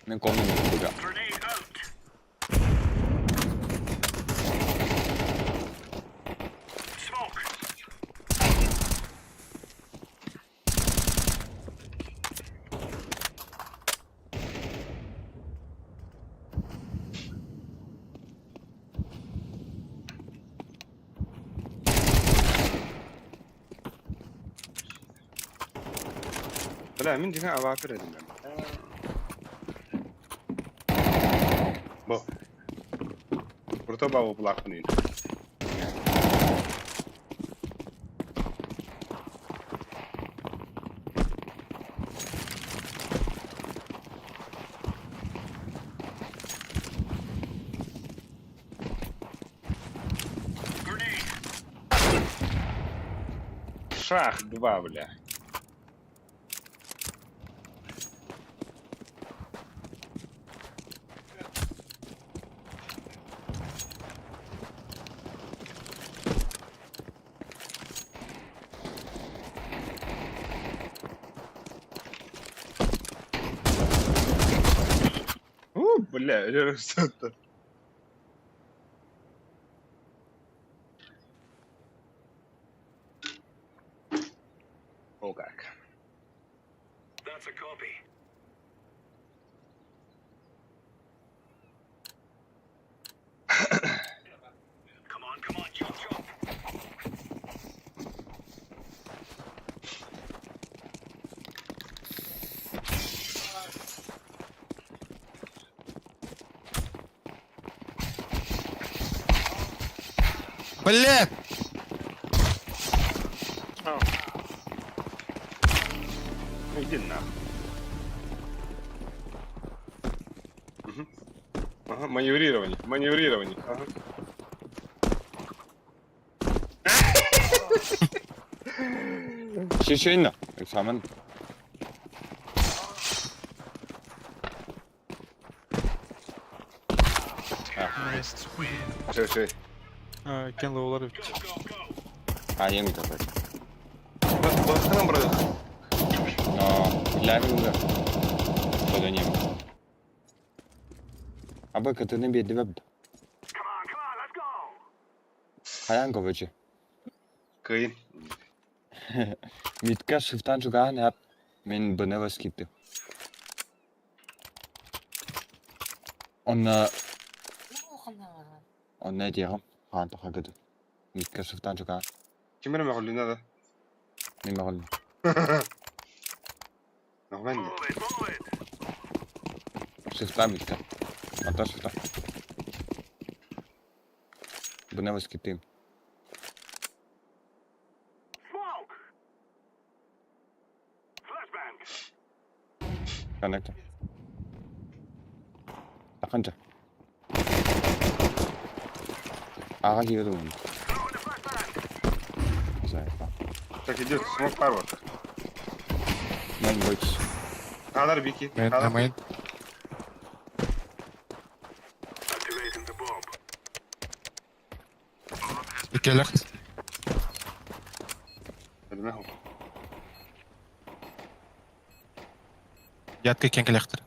Мен комнату буга. Бля, мин дигән авапер едем. Бу. Круто бабу булакын. Шах два, бля. У, бля, что-то. О как. Блядь! Ну, Иди нахуй. Мгм. Ага, маневрирование, маневрирование. Ага. Шишин. Экзамен. Все, все. Кен лоулар эбит. Айым такой. Басканан брат. Но лявилга. Что не Абы кытыны берди веб. Хаян ковычы. Кыйын. Митка шифтан чугаан хап. Мен бынева скипти. Онна онна диэҕим хаан тохагыды. Митка шифтан чугаан. Ким эрэ мөҕүллүнэ да? Мин мөҕүллүм. Мөҕүмэн дии. Шифта митка. Ата шифта. Бынева скиптим. Коннектор. Таханча. Аҕа киирэ уун. Так идет, смог пару. Мен бойтесь. Хаалар бики. Мейн, Хаалар. мейн. Иккилэр. Билмэ хо. Ятка иккиэн кэлиэхтэр.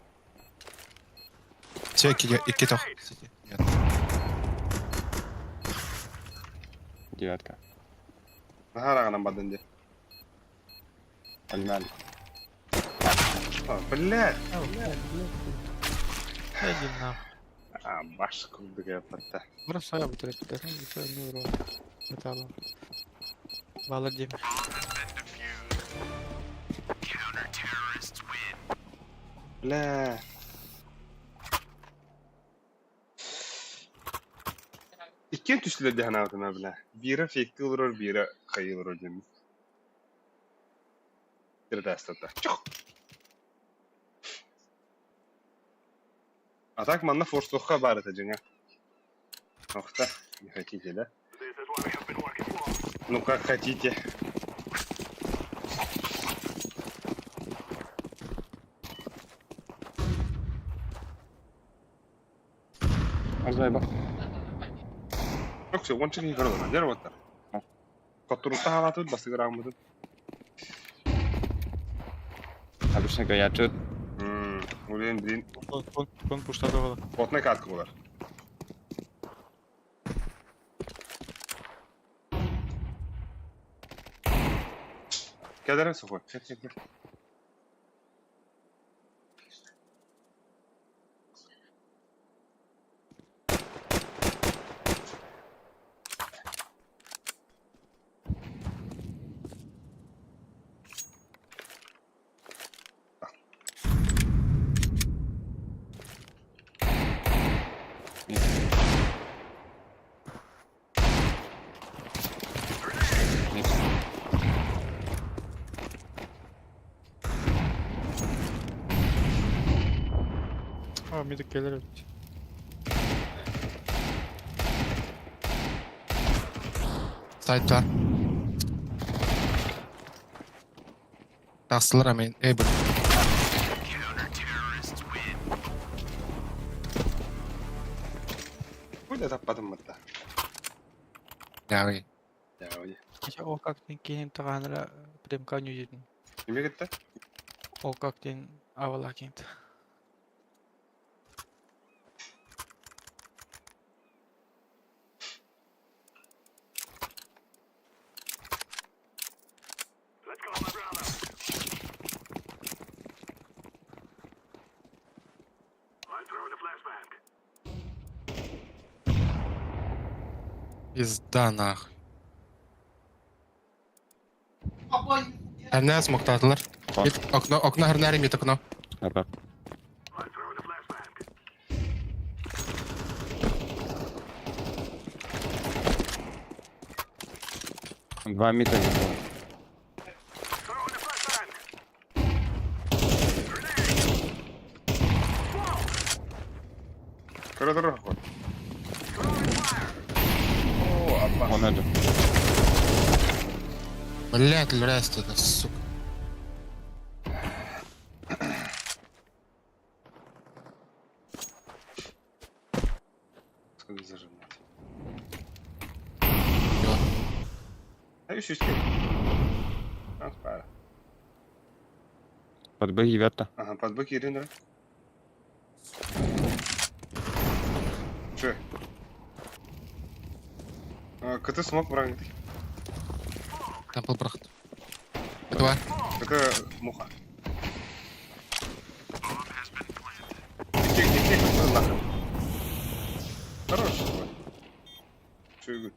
Все, икки, икки тох. Нет. Девятка. Наһаа араҕынан бардын дии. Альман. А, блядь. Иди нахуй. А, баш курдук эппэтэ. Бросаю бутылку, ну, металлом. Баладим. Бля. Иккиэн түстүлэр дии санаабытым бля. Биирэ фейкти олорор, биирэ хайыы олорор диэммин. Кирдээстата. Чох! А так манна форсухха баар этэ дьиҥэ. Охта, не хотите, да? Ну как хотите. Арзайба. Өксө, уонча киһи көрө олорор, дьэ уолаттар. Хотторутта хаалаатыбыт, бастакы рааммытын. Обычно говорят, Блин, блин. Кон пуштады ола. Плотная катка буолар. Кэлэрэ сухой. Кэл, кэл, кэл. Мид. А, мидик келер эбит. Сайтта. Тахсылар мейн. Эй, бу. Куда таппатым мытта? Яви. Яви. О, как ты кинем таганра премканю един. Кимге кетті? О, как ты авала кинт. Пизда нахуй. Хернес смоктатылар. Кон. Окно, окно хернери мит окно. Арба. Два метра. Көрө турар хохот. О, апа. Он это. Блять, лрest это, сука. Сколько зажимать. Йо. А еще сколько? Пара. Подбеги девятка. Ага, подбыки Ирина. Че? КТ смог брать. Темпл брахт. Два. Какая муха? Иди, иди, иди, нахуй. Хорош. Че,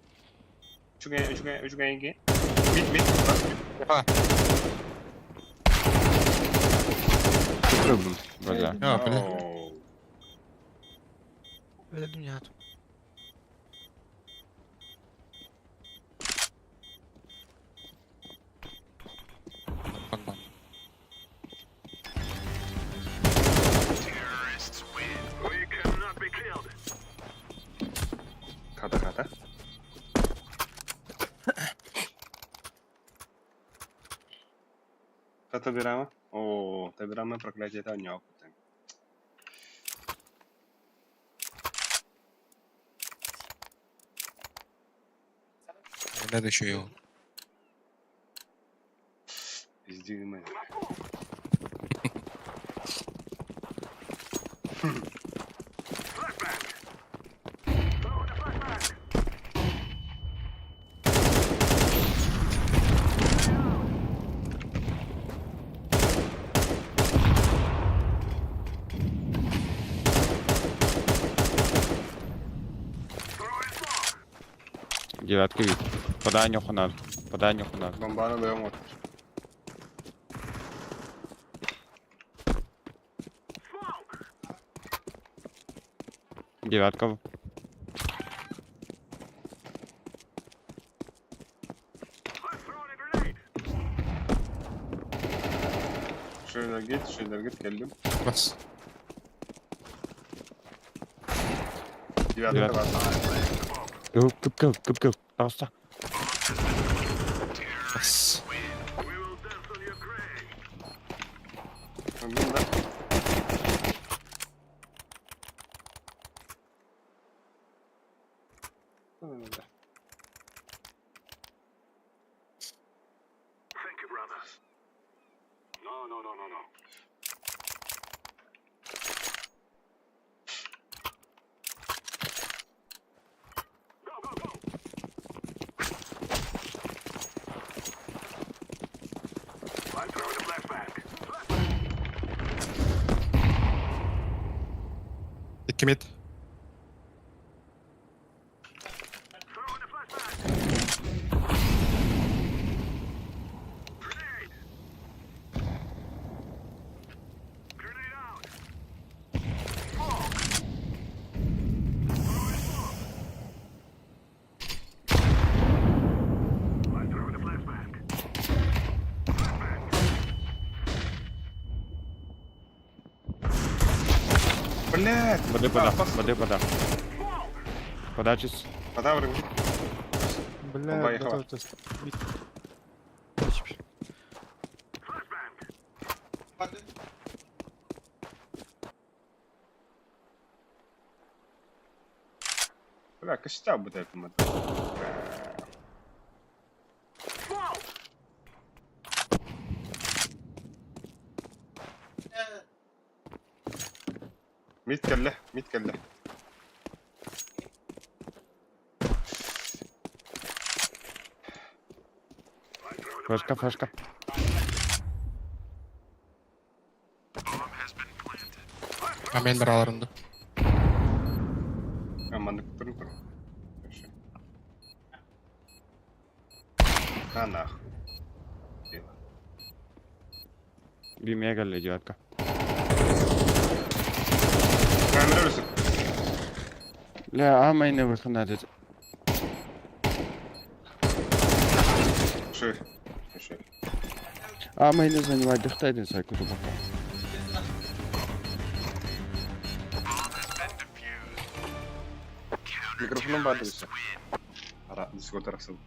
үчүгэй, үчүгэй, үчүгэй, Мид, мид, А, Бля. а, бля. Оу. Өлдүм я. Погнал. Хата, хата. Хата бирама? О, табирама проклятие это не опыт. Надо еще его. Пизди мы. Девятка вид. Подай нюху надо. Подай нюху надо. Бомбаны даем вот. Девятка. Şöyle git, şöyle git geldim. Бас. Девятка Девятка. var. Кып кып кып кып кып. Пожалуйста. Бас. Öldüm да. Икки мид. Блядь! Воды пода. Воды пода. Подача. Пода враг. Бля, Поехала. готовьтесь. Бля, костя бы так ему. Мид кэллэ, мид кэллэ. Флешка, флешка. А мен бір аларымды. А, маннык турун тур. Хорошо. На нахуй. Дело. Би мега девятка. Камера өлсүк. Бля, а мейне выходит. Шö. Шö. А мейне занимать дыхтайден сайку тубака. Микрофоном барды өссө. Ара, Discord арахсыл.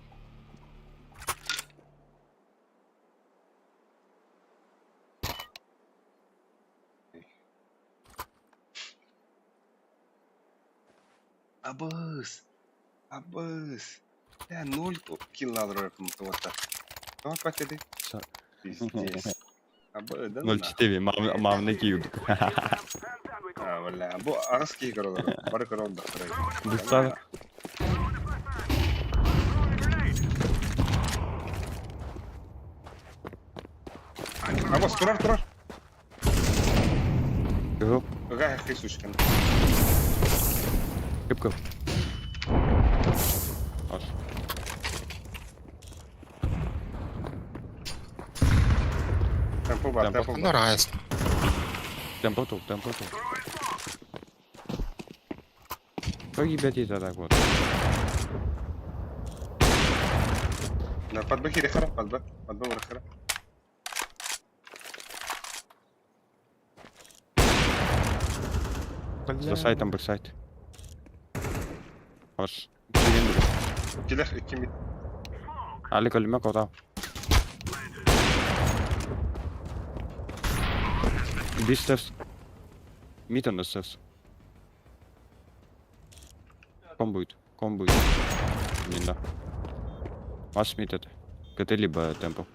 Абыс! Абыс! Бля, ноль килл вот так. Давай пакеты. Пиздец. Абы, да на. 0-4 мамны киюдук. А, бля, бу аҕыс киһи көрөлөр. Бары көрөллөр. Быстар. Абас, турар, турар. Кыһыл. Ыга хи сучкин. Кып-кып. Аш. Темпо бар, Темпо. темпо Ну, бар. райс. Темпо тут, темпо тут. Как ебать это так вот? На подбы хири хара, подбы, подбы вара хара. За сайтом бір сайт. Аш. Киген бір. Килер икки мид. Али көліме қода. Бис steps. Mid on the steps. Ком будет? Ком будет? Не да. Вас мид это. КТ либо темпо.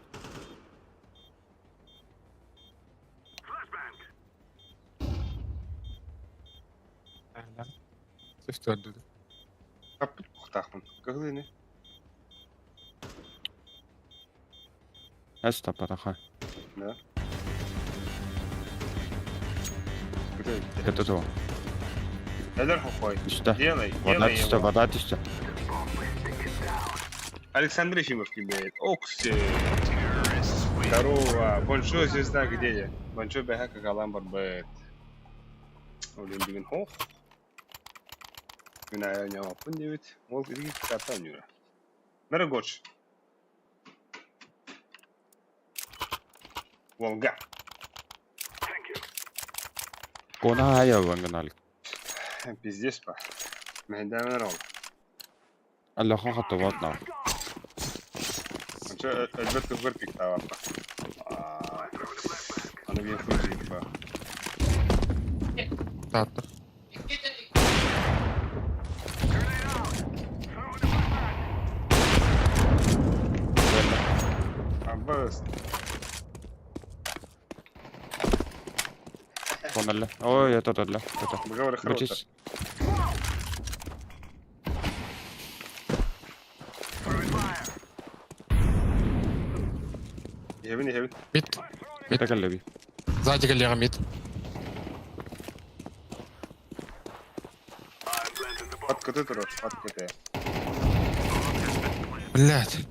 Сөстөрдү. Каппыт кухтахмын. Кыгылыны. Эс тапараха. Да. КТ то. Элер хохой. Үстә. Делай, Вода делай түсті, его. вода түсті. Александр Ефимов тебе. Окси. Здорово. Большой звезда где я? Большой БХ как Алан Барбет. Олин деген хох. Күн аян апын дебит. Ол ирги катан юра. Мера гоч. Волга. Кона ая ванганалик. Пиздец па. Мен рол. Аллаха хатты вот на. Анча әлбәттә көр пик тавапа. Аны бир фужик па. Таатта. Абыс. Коналла. Ой, это тадла. Это. Бгавар хрота. Бычис. Хебин хебин. Мид. Это каллеби. Сзади галера мид. Пат кт турар, пат кт. Блядь.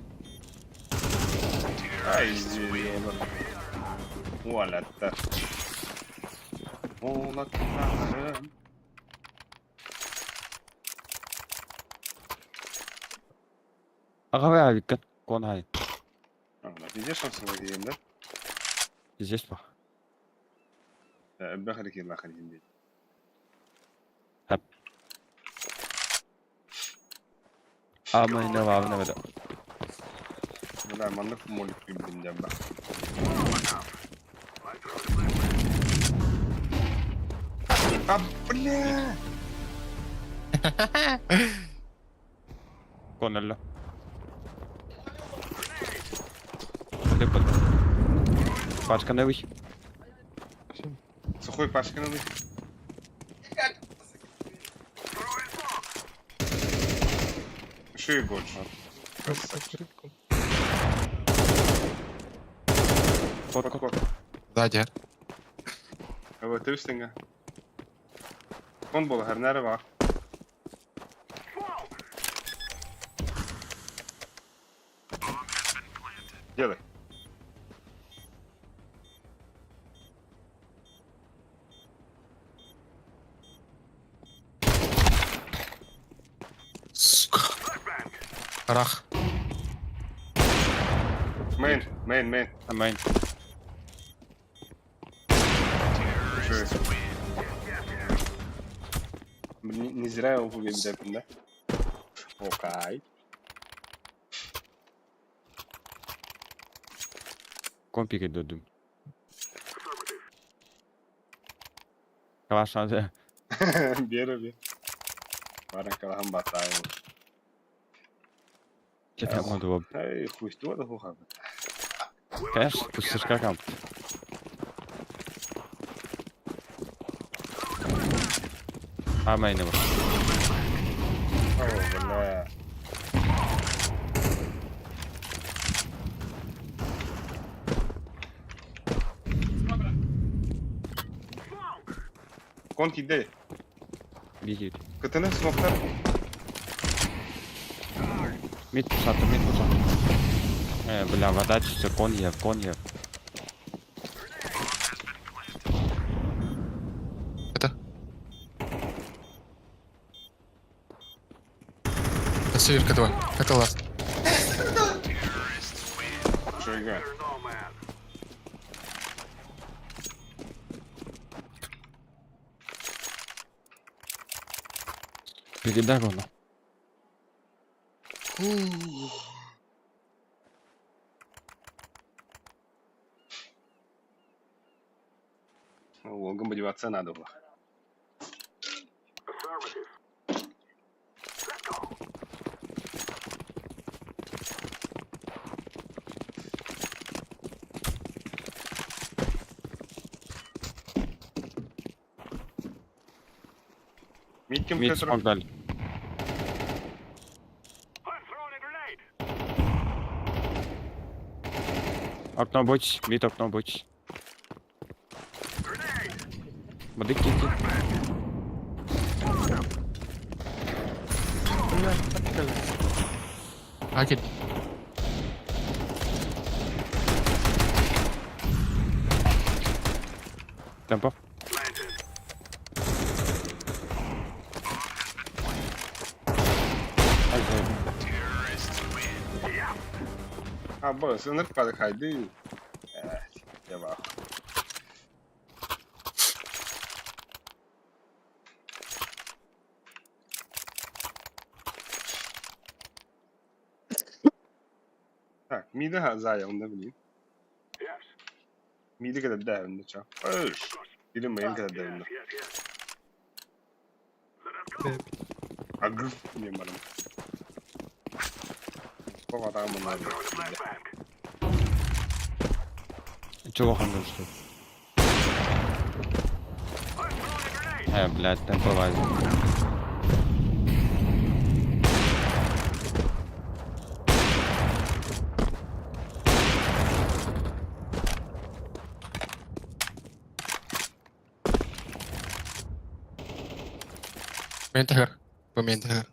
Ай, издевело. Уалатта. Уалатта. Ага, авикка. Кона ай. Пиздец, он сына да? Здесь па. Бахар килла ханин. А мы не вавна веда. Бля, маннык молик күлдүм жабба. А, бля! Коналла. Деп. Пачка не вых. Сухой пашканы вы. Еще и больше. Красавчик. Кот кот. Кот-кот. Сзади. Вот ты Он был гарнерова. Делай. Сука. Рах. Мейн, мейн, мейн. Амайн. Еще Не, не зря я его да? Окей. Компик додум. Калашанзе. Бера, бер. Баран калаһан баттаайым. Кэтэҕэ Эй, хуй да хуха. Конечно, пустышка камп. А мейн бар. О, бля. Кон киирдэ. Бигит. Кытыны смоктар. Мид пусаты, мид пусаты. Бля, вода чисто, кон ев, кон ев. Это? Северка 2. Это last. Что игра? Передай воно. Логом мотивация надо было. Мид кем Мид смог дали. Окно будь, мид окно будь. Воды кики. Блядь, так кэллэ. Акель. Темпо. Ай, А, босс, ынырк падыхайды. Я бах. Так, мида зая, онда билин. Миди кадar да онда ча. Öş. Бирин мейн кадar да онда. Агрф не барым. Бага мына. Чего хан что? Блядь, темпо лазит. Мен тахар. Бу мен тахар.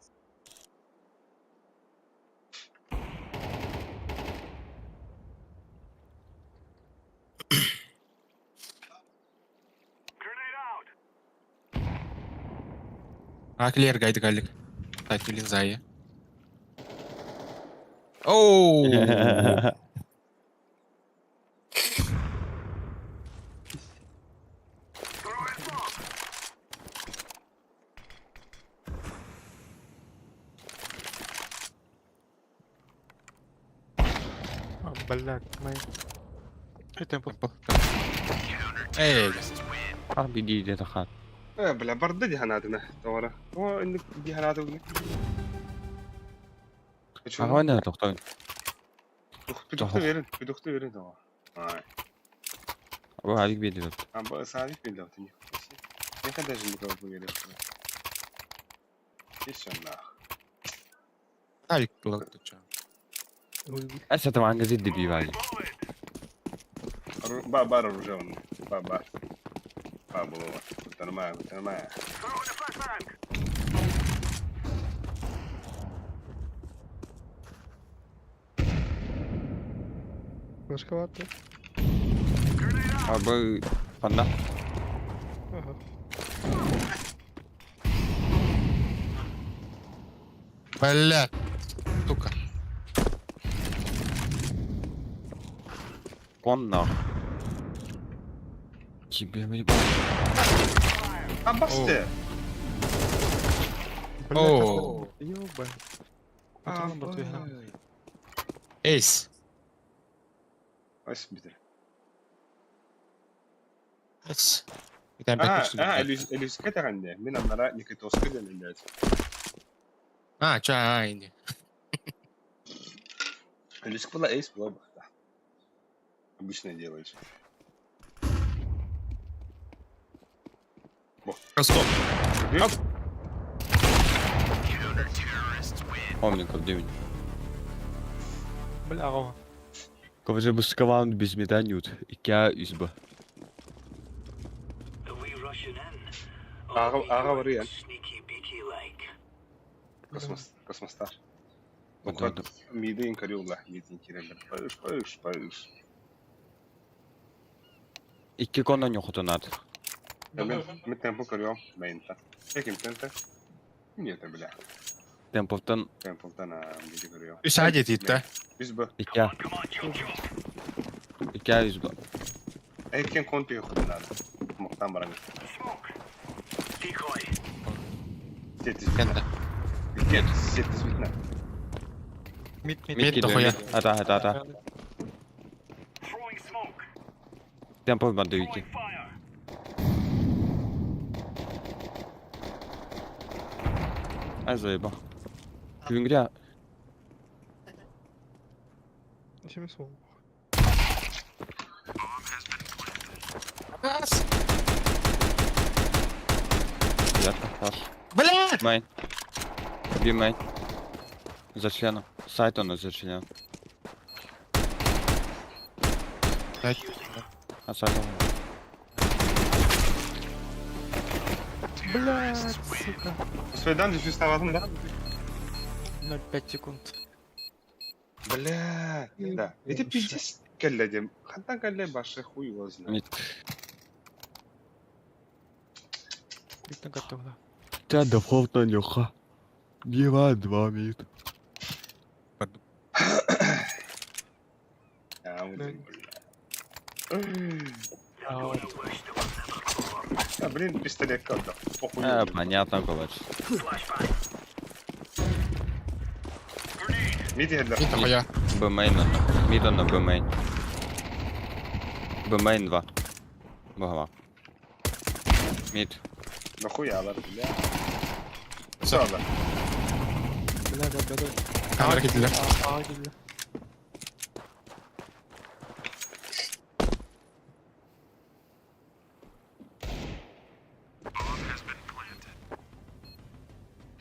Аклер гайды галик. Татилин зая. Оу! А, блядь, мейн. И темпо. Эй, А, беги, где-то хат. Бля, барда диханатына. Тоғара. О, инде диханаты. А, не, тохтой. Пидухты верин, пидухты верин того. Ай. Бу алик беди тут. А, бу садик беди тут. Я даже никого поверил. Еще нах. Алик ты чё? Эс это манга зид деби вали. Ба бар оружие. Ба бар. Ба было. Нормально, нормально. Важковато. А бу панда. Ага. Бля, сука. Кон нах. Тебе въебал. А басты. О. Ёба. Эйс. Ось битер. Эйс. Это А, опять а, Элюска таганде. Мен аннара Никитоска ден блядь. А, ча, а, ини. Риск была, эйс была бы. Да. Обычное дело. Ростов. Оп. Помников дивень. Бля, аҕа. Ковже бускаван без меданют. Икя изб. Аҕа аҕа барыйан. Космос, космостар. Оттон Мидин карюла, мидин киреллер. Пыш, пыш, пыш. Икки конна нюхутунат. Мен мен темпо карюм, мейнта. Яким темпе? Нет, бля. Темповтан Темповтан миди карюм. Үс аадьа тиитта. Үс б. икя. Икя изб. Эйкен конту юхутунат. Мохтан баран. Сетис Кэннэ. битна. Сетис битна. Мид, мид. Мид дохуя. Ата, ата, ата. Темпов бандуики. Ай заеба. Күнгря. Чем слово? Раз. Ята, Бля! Майн. Би майн. За членом. Сайт он за членом. Блядь. А сайт он. Блядь, сука. Свайдан дефьюз таватын да? 0,5 секунд. Бля, да. Это пиздец кэллэдим. Хантан кэллэ башы хуй его знает. Мид. Видно готово, да. Та дефолтна нюха. Бива два мид. А, вот Да. бля. А, вот. А, блин, пистолет когда? Похуй. Э, понятно, короче. Миди хедлер. Мид дохуя. Б мейн. Мид на Б мейн. Б мейн 2. Богова. Мид. Нахуя, алар, бля. Все, алар. Бля, да, да, да. Камера киттилэр. А, а, бля.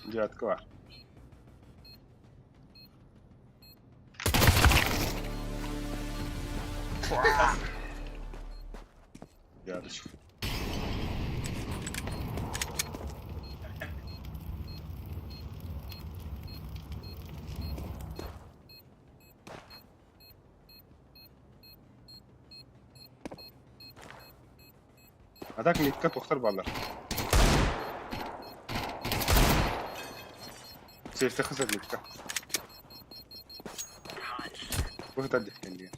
Девятка бар. Девяточка. А так митка тохтар баллар. Сейфте хызар митка. Выход дихкенди.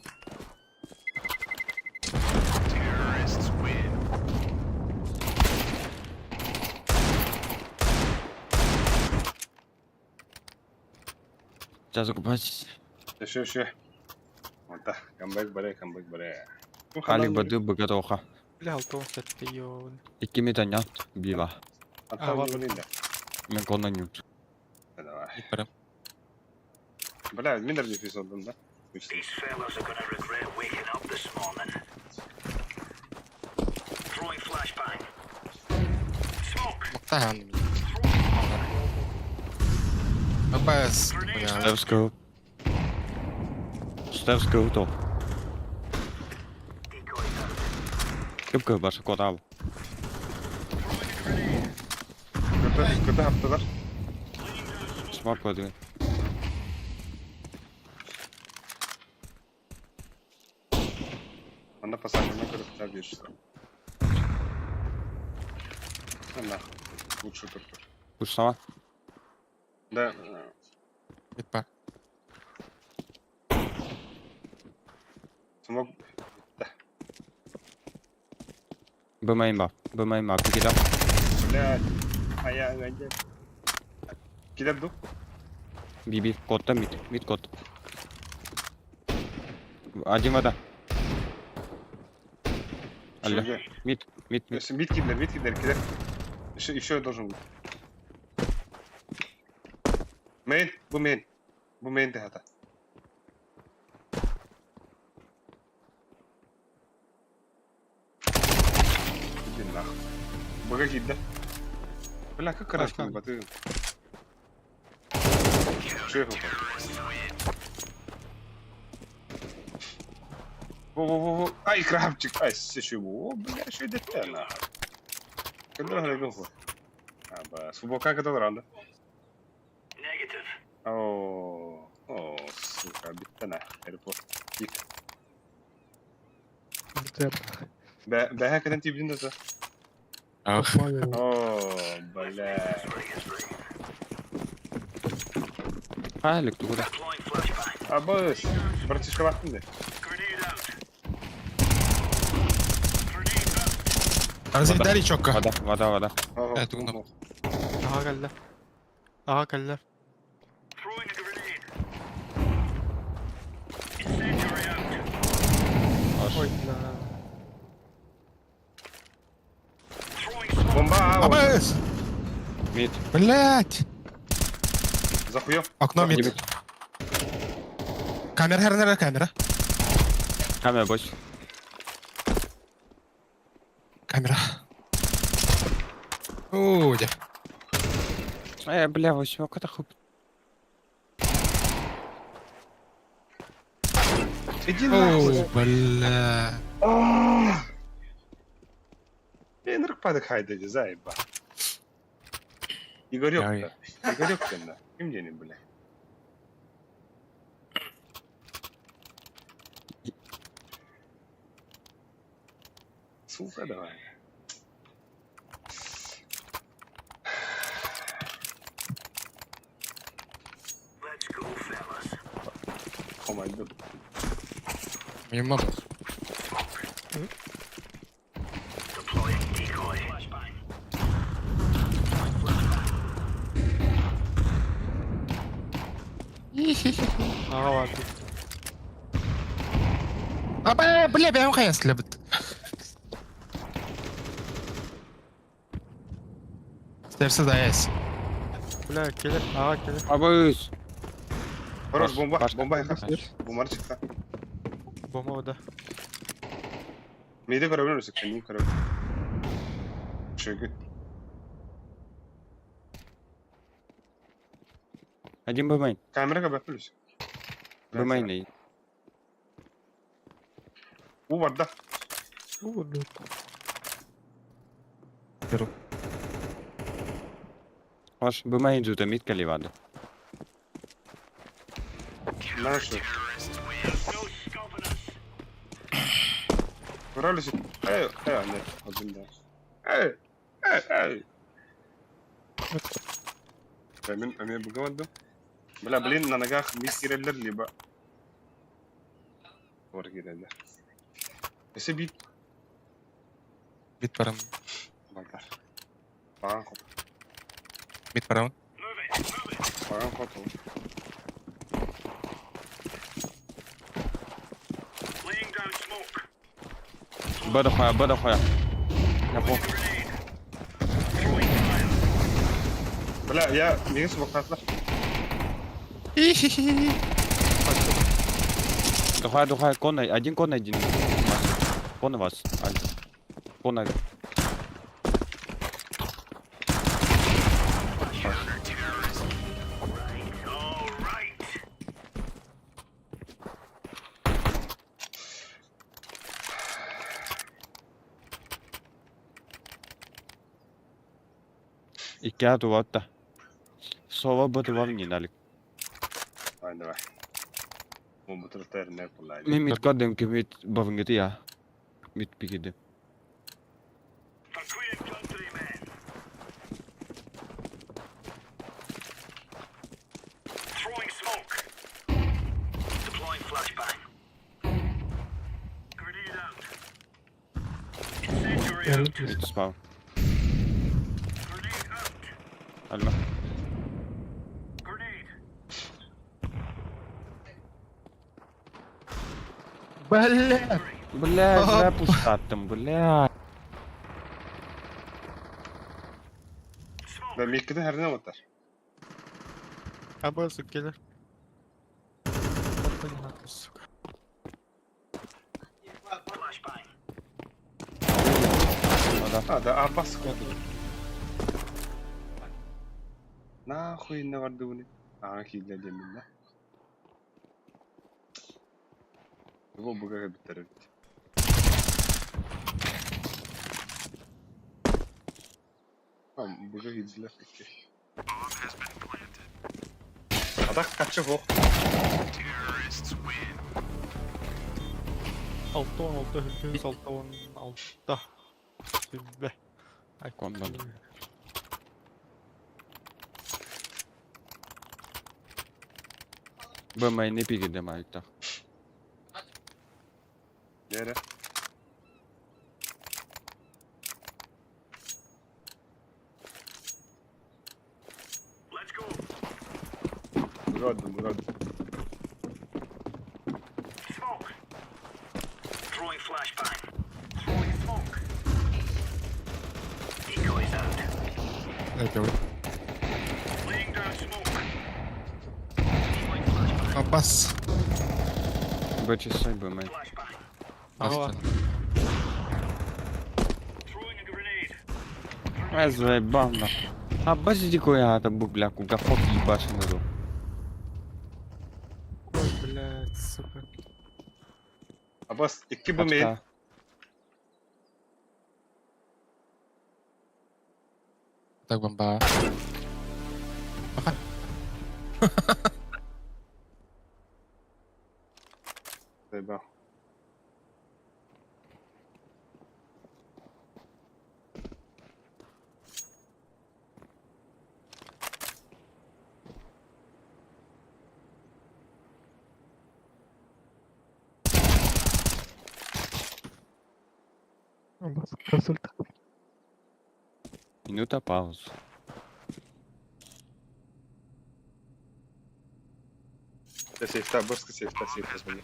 Сейчас закупать. Еще, еще. Вот так. Камбэк баре, камбэк баре. Алик бады богатоха. Бля, алтон сетте, ёбаный. Икки мид анят. Бива. А, ладно. Мен конна нют. Давай. Мид барам. Бля, минер дефьюз olдum да. Мохтахан мид. АПС. Дохуя. Стевского. Стевского топ. Кыпкы башы котал. Kötü, kötü haftalar. Смак воды. Анда пассажирна көріп берішті. На, лучше тур тур. Пуш сама. Да, Мид бар. смог. Б мейн ба. Б мейн ба. Пикида. Бля, а я Кидер ду. Биби. Котта мид. Мид кот. Один вода. Алло. Где? Мид. Мид. Мид. Мид кидер, мид кидер, кидер. Еще, еще должен быть. Main, bu main. Bu main tehata. Иди нахуй. Бага киирдэ. Бля, как Пашка. красный баты. Шеф. Во-во-во-во. Ай, крабчик. Ай, сечу. О, бля, что это нахуй. Когда же я А, ба, свобока когда ранда. О, о, сука, биттена. Аэропорт. Ик. Бэһэ кэтэн тиийбитин да Ах. О, бля. Халик, ты куда? Абыс, братишка лахтын дэ. Разъедали чётко. Вода, вода, вода. Ого, Э, тугунам. Аха кэллэ. Аха кэллэ. Ой, бля. Бомба, ау. Абыс! Мид. Блять! Захуё. Окно мид. Камера, камера, камера. Камера больше. Камера. О, дьэ. Бля, восьмерка хуй. Иди нахуй. О, бля. Энерг падык хайда заеба. Игорек Ой. Игорек на. Ким дени, бля. Сука, давай. О май гад. Мимо. Аха баар. А, бля, бля, бэйэм хайаслабыт. Стерсы даясь. Бля, кэлэр. Аха кэлэр. Абыс! Хорош, Паш, бомба, Паш. бомба, бомба чыкта. Бомба вода. Мейде көрөбүн өсөк, мен көрөбүн. Шөгү. Один Б мейн. Камера кабы плюс. Б мейн. У барда. Ну, блядь. Паш, Б мейн жута, мид каливады. Нашу. Көрөлүс. Эй, эй, ане, один да. Эй, эй, эй. Мен мен бүгін Бля, блин, на ногах мис киреллер либо. Ор киреллер. Эсе бит Бит барам. бардар. Баган хоп, Бит барам. баган хоп. Б дохуя, Б дохуя. Я пох. Бля, я мені смокатлар. Дохуя, дохуя, кон, один кон, один. Кон у вас. Аль. Кон, аль. Икки туватта. Сова бытывал не налик. Давай, давай. Бомба не кулай. Мен мид кадым ки мид бавынгыты я. Мид пикиди. Мид спал. Альма. Бля. Бля, бля, пустаттым, бля. Да, миккеден хәрне отар. Абы кэлэр. Сука. А, да, Аббас код. Нахуй не бардыбыны. Аҕа киирдэ диэммин да. Бу буга бүттэр эбит. Буга киирдилэр икки. Атах хаччы суох. 6-16, 6-16. Сүбэ. Коннан. Б мейни пигидем айта. Дьэ эрэ. Быродум, быродум. Это вот. Аббас. Б часай Б мейн. Ага. Ай, заебал нахуй. А бази дикой ата бу бля, куга фок ебашен ру. Ой, блядь, сука. Аббас, икки бу мейн. Так бомба. Заебал. Аббас, консультант. Минута паузы. Да, сейфта, быстро сейфта, сейфта звони.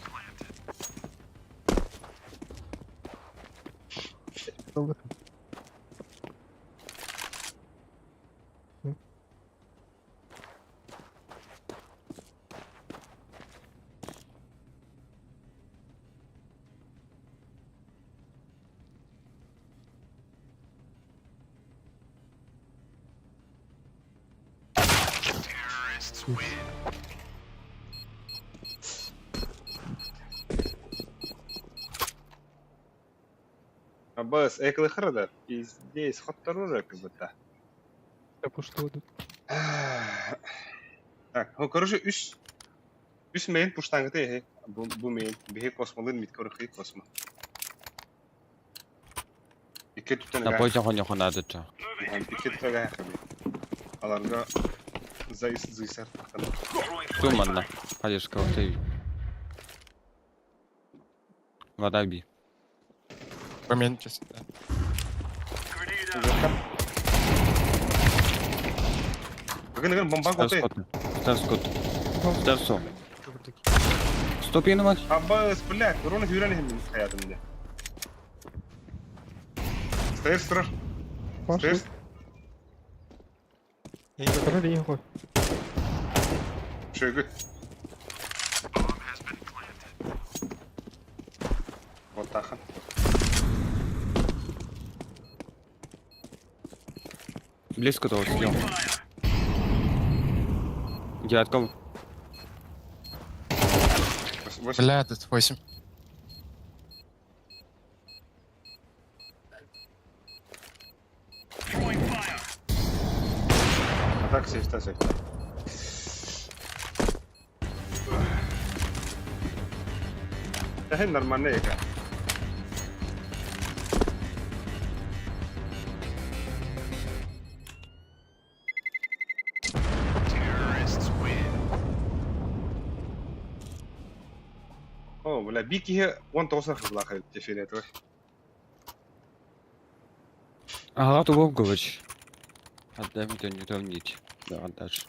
Аббас, эклы храда. Пиздец, хотторужа как будто. Я пушту тут. Так, ну, короче, үс. Үс мейн пуштаңгыты эхе. Бу, бу мейн. Бихе космолын миткор хи космо. Икки түттен На пойте хоня хонада ча. Икки түттен хәби. Аларга зайс зайсар тахтан. Туманна. Халишка ты. Вода би. Момент сейчас. Бүгін бүгін бомба Став коты. скот. Став скот. Став со. Стоп янымар. Аббас, блядь, урона хүрен хем хаятымда. Стейр стырар. Пашу. Стейр. Тролли его. Шөйгүт. Вот тахан. Близко того съел. Девятка. Восемь. Бля, тут 8. А так сейфта сейфта. Эхе нормально эка. О, бля, бики он тоже хазлаха дефилет. Ага, то Вовкович. Отдай мне не травнить. Да, дальше.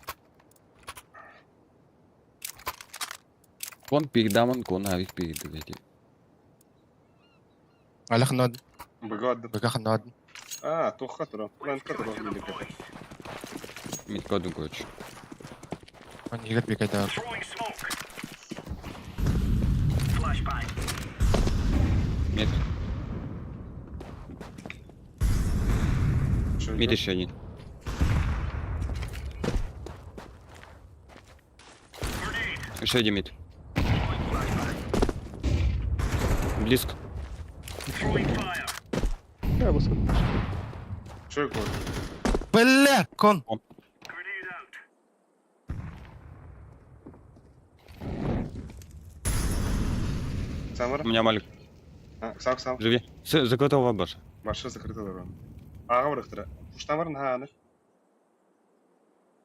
Вон пигдаман кон авик пигдаведи. Алях нод. Бгад. Бгах нод. А, то хатро. План хатро. Митко Дугович. Он Игорь бегает. Мид. Что Мид идёт? еще один. Еще один мид. Близко. Я басын. Что я говорю? Бля, кон. Самара? У меня малик. А, сам, сам. Живи. С закрытого баша. Машина закрыта дорога. Ага, барахтара. Пуштамар на аны.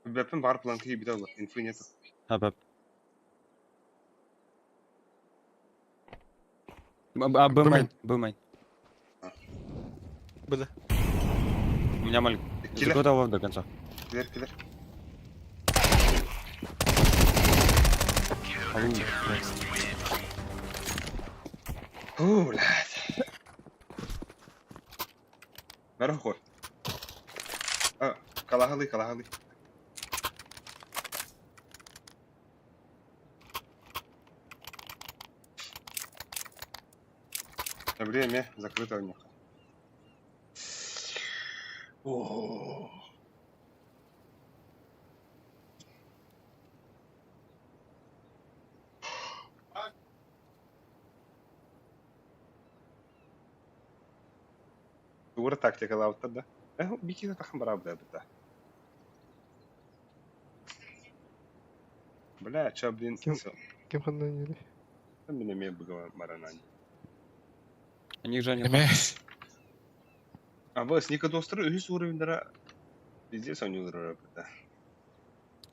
Бэппин бар планки бит алла. Инфы нету. А, бэп. А, Б майн, Б майн. Бля. У меня малик. Киллер, Закрытого до конца. киллер, киллер. Фу, блядь. Бәрі қой. А, калахалы, калахалы. Время закрыто у них. О. Тура тактикалаабыттар да. Э, бики тахан барабыта быта. Бля, чё, блин, Кем- всё. Ким ханна нели? Мен эме быгы маранан. Они же не... Эме. А быс, Ника достары үс уровеньдера пиздец они уровень быта.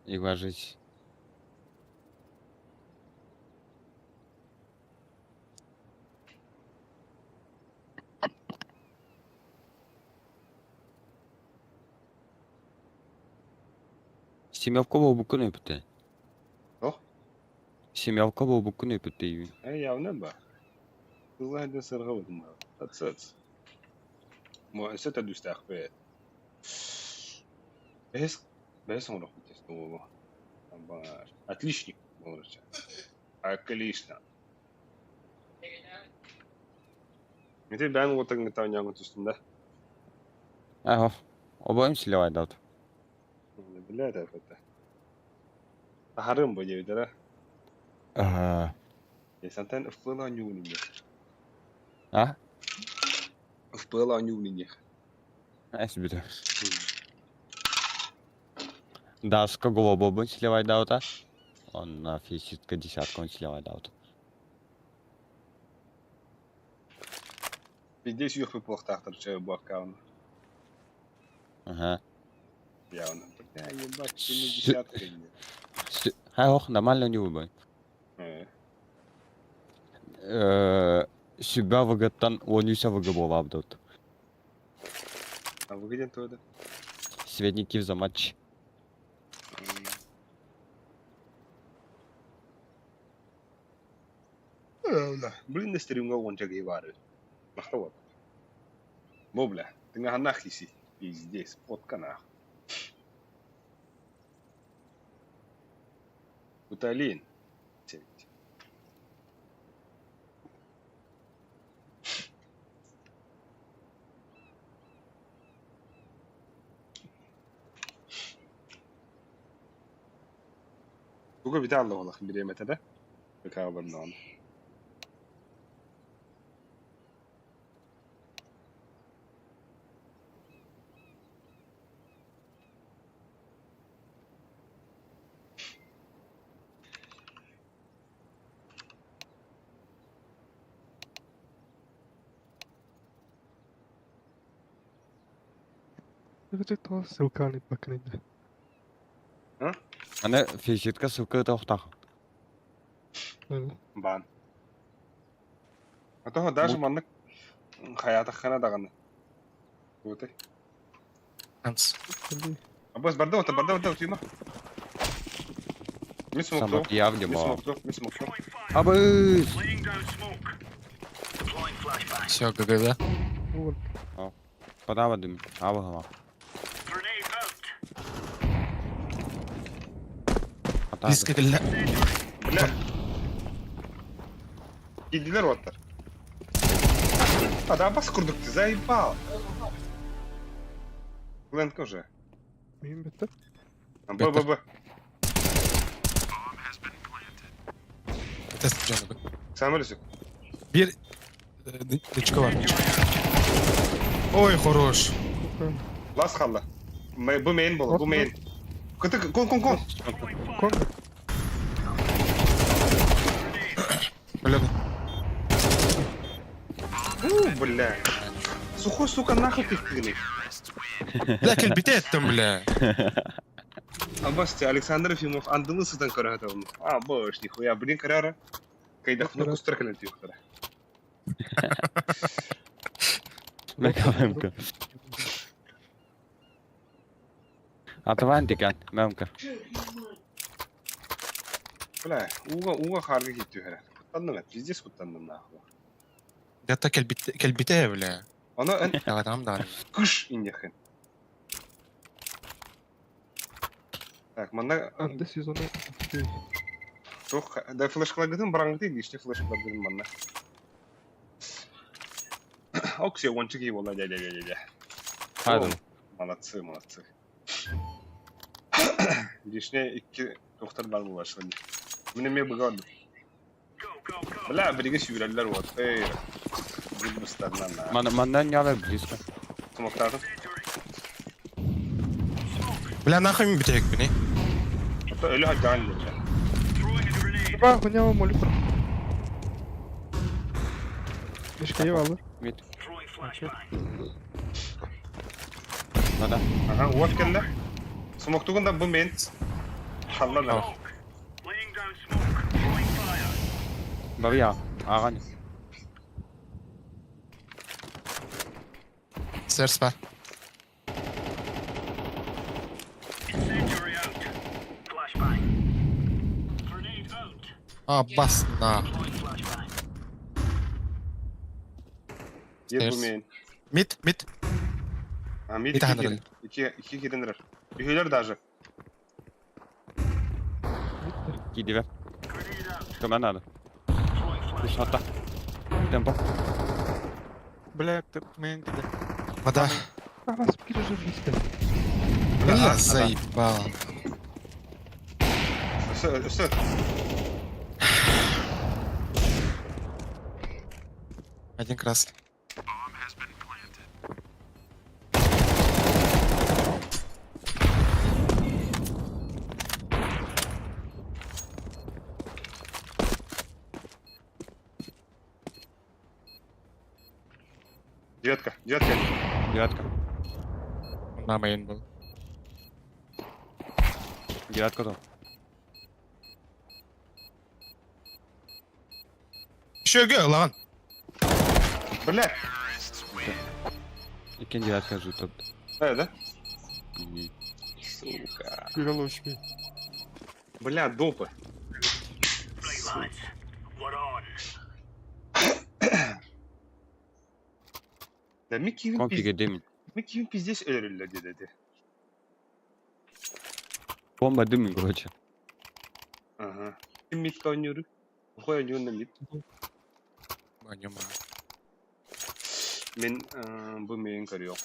И ложить. Семявкова букуну пите. Ох. Семявкова букуну пите. Э, явно ба. Тылла сырға бутум. Атсац. Мо эсэ дүстәк бе. Бес, бес он рохут тестового. Отличник, болрыча. Отлично. Мете бән отың метау няңы түстім да. Ага. Обоим сливай дат. Бля, да, это. Тахарым бу дебит, да? Ага. Сантан ФПЛ нюнинех. А? ФПЛ нюнинех. Эс бит. Да, с какого боба сливай даута? Он на физической десятку он сливай даут. Пиздец юх плохтахтар чай бакаун. Ага. Явно. Бля, ебать, ты не десятка. Хай ох, нормально не выбой. Себя выготтан, он юся выгобол абдут. А вы где то это? Средники за матч. Блин, на стримга он чага и Махровод. Бо, бля, ты на нахиси. Пиздец, потка нах. Уталин. Туга биталла олах биремете да? Бекабарнан. Это ссылка бакныйда. Ана физическая ссылка это охтах. Бан. А то даже маннык хаятаххана даганы. Вот. Анс. Абас барда ота барда ота тюма. Мис Сама смокто. явне Мис ба. смокто, мис смокто. Абы! Все, ГГ, да? Вот. Подавадым. Абы гала. Близко кэллэ. Бля. Киирдилэр уоттар. А, да, бас курдук ты заебал. Ленка уже. Мин бүттэ. Б, Б, Б. Тест дьону. Сам Люсик. Биир дычка бар. Ой, хорош. Лас хаалла. Бу main буолла, бу main. Кытык, кон, кон, кон. Кон. Бля. У, бля. Сухой, сука, нахуй ты впили. Бля, кэлбитэ эттим, бля. Абасте, Александр Ефимов андылы сытан көрөтө. А, бош, нихуя, блин, карара. Кайдахны кустар кэлэн тиюхтара. Мека мка. Atlantikan, мемка. Бля, ууга, ууга хаарга киттүүһэрэ. Куттанным э, пиздец куттанным нахуй. Дата кэлбитэ, кэлбитэ, бля. Оно эн Даҕатаҕым даҕаны. кыш иннехин. Так, манна Анды сезону. туох да флешкалагытын бараңгыты иште флешкалагытын манна. Окси, ончик и буолла, дя дя дя дя. Хадым. Молодцы, молодцы. Лишне икки доктор бар булашыр. Менә ме быгады. Бля, бириге сүүрэллэр вот. Эй. Гүлбүстәрнән. Ман мандан ялар близко. Смоктадым. Бля, нахуй мин бүтэһикпиний? Ото өлө хаджан диэн. Ба, хунява молю. Мишка алыр. Мид. Вода. Аха, уот кэллэ. Смоктугун да бу мен. Халла да. Барья. Аған. Сэрс бар. А, бас на. Е бу мен. Мид, мид. А, мид Мид икки хандрал. кирен. Икки икки кирен Үһүлэр даже. Кидивер. Көмә надо. Пусата. Темпо. Бля, ты main киде. Вода. А, вас уже близко. Бля, заебал. Өссө, өссө. Один красный. Девятка, девятка. Девятка. На main был. Девятка то. Еще г, лаган. Бля. Иккен девятка жут. Да, да? Сука. Головочки. Бля, допы. Да ми кивин Компиге дымин. Ми кивин пиздец өлөрүллэ диэди. Бомба дымин, короче. Ага. Ким мид ойнууру? Хой ойнуун мид. Понимаю. Мен бу мен көрүөх.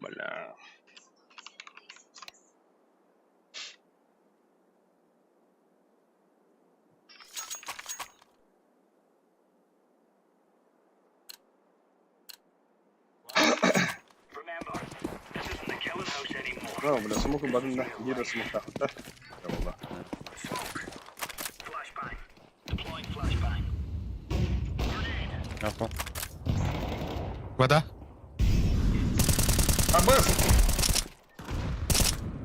Бля. А, бля, смок бадын да. Биир смок тахта. Eyvallah. Авто. Вода. А, б!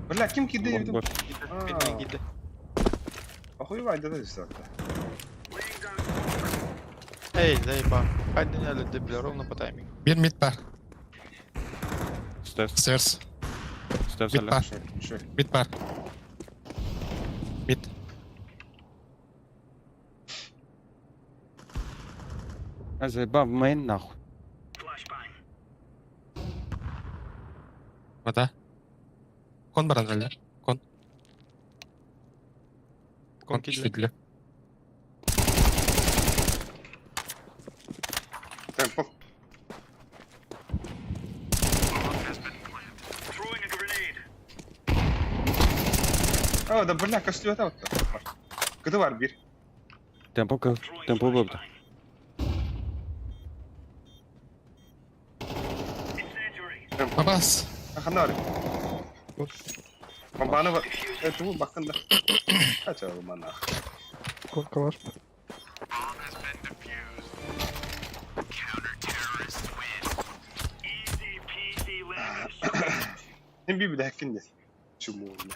Бля, ким кидает? Вот. Main киде. Охуевай, да, да, да. Эй, заебал. Хайден өлүдү, бля, ровно по таймингу. Биир мид бар. Стерс. Стерс. Stairs Mid алла. бар. Шо, шо. Mid бар. Mid. Я заебал main нахуй. Вода. Con баран эле. Con. Con Con киирдэ. киирдэ. Temple. О, да бля, көстүбэтэ отто. Кыты бар бир. Темпо кыл. Темпо болду. Бабас. Ханна бар. Бомбаны бар. Это бу бакында. Кача мана. Кон калаш. Hem bir bir de Чумуна.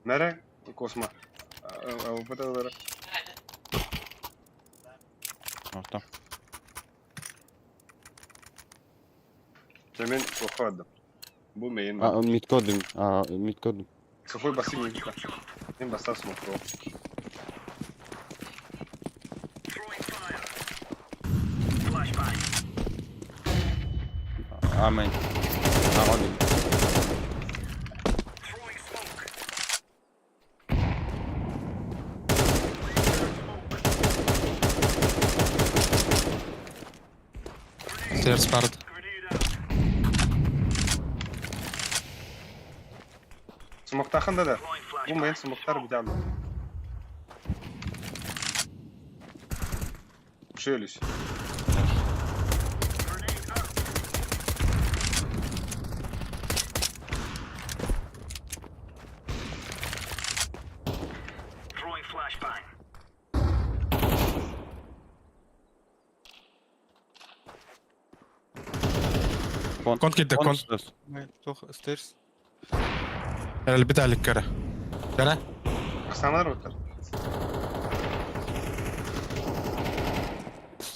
Наре космо. Албаталара. Орто. Мен походу. Бу мейн. А, мид кодым. А, мид кодым. Какой басым не Мен баста смотрю. А, main. А, один. Stairs бар. Смоктахында да. Бу мейн смоктар бит алды. Шелюсь. Кон. Кон киирдэ, кон. stairs. Main. Туох stairs. Эле бит алик көрө. Көрө. Самар отыр.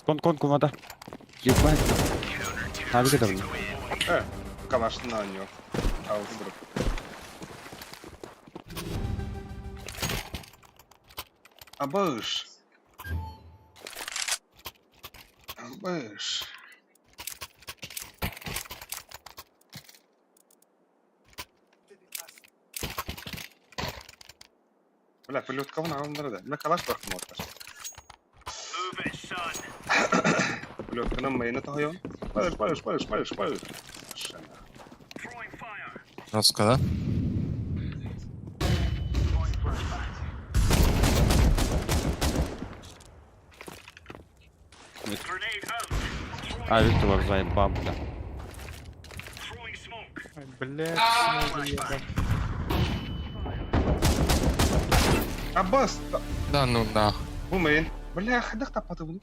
Кон, кон, кумада. Ебать. Abi kadar mı? Э, калашны на нее. Алды дроп. Абыш. Абыш. Бля, пилотка вон ағымдары да. Бля, калаш бар кыматтар. Пилотканың мейіні тағайон. Палыш, палыш, палыш, палыш, палыш. Шана. Жестко, да? А, Виктор заебал, бля. Ай, блядь, снова заебал. Аббас! Да ну нахуй. Бу мейін. Бля, хадах таппаты бұны.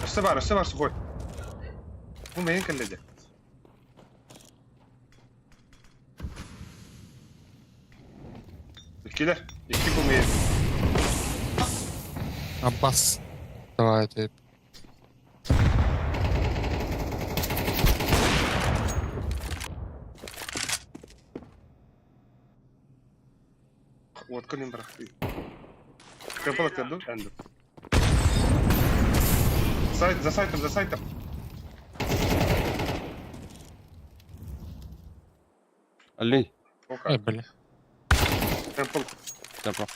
Өсті бар, өсті бар, сухой. Бу мейін кәлледе. Иккилер, икки бу мейін. Аббас. Давай ты. Отка нем брақты. Темпл атырды, әнді. Сайт, за сайтом, за сайтом. Алей. Ока, Эй, бля. темпл. Темпо.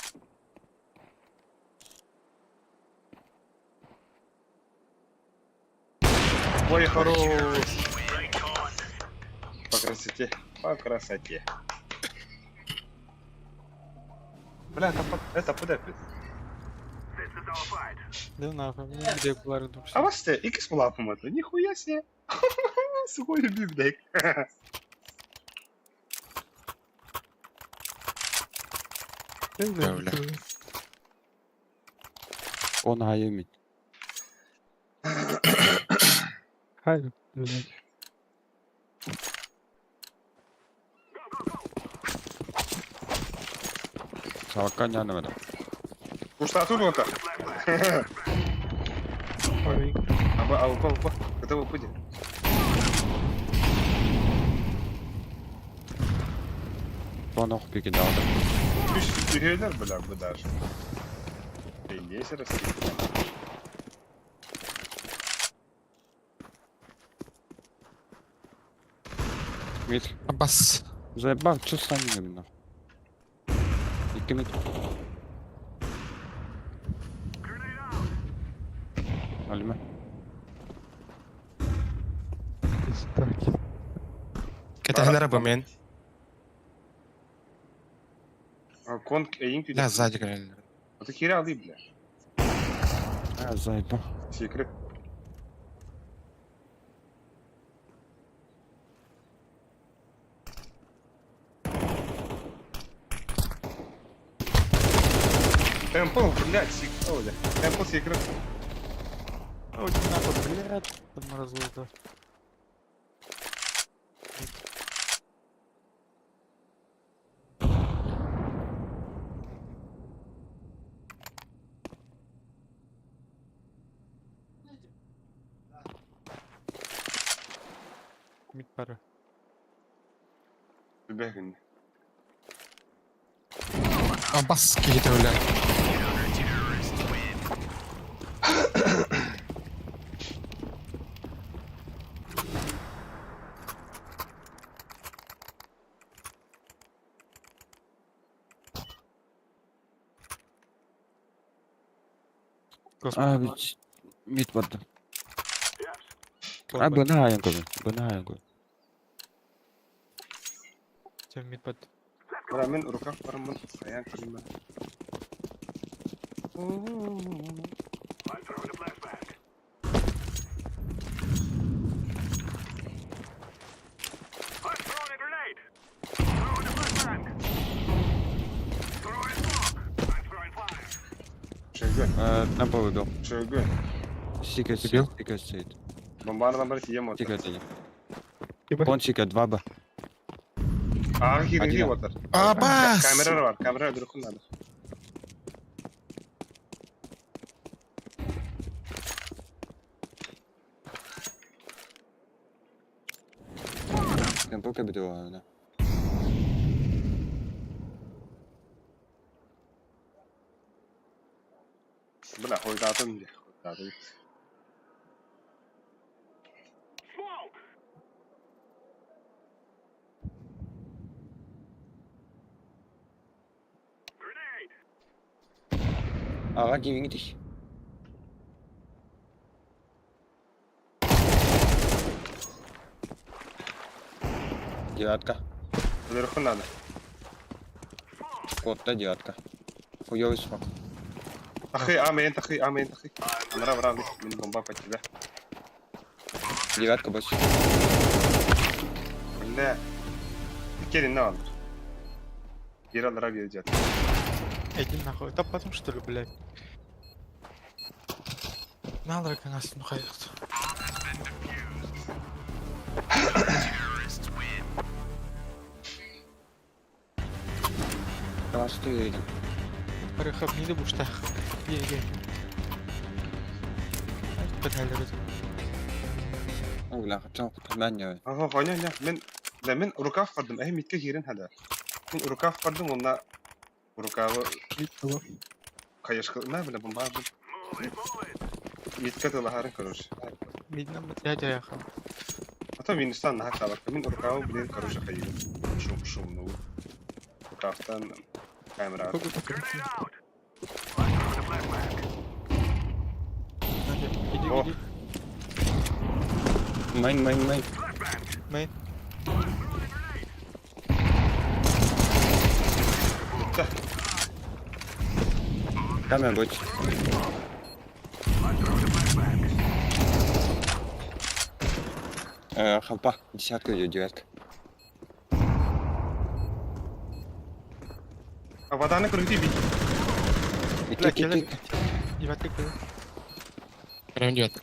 Ой, хорош. По красоте, по красоте. Бля, это, это подепит. Да нахуй, мне где кулары А вас те, икс была помогла, нихуя себе. Сухой бибдек. Да, бля. Он хай мид. Хай, блядь. Савакка не надо. Ушла тут вот. Ой, А, а, упа, упа. Это вы пуди. Понох кидал. Үһүөлэр бля бу даже. Есть раскидка. Мид. Абас. Заебал, чё с нами нахуй? Икки мид. Алима. Пизда. Кэтэннэр бу мен. Кон эйин Бля, сзади кэлэллэр. Это хера алый, бля. А, заебал. Секрет. Темпл, блядь, секрет. Бля. Темпл секрет. Ой, нахуй, блядь, там морозило. Мид пара. Бегин. Абас киһитэ бля. А, ведь мид барда. А, бына янкы, бына янкы. Чем мид под. Бра, мен рукав бармын, аян кырымы. Шөгөн, Темпо выбил. шөгөн. Сикет, Убил? сикет стоит. Бомбаны бар тием отыр. Сикет один. Типа? Вон сикет, 2 Б. Ага, кирги Один. отыр. Абас! Камера бар, камера дұрықын надо. Темпо кабидула, да. Бля, хойдатым де, хойдатым. Ага, гивингдих. Девятка. Дұрықын надо. Кот-то девятка. Хуёвый смок. Ахы, амен, тахы, амен, тахы. Анра, бра, мен бомба по тебе. Девятка больше. Бля. Келин на алыр. Bir alır abi geleceğiz. Иди нахуй. Да потом что ли, блядь? Надо как нас ну хайт. Давай, что я иду. Рыхап не буштах. Е, е. Пытали. О, бля, хотел меня. Aha, honya nya. Men la men rukaf bardım. Ehem mitke girin hada. Men rukaf bardım onunla rukavı kayışkı ne bile bomba aldım. Mitke de laharın короче. Мид нам дядя яха. Ата Hindistan daha kalak. Men rukavı bilen короче kayıyor. Şum şum nu. Rukaftan kamera. Иди, О. иди. Майн, майн, майн. Мейн. Bitti. Камера больше. Халпа, десятка идет, девятка. Avadanı kırıntı bir. Ики, Бля, ики, келе. ики. Девятка келе. Прям девятка.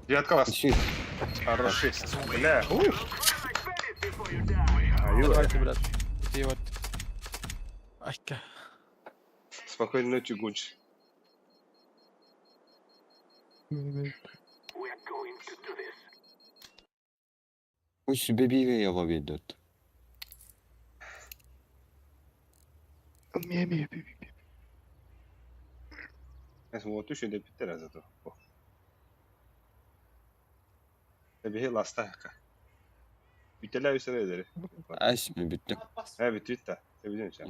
Девятка вас. Ищи. Хороший. Бля. Ух. Аю. Давайте, брат. Иди вот. Айка. Спокойной ночи, Гунч. Ой, сүбэ биирэ яла биэрдэ. Ми ми. Эс уоту шүндэппиттэр зато. Эбиһи ластаахка. Бүтэлээ үсэрэ эдери. Ась мен бүттүм. Э бүтүт та. Эбиден ча.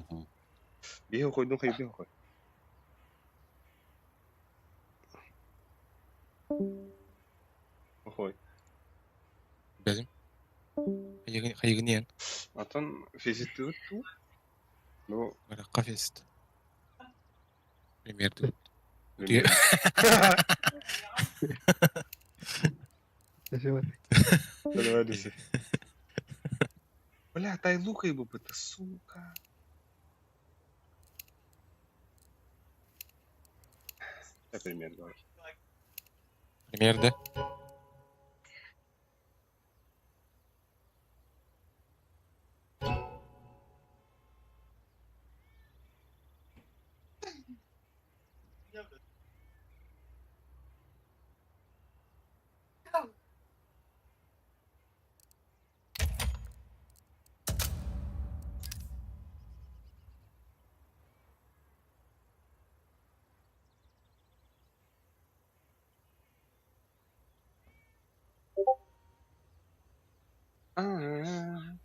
Биһи койдун хайдын кой. Охой. Бэзим. Хайыгын Атын физиттибит ту. Ну, Баракка фест. Пример тут. Давай десе. Бля, тай лукай бы это, сука. Я пример давай. Пример, да? А-а-а.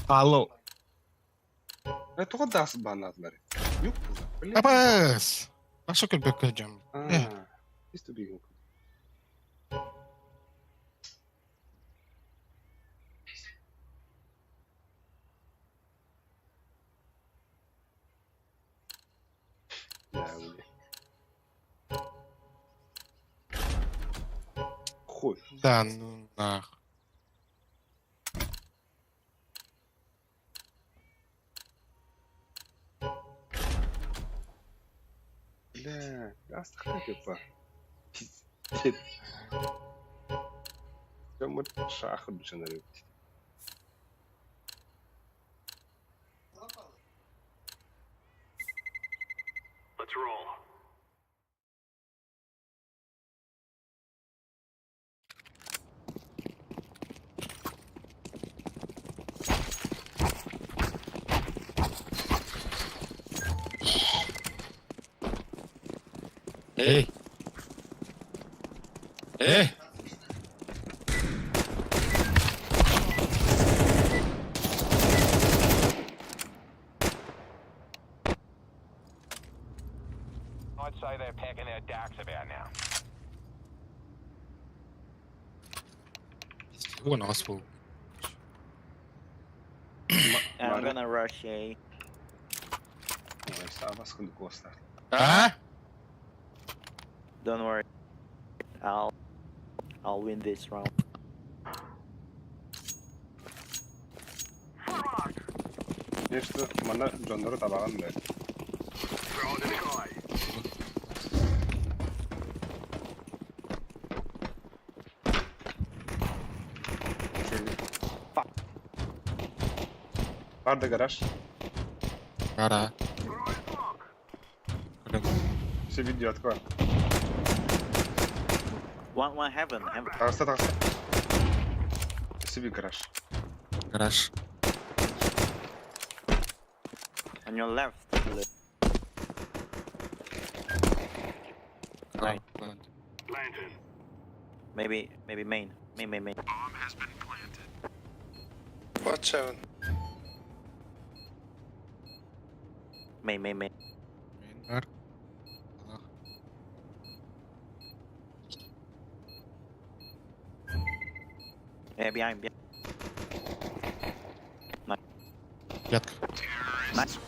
Алло. Э, тоҕо даас бааннаатылар? Юк кыза. Бля. Абас! Баша көрбөккө жам. Аа, Чисто бигин. Да, бля. Хуй. Да, ну нах. Бля, астахта Пиздец. Прямо шаха бишенери. Эй! Эй! I'd say they're packing their dacks about now. Who knows who? I'm gonna rush A. А? Don't worry. I'll win this round. Нечто манна дьоннору табаҕын бэ. Бар да гараж. Бара. Все видео открой. One heaven, heaven. Таҕыста таҕыста. Себе гараж. Гараж. On your left. Right. Maybe main. Main. Watch heaven. Main. Main. Yeah, behind, behind. Ятка. Nice.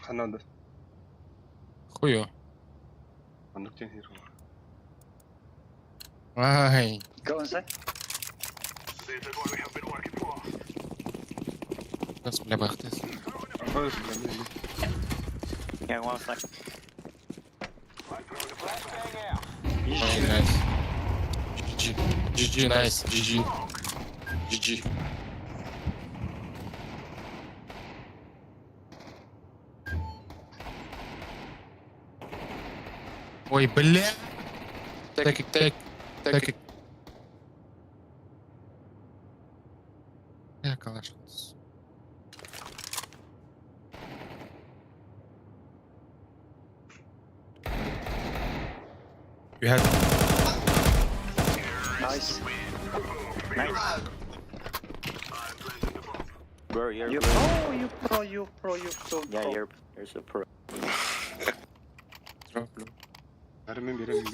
Ханна Хуё. Оннук диэн хир. Ай. Go inside. Нас, бля, бахтыс. Абы бля. Yeah, one side. Ой, найс. GG. GG, найс. GG. GG. Ой, бля. Так, так, так. Я калаш. You had Nice. Nice. Bro, you're You pro. pro, you pro, you pro, you so Yeah, pro. you're so pro. drop blue. Бары мен берем.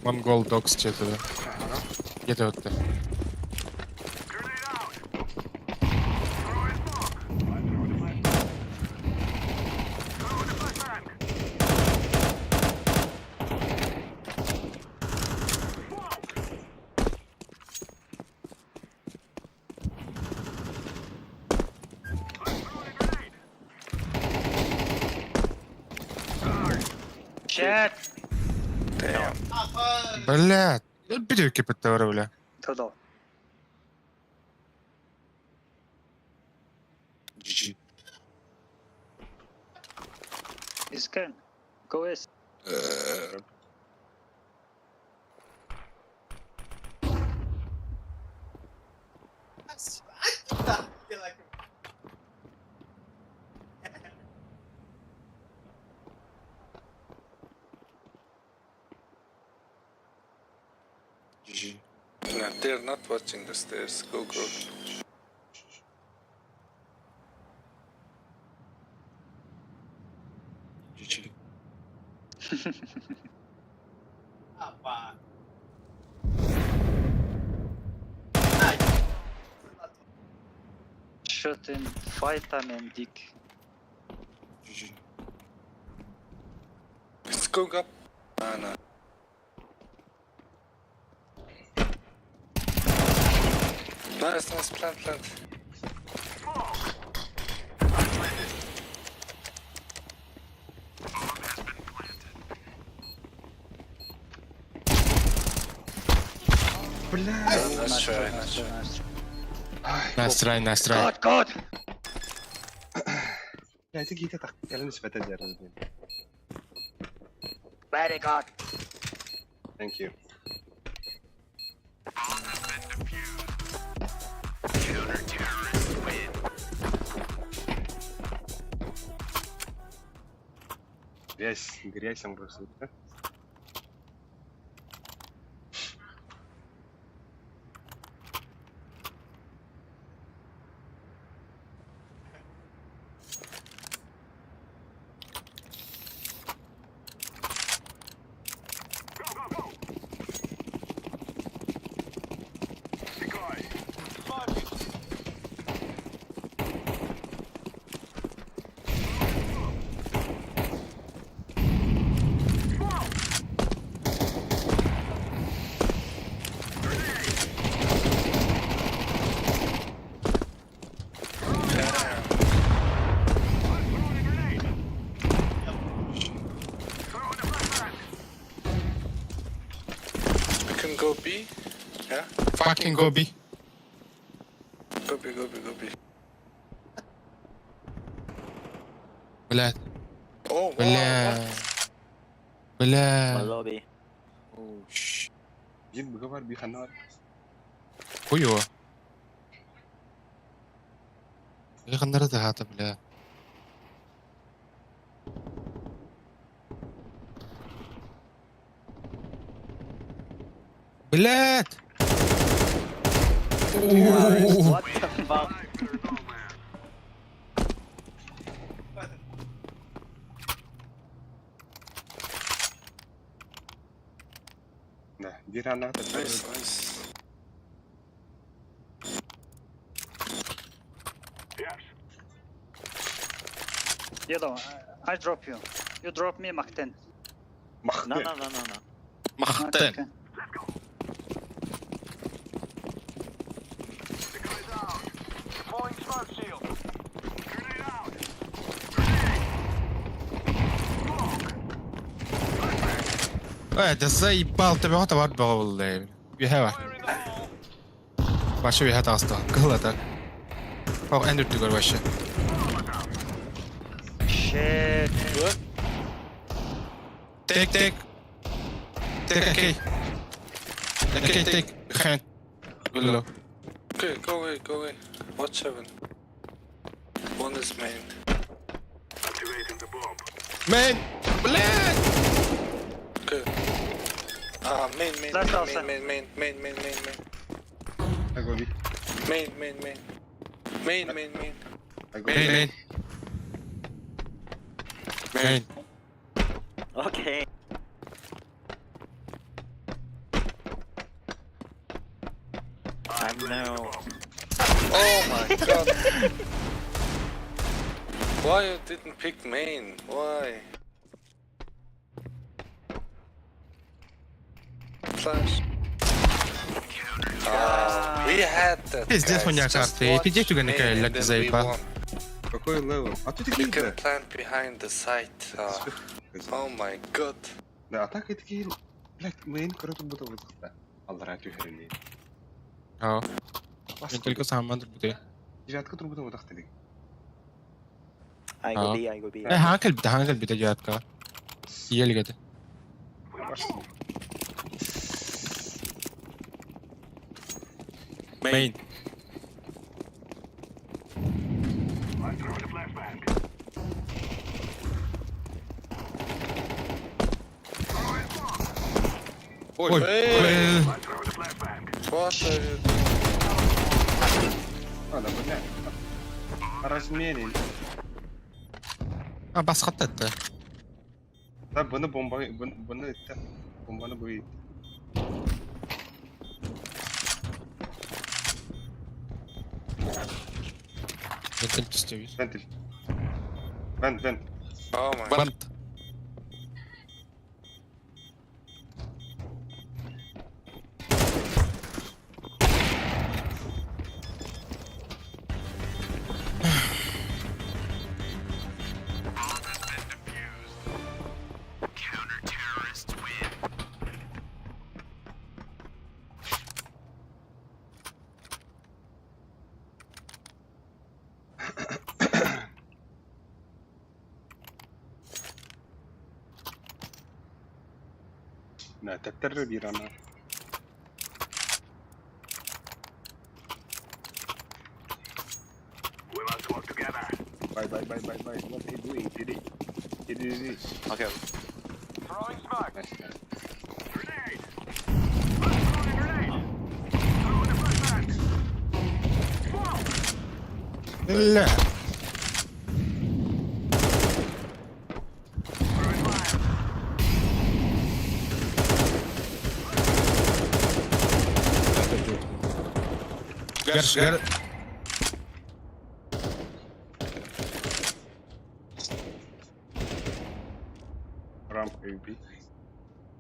Mongol Dogs что-то, да? Где-то вот так. Shit. Бля, бирюки подтовары, бля. Total. GG. Is can. Go S. GG. No, they're not watching the stairs. Go, go. GG. Shooting vitamin dick. GG. Let's go up. No, no. Nice, nice, plant, plant. Бля. Nice try, nice try. Nice. Nice try, nice try. God, God. Я эти гита так. Кэлэн спэтэ дэрэн. Very good. Thank you. Грязь, грязь просто. We can go B. Yeah? Fucking go B. Go B, go B, go B. Бля, Oh, wow. бля. Бля. One lobby. Oh, shit. Биир быга бар, биир ханна бар. Хуё. Ханнары таһаата, бля. Блядь! What the fuck? Да, биир аннаҕа Nice, nice. Yellow, I drop you. You drop me Mach 10. Махты. No, no, no, no, no. Махтен. Okay. Deploying smoke shield. Grenade out. Э, да заебал ты бөҕө табар бөҕө буолла. Үһэ бар. Fire in the hole. Башы үһэ таҕыста. Кыһыл ата. Ох, эн үрдүгэр вообще. Shit. Тек, тек. Тек, окей. Окей, тек. Хэн. Гулло. Okay, go away, go away. Watch heaven. One is main. Мэн! Блядь! Okay. Ah, main, main, Left main, outside. main, main, main, main, main, main. I go B. Main, main, main. Main, main, main. I go Мэн, B. мэн. Мэн. Okay. I'm no. Oh my god. Why you didn't pick main? Why? Flash. Ah, we had that. Пиздец, guys. хуйня Just карты. watch Пиздец, түгәнекә main and әллә then we заебал. won. Какой level? А тут You такие, can да. plant behind the site. Ah, oh my god. Да, а так и такие, блядь, main коротко будто выдохта. Аллара түһәрини. Аа. Мен только сааман турбуте. Девятка турбута выдохта ли. I go B, I go B. Э, хаан кэлбитэ, хаан кэлбитэ девятка. Иелгете. Мейн. Ой, Эй! ой. What are you doing? А, да, блядь. Размерен. А, басқаттатты. Да, бұны бомба, бұны, бұны итті. Бомбаны бұ итті. Вентиль түстебіз. Вентиль. Вент, вент. Oh my. Вант. Да, тәптер бир ана. Bye, bye, bye, bye, bye. What are you doing? Did it? Did it? Okay. Throwing smoke. Nice, nice. Grenade. Throwing a grenade. Throwing a flashbang. Smoke. Бля. Throwing fire. Гар, гар. Рамка UB.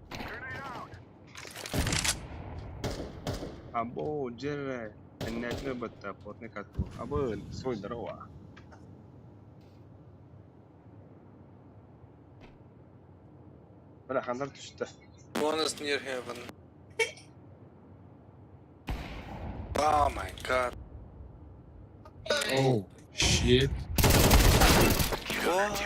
Grenade out. Або, Джерре. Эннетне батта, потный кату. Або, свой здорово. Бля, хандар түсті. One is near heaven. Oh my god. Оу, shit. What?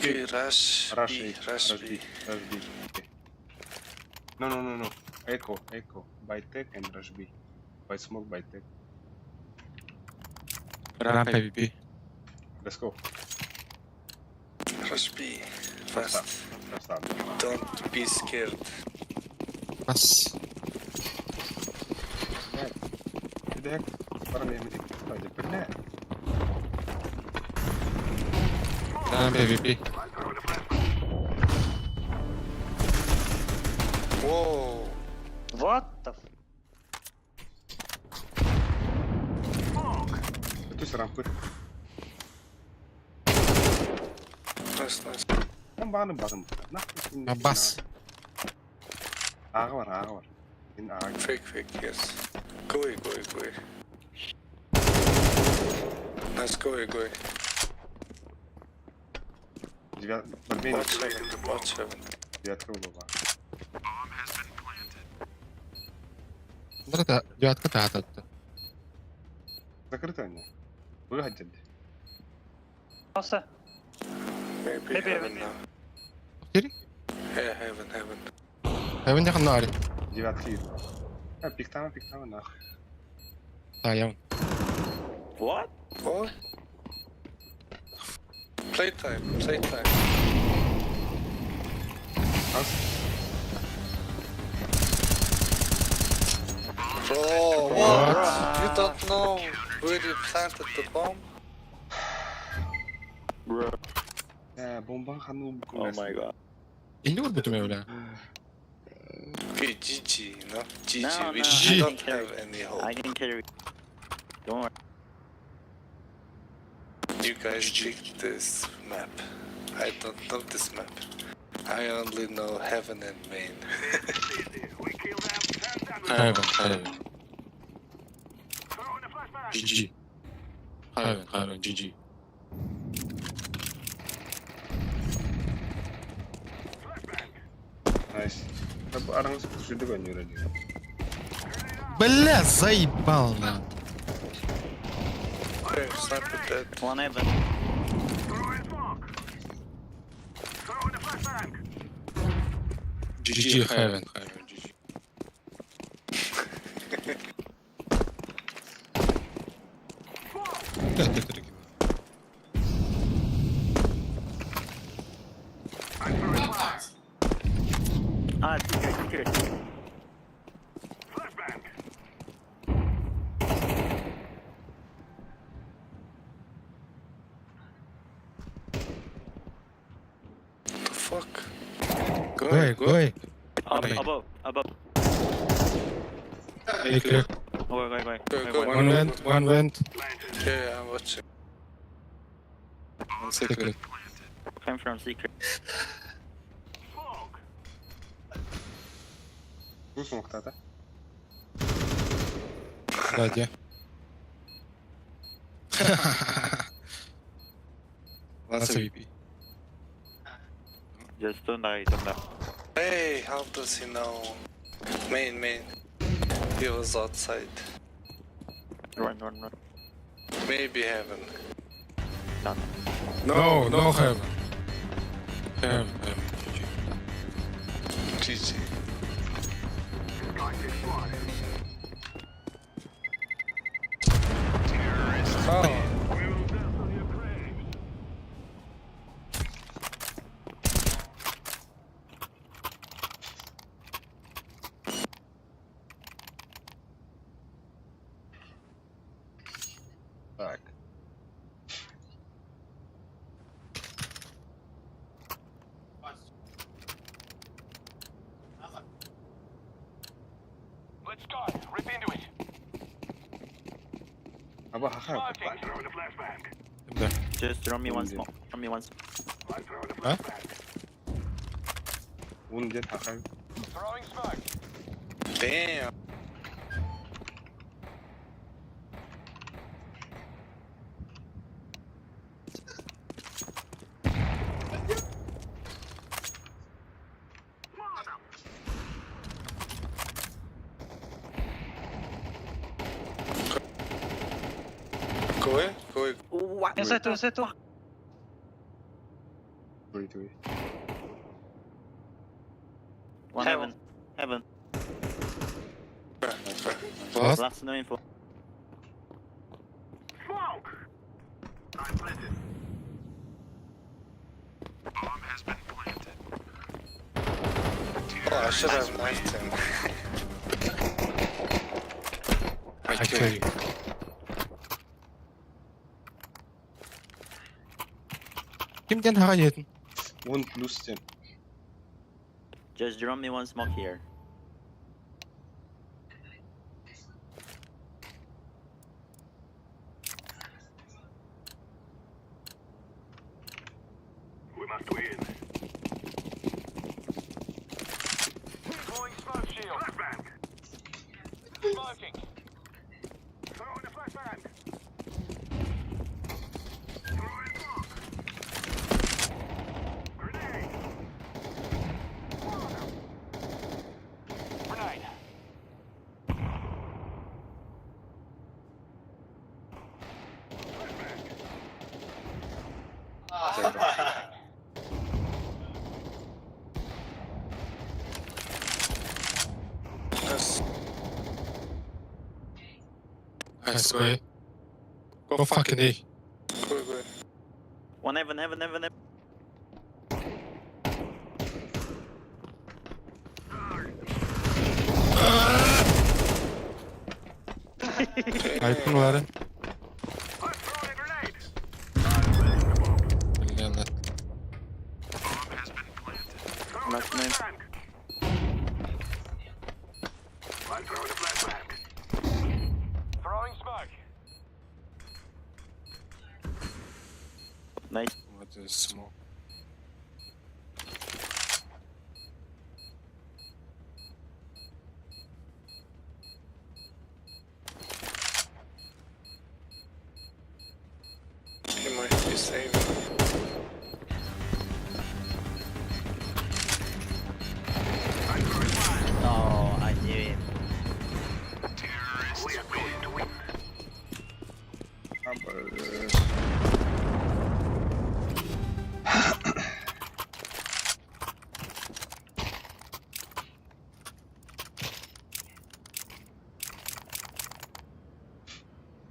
Okay, rush Rush B, A, rush rush B. B, rush B. Okay. No, no, no, no. Echo, echo. By tech and rush B. By smoke, by tech. Rampa B. Let's go. Rush B. Fast. Красава. Don't be scared. Бас. Блядь. Бля, блядь. Rampa B. Whoa. What the f... Түс рампы. Nice, nice. Бомбаны барын. Нахуй. Бас. Аға бар, аға бар. Мен аға. Fake, fake, yes. Go away, go away, go away. Nice, go away, go away. Девят... Барбейн. Watch heaven, watch heaven. Девятка была. Брата, девятка та-та-та. Закрыто они. Выходили. Просто. Maybe, Maybe heaven heaven. now. Кири? Yeah, heaven, heaven. Heaven якын ари. Девятки. А, пиктама, пиктама, нахуй. Та я. What? What? Playtime, playtime. Раз. Bro, what? You don't know where you planted the bomb? Bro. Э, бомба хану. Oh my god. Или урбутум я бля. Okay, GG, no? GG, No, we no, we I don't can have carry. any hope. I can carry. Don't worry. You guys picked this map. I don't know this map. I only know heaven and main. Heaven, heaven. GG. Heaven, heaven, GG. Найс. Араңыз күшілдік ойныр әлі. Бля, заебал на. Okay, sniper dead. One heaven. GG, heaven, heaven, GG. Да, да, да, Ah, secret, secret. What the fuck? Go Go, ahead, go. go. Up, Hey. above, above. Hey, clear. Go, go, go. Go, Go, go. go. One vent, one vent. Yeah, yeah, I'm watching. One secret. Came from secret. Бұл смоктата. Да, где? One That's second. AVP. Just don't die, don't die. Hey, how does he know? Main, main. He was outside. Run, run, run. Maybe heaven. No, no. No, no heaven. Heaven, heaven, GG. GG. Oh, Так. Let's go. Rip into it. Аба хаха. Да. Just throw me one Indeed. smoke. Throw me one smoke. А? Он дед хаха. Throwing smoke. damn. Go away, go away. What? Inside two, inside two. Wait, wait. One heaven. Heaven. What? Last no info. Oh, I should have knifed him. I kill you. Ким диэн хаҕа диэтин? One плюс 7. Just drop me one smoke here. Deploying smoke shield. Smoking. Grenade. Nice. Nice way. Go fucking A. Go, go. One heaven, heaven, heaven, heaven. Айпын бары. Бля, Last no info. Throwing smoke. Nice. What is smoke? He might be saving. Oh, I knew it.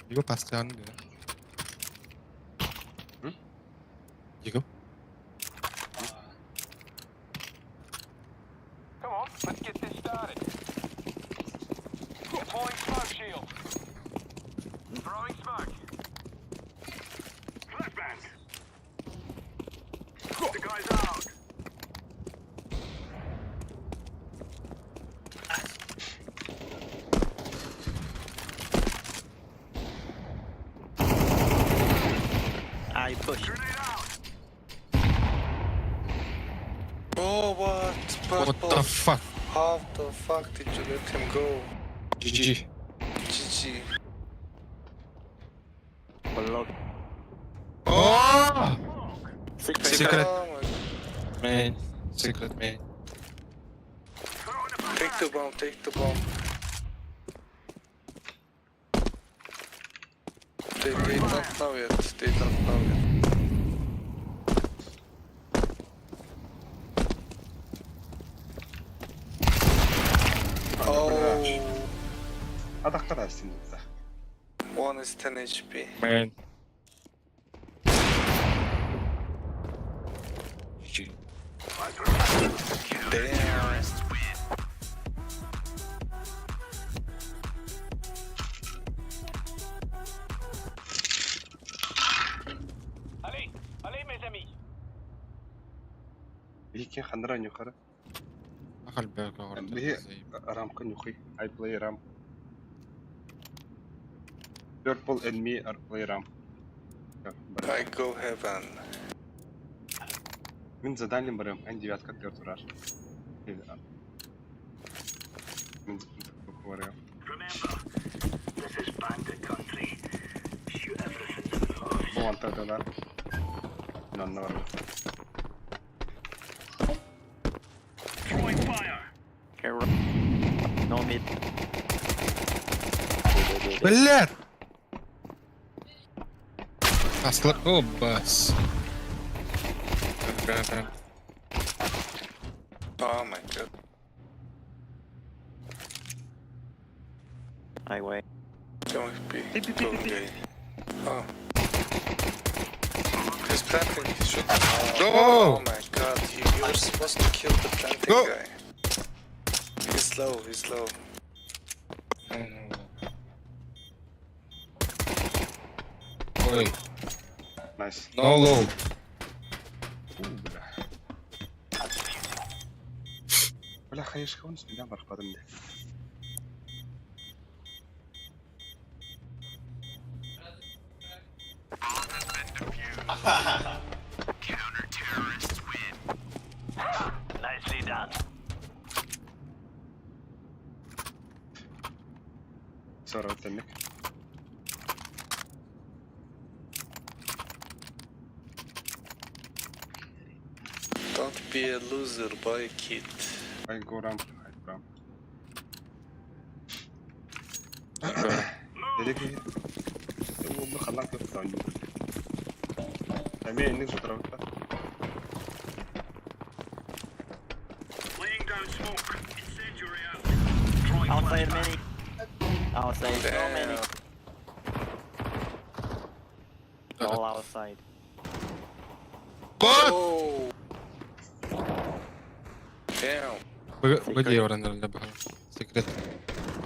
Его постоянно, да. М? Его? Come on, let's get this started. Deploying smoke shield. Throwing smoke. Flashbang. The guy's out. I push. Oh, what? What Purple. the fuck? How the fuck did you let him go? GG. GG. Block. Oh! Secret. Secret. Oh my. Man. Secret man. Take the bomb, take the bomb. They don't know yet, they don't know yet. Oh, Атахтар арсын да. one is 10 HP. Man. GG. Damn. Allez, allez mes amis. Биһикки ханнара нюхара. Ахальбек Биһи рамка нюхай. I play ram. Purple and me are play ram. I go heaven. Мин задание барым, эн девятка төр турар. Мин барым. Бу антадалар. Нанна бар. Okay, run. No mid. Блядь! Аслар... О, бас. Go, go. Oh my god. I wait. Going B. P, P, P, Going P, P. A. Oh. He's planting. He should. Oh, Go! oh my god. You were supposed to kill the planting Go! guy. He's low. He's low. Ой, Nice. no low. Уу, бля. Бля, хайышка он сюда бархпадым де. Nicely done. Сорок тенник. Don't be a loser, boy, kid. I go ramp. I go ramp. Dedik ki, bu халан көп таң. Эми энник сутурабытта. Laying down smoke. Incendiary out. Throwing Outside many. Outside so many. Damn. All outside. Бот! Oh. Damn. Где орендар Секрет.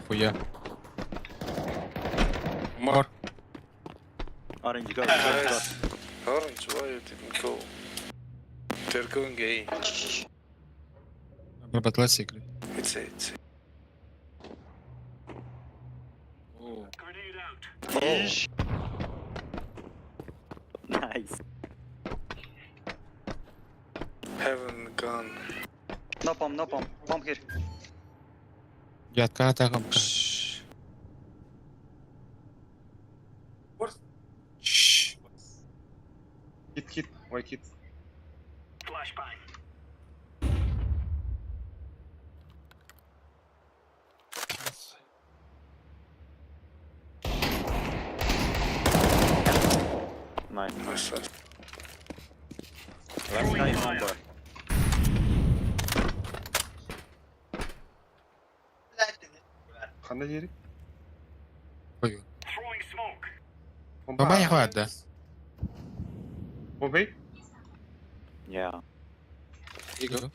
Хуя. Мор. Orange, go, go, go. Guys, Orange, why you didn't go? They're going A. Обработала секрет. It's A, it's A. Grenade out. Nice. Haven't gone. No bomb, no bomb. Bomb here. Я откатагам. Shh. Шш. Кит, кит, ой, кит. Flashbang. Nice. Nice. one. Last guy number. Кандай жери? Ой. Throwing smoke. Бомба. Баба я да. Бомбей? Yeah. Иго.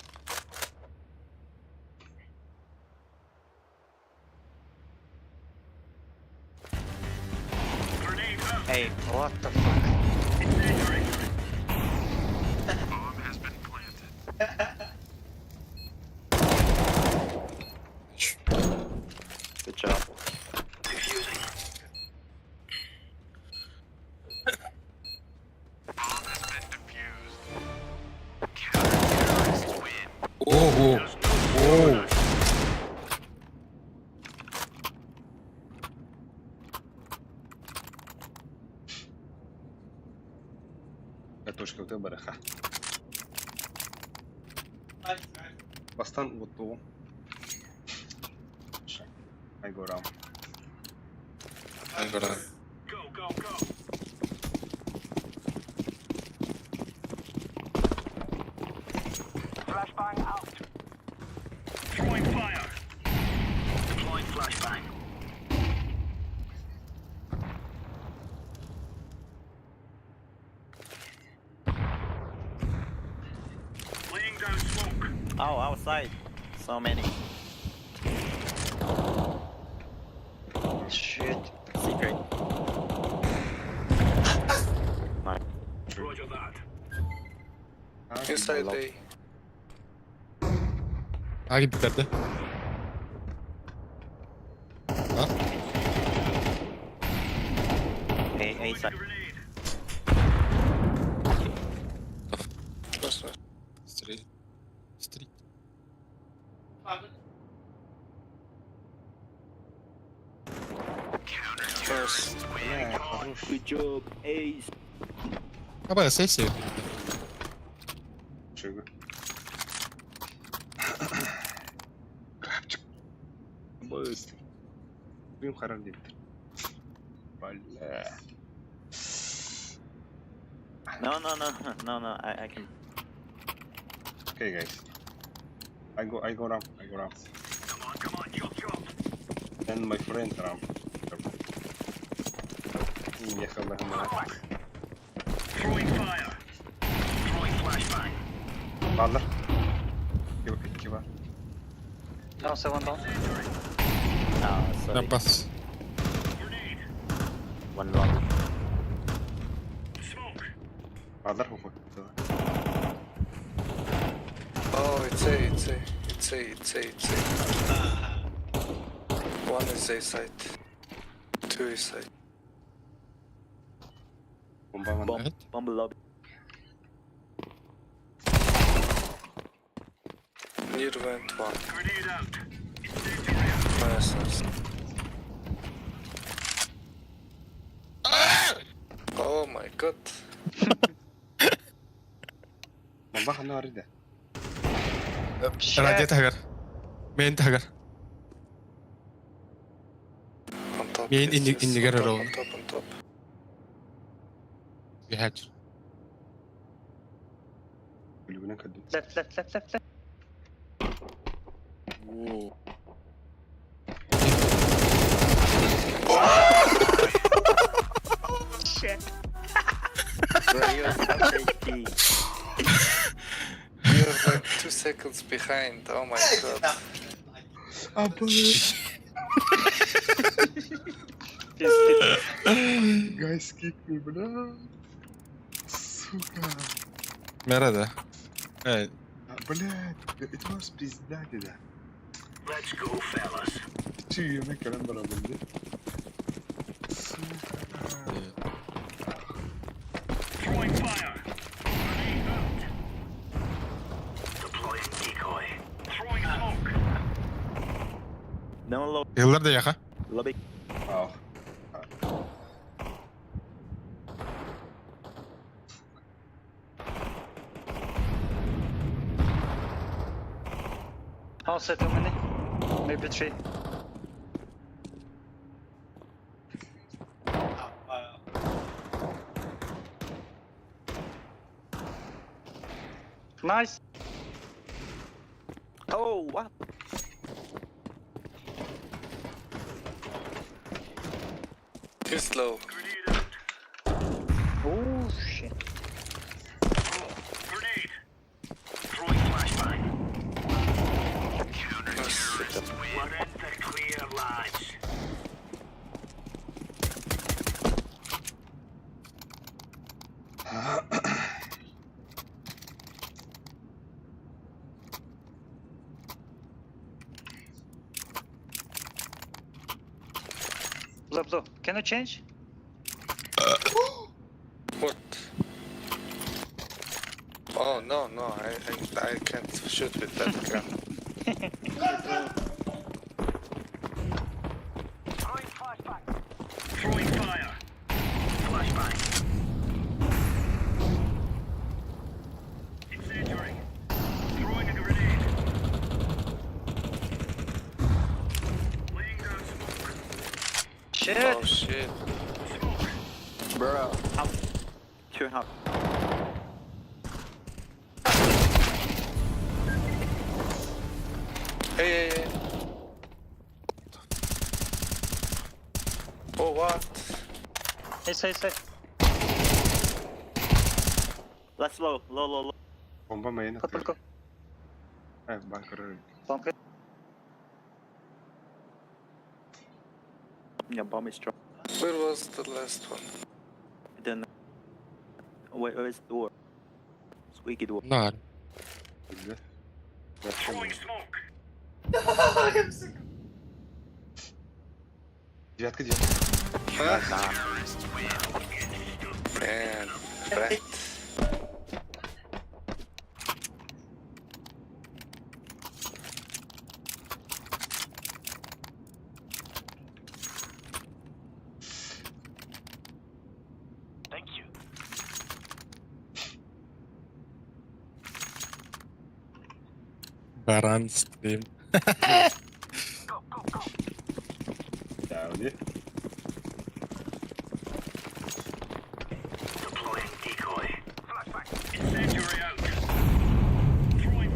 Grenade out. Hey, What the fuck? Incendiary. Bomb has been planted. good job. Defusing. Bomb has been defused. Counter-terrorists win. Ого. There's no stopping us. Картошка у тебя бараха. Бастан вот ту. I go ramp. Go, go, go. Flashbang out. Throwing fire. Deploying flashbang. Laying down smoke. Oh, outside. So many. Shit. Secret. Nice. Roger that. Inside A. А гиддерде. A, A side. Grenade. Nice, nice. Стрит. Стрит. Nice. Бля, хорош. Good job, Ace. Аба сессия. Чего? Крабчик. Быстро. Будем харам делать. Бля. No, no, no, no, no. I can. Okay, guys. I go ramp. I go ramp. Come on, chop chop. And my friend ramp. Ехала. Throwing fire. Throwing flashbang. Бааллар. Икки баар. Down, seven down. Ah, sorry. Бас. Grenade. One long. Smoke. Бааллар хохот. Oh, it's A, it's A, it's A, it's A, it's A. One is A side. Two is side. Бомба манна. Bomb. Bomb lobby. Near vent one. Grenade out. Incendiary out. Nice, nice. Oh my god. Бомба ханна баар да. Радио таһыгар. Main таһыгар. On top. Main yes, yes, in the on garage. top, on top, on top. Биһач. Күлүгүнэн көрдүм. Left, left, left, left, left. Whoa. Shit. Bro, you're half HP. You're like 2 seconds behind. Oh my god. Please, Guys, kick me, бля. Сука. Мерада. Э, Блядь, it was пизда да. Let's go, fellas. Чү кэлэн барабын дии. Сука. Throwing fire. Grenade out. Deploying decoy. Throwing smoke. Down low. Yıllar да яха. Lobby. Ах. House too many. Maybe three. Nice. Oh, what? Too slow. Grenade out. Oh shit. Grenade. Throwing flashbang. Nice. We're in the clear, lads. Blue, blue. Can you change? What? Oh no, I can't shoot with that gun. Throwing flashbang. Throwing fire. Flashbang. Incendiary. Throwing a grenade. Laying down smoke. Shit. Oh shit. Smoke. Bro. Out. Two half. Hey, hey, hey. Oh what? Hey, say, say. Last low. Low, low, low. Бомба main Couple go. Э, банкер. Bomb hit. Yeah, bomb is dropped. Where was the last one? Then. Wait, where is door? Squeaky door. Нар. Билбэт. Throwing smoke. Девятка, девятка. Huh? Man, rat. Thank you. Баран стрим. Go, go, go. Дауди. Deploying decoy. Flashbang. Incendiary out. Throwing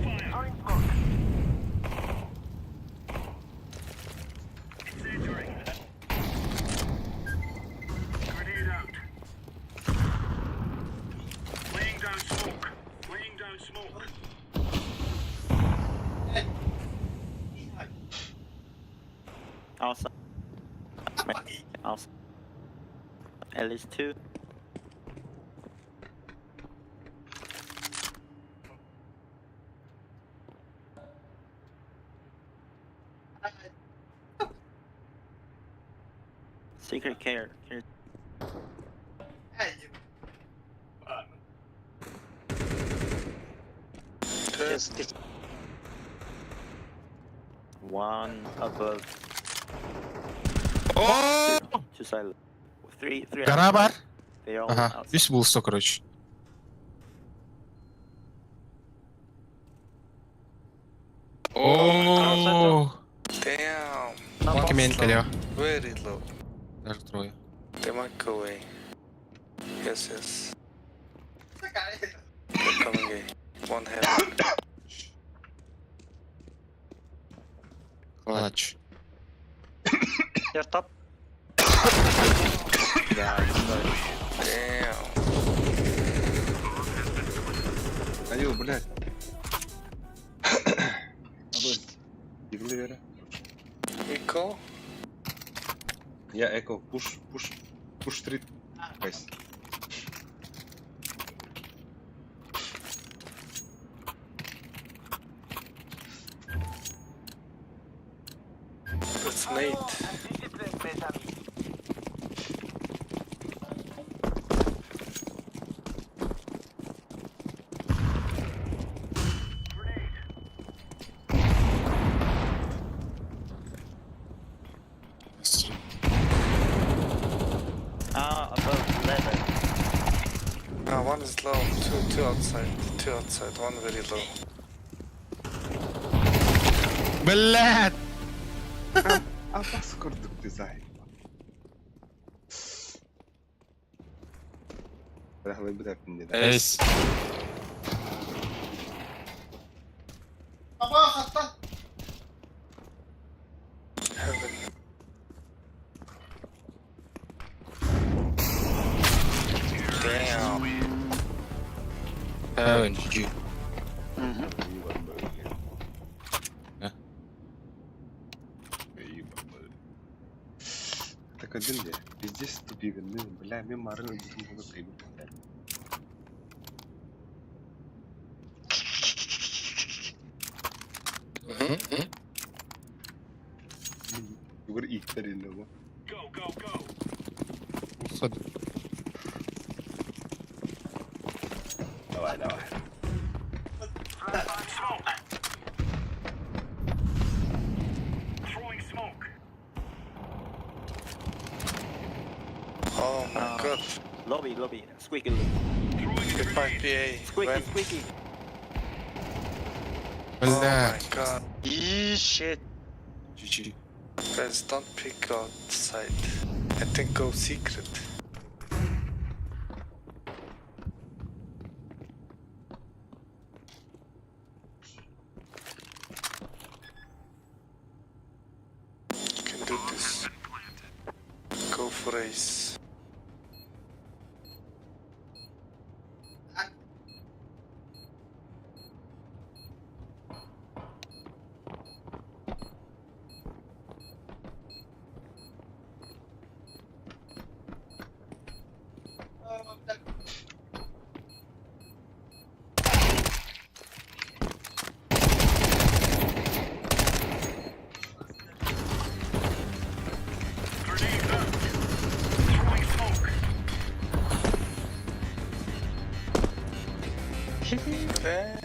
Outside. Outside. At least two. Secret care. Care. Yes, this One above. О! Two silent. Three, three. Гора бар. They all Ага. outside. Үс булсу, короче. О! Damn. One main кэлиэ. Very low. Даже трое. They might go away. Yes, yes. They're coming A. One heaven. Клатч. They're top. Yeah, sorry. Damn. Айыл, блядь. Иглы вера. Eco? Я эко, пуш, пуш, пуш стрит. Guys. That's Nate. Ah, above ladder. Ah, one is low. Two outside. Two outside. One very low. Блядь! Абас курдук дизайн. Рахлай бит әппин деді. Эйс. Heaven. Damn. Heaven, GG. Так один де. Пиздец тупиган. Бля, мен марын өтетін болып қибып. Бүгір иттер енді бұл. Давай, давай. Oh my god. Lobby, lobby. Squeaky. It might be A. Squeaky, When- squeaky. Oh my Блядь. god. Eee, shit. GG. Guys, don't pick outside. I think go secret. You can do this. Go for ace. Damn.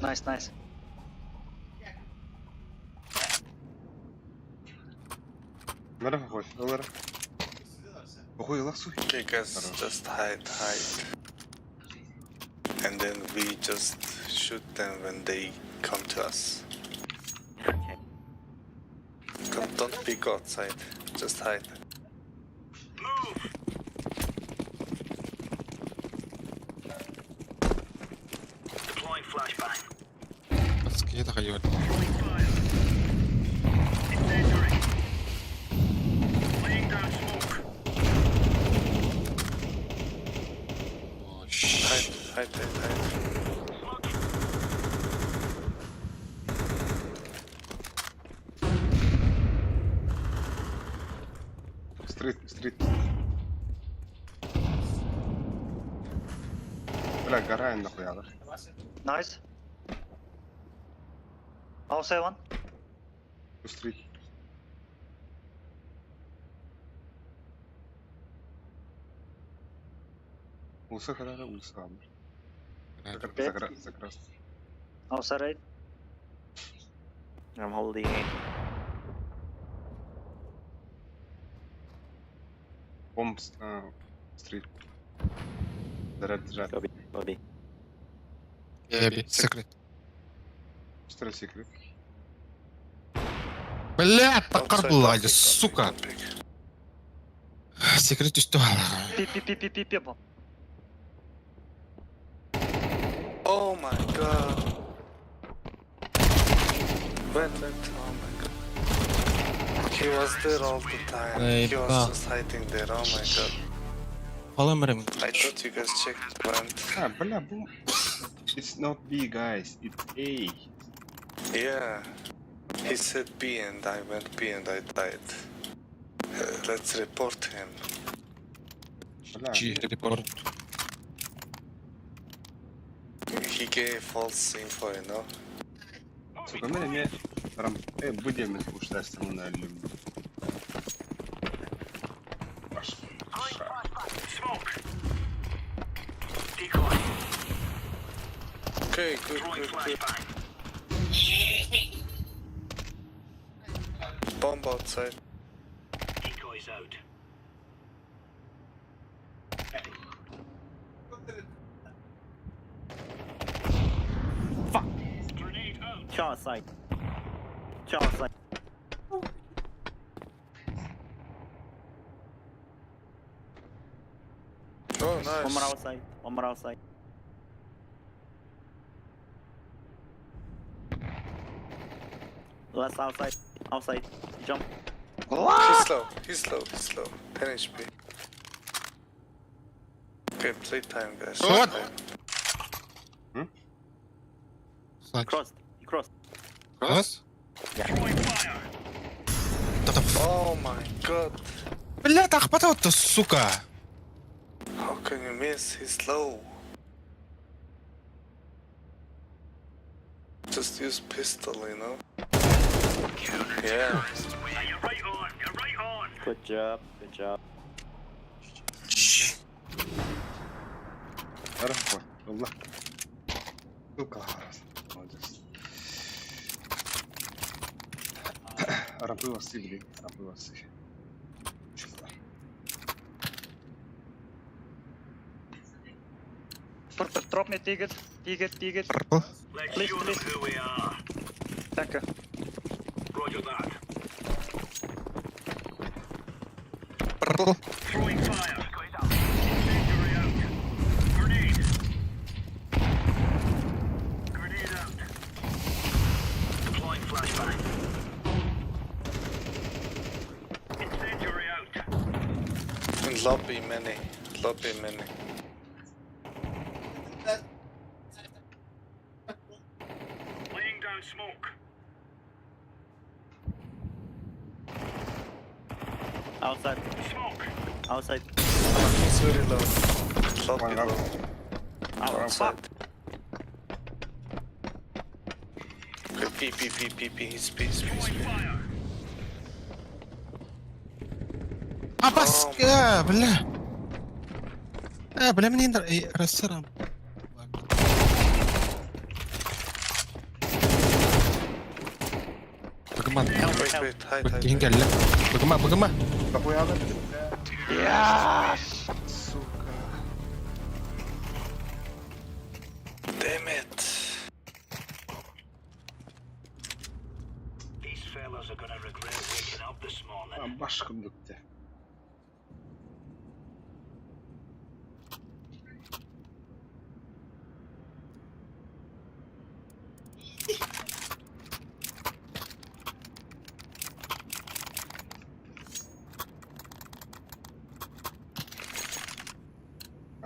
Nice, nice. Мара қой, олар. Охой, лақсу. Okay, guys, just hide, hide. And then we just shoot them when they come to us. Okay. Don't peek outside, just hide. Скида хайор. Hide, hide, hide. Street, street. Бля, гора нахуй, алар. Nice. Outside one. Street. Улса карара, улса амыр. Dead. Закрас. Outside right. I'm holding A. Бомб стрит. Заряд, заряд. Go B. Go B. Еби, секрет. Стрель секрет. Бля, такар Outside, була, don't peek, don't сука. peek, don't peek. Секрет түстү P P P P P P bomb. Oh my god. Went, went, oh my god. He was there all the time. He was Ебал. just hiding there, oh my god. Полымырым. I thought you guys checked vent. А, бля, бум. It's not B, guys. It's A. Yeah. He said B and I went B and I died. Let's report him. Бля, Чи репорт. He gave false info, you know? Сука, мен эмиэ баран э бу диэммин уштаастамына өллүм. Баш. Okay, good, good, good. Bomb outside. Two outside. Two outside. Oh, One more nice. outside. One more outside. Last outside. Outside. Jump. He's low, he's low, he's low. 10 HP. Okay, play time, guys. What? Play time. Crossed. He crossed. Раз. Oh my god. Бля, тахпата сука. How can you miss? He's low. Just use pistol, you know? Yeah. Good job. Good job. Арах Алла. Сука. Молодец. Арапы вас блин. Арапы вас. Purple, drop me ticket. Ticket, ticket. Purple. Please, please. Thank you. Purple. And lobby many. Lobby many. Outside. Outside. He's very low. Lobby One up. low. Outside. Okay, P, P, P, P, P. He's P, he's P, he's P. Абас, э, бля. Э, бля, мне рассерам. Быгыма, Help, Wait, help. wait, hide, hide. киһин кэллэ. Быгыма, быгыма. Нахуя Сука. Damn it. Баш курдук те.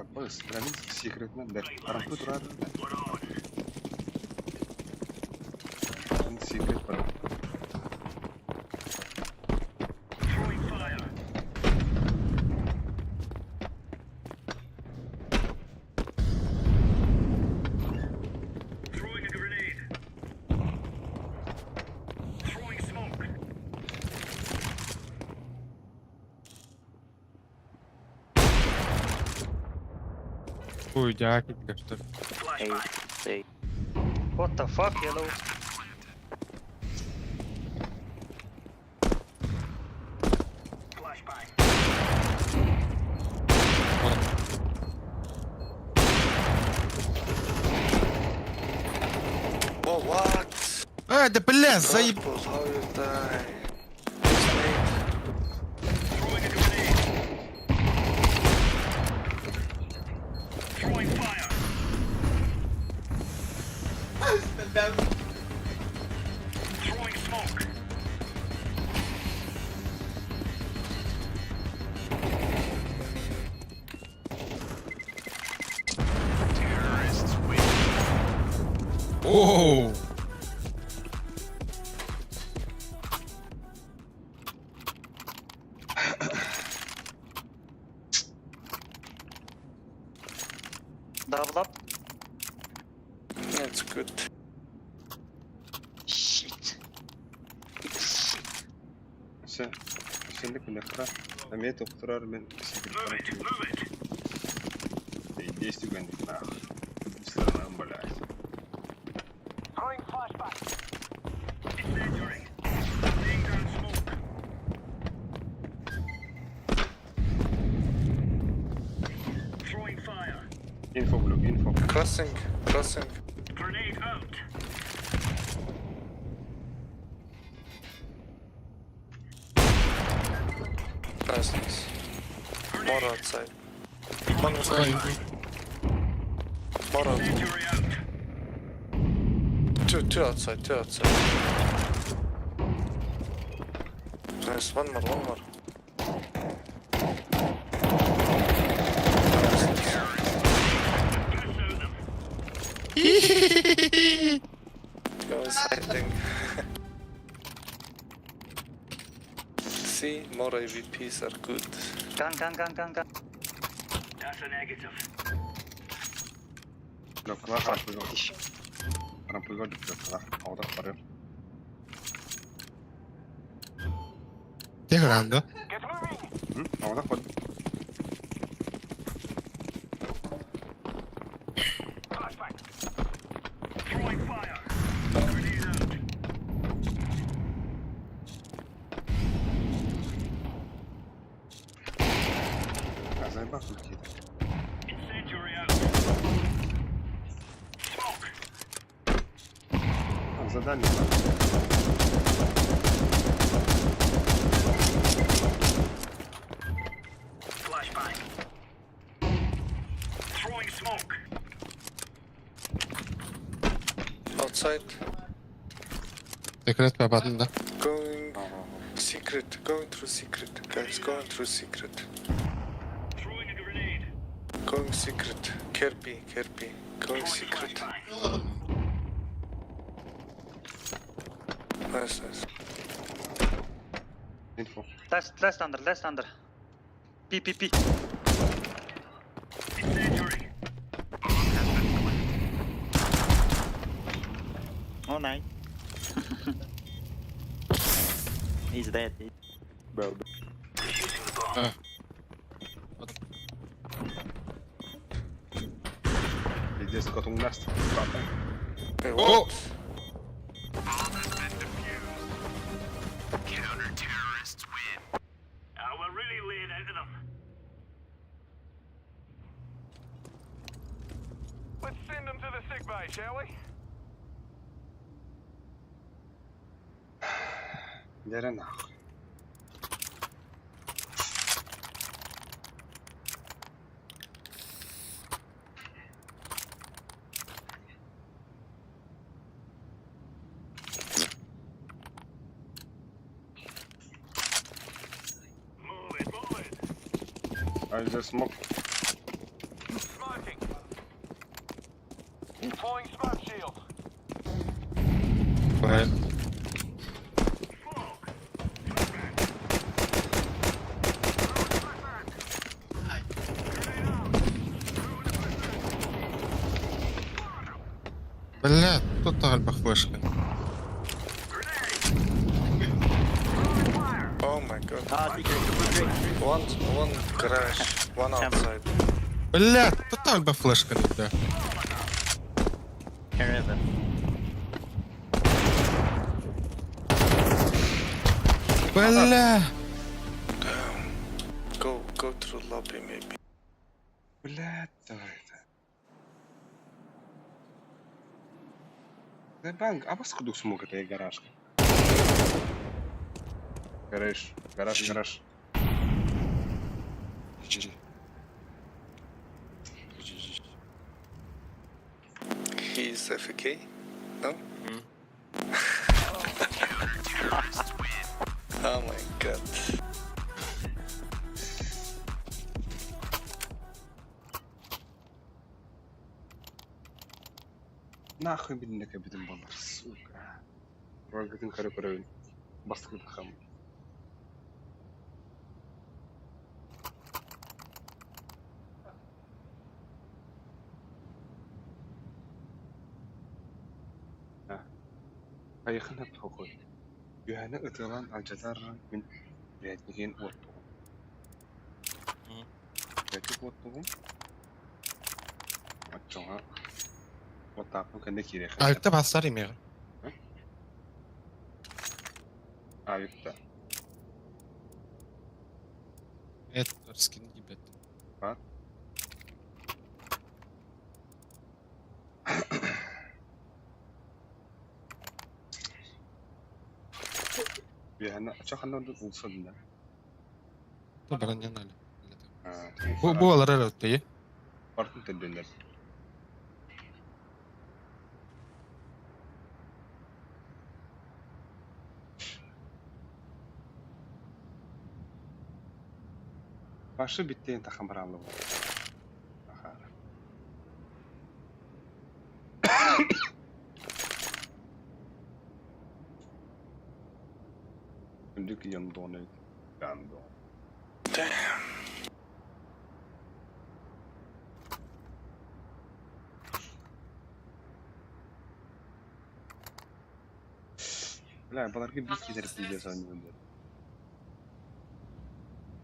Арбыз, бля, мин секретинэн бэрт. Арампы турар да. Мин секрет бар. Хуй, дяки, что ли. A, C. What the fuck, yellow? Oh, what? А, да бля, заеб... Purple, how you die? This nade. Оу! Double up. That's good. Shit. Shit. Өссө, өссө күнэххэ эмиэ тохторор мин секрет бар. Действие нахуй. Страна, блядь. Info blue, info. Crossing, crossing. Nice, nice. More outside. One outside. More outside. Two outside, two outside. Nice, one more, one more. Nice, nice. Guys hiding. See, more AVPs are good. Gun, gun, gun, gun, gun. Блокла харампыга. Харампыга блокла. Ода барыр. Где гранда? Ода бар. Азайба включит. Задание. Outside, Секрет бабатын да. going secret, going through secret, guys, going through secret. Going secret, Kirby, Kirby, going secret. Nice, nice. Info. Last, last under, last under. P, P, P. Oh, nice. He's dead. Bro. Здесь котун наст. Wait, О! what? Let's send them to the sick bay, shall we? Дere нахуй. I just smoke. Deploying smoke shield. Б. Бля, тут альба флешка. Oh my god. Ah, secret, super great. One garage, one outside. Бля, тут альба флешка не Caravan. Бля! Go to the lobby maybe. Блядь, давай это. Да банк, а вас кудук смог это гаражка. Гараж, гараж, гараж. He's FK? No? Oh my god. Нахуй билиннэ кэбитим буолар, сука. Ролгытын көрө көрөбүн. Бастыкын хам. Хайыхын хаппокой. Үһәне ытылан алдьатар мин бэйэтин уоттугум. Бэйэтин уоттугум. Оччоҕо уоттааппын кэннэ киириэххэ сөп. Альта бассар имеҕин. Авикта. Это скин ебет. Бар. Үһәне оччо ханна ордук ылсадына. То бронянали. Бу бу алар өттөйе. Бартын төрдөннөр. Башы биттен тахан баралы бол. Аха. Күндүк яндоны гандон. Damn. Бля, баларга бир киһи пиздец оонньууллар.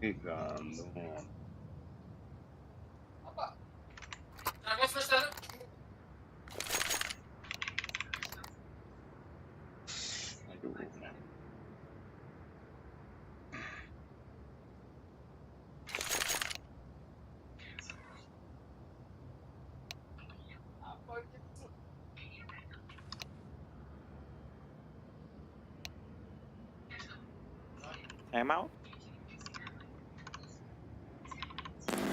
Гандон. Айуу. I'm out.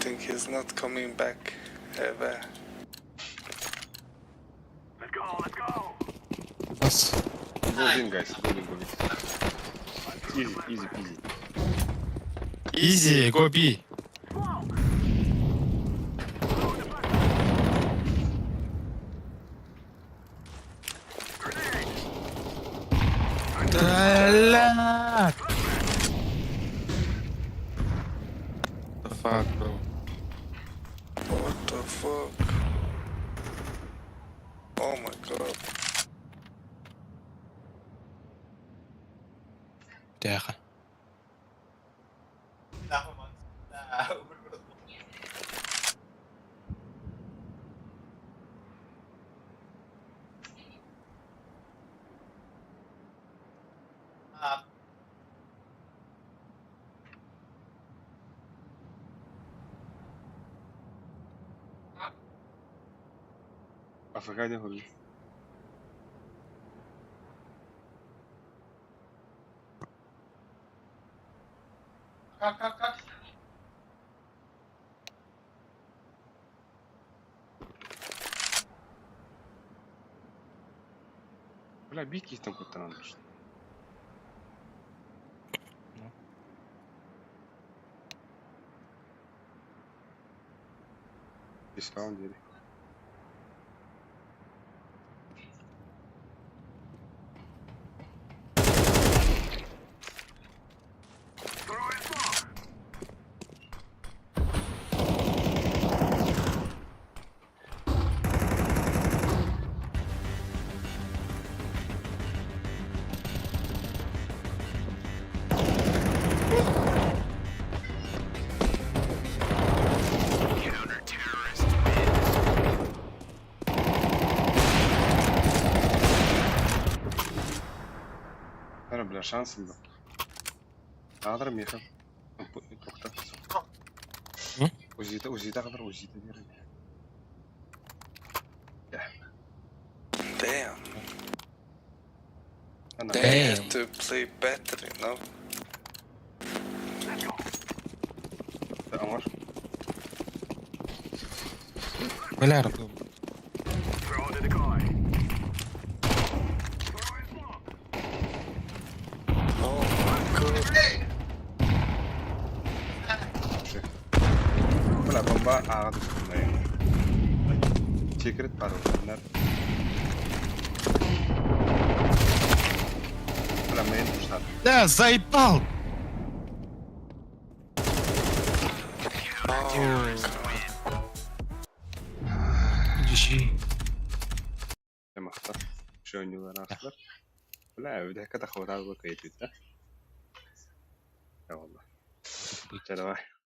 Think he's not coming back ever. Let's go, let's go. Бас. Go in, guys. Go in, go in. Easy, easy, easy. Easy, go B. Бля! The fuck, bro? What the fuck? Oh my god. Бляха. Африка холи. Бля, бить там куда-то надо. Что ли? Дисфаун дели. Шанс ыллым. Аҕалар миэхэ туохта УЗИта УЗИта аҕалар УЗИта биэрэн. Damn. Ана. They have to play better, you know? Оҥор. Бля, Oh my god. Бля, бомба ааҕа түстүм. Секрет бар. Бля, мейн туштар. Да, заебал! Oh my god. GG. Махтар. Шөнүлэр астар. Бля, үдэкэ тахватал бу кайт да. Явалла. Давай.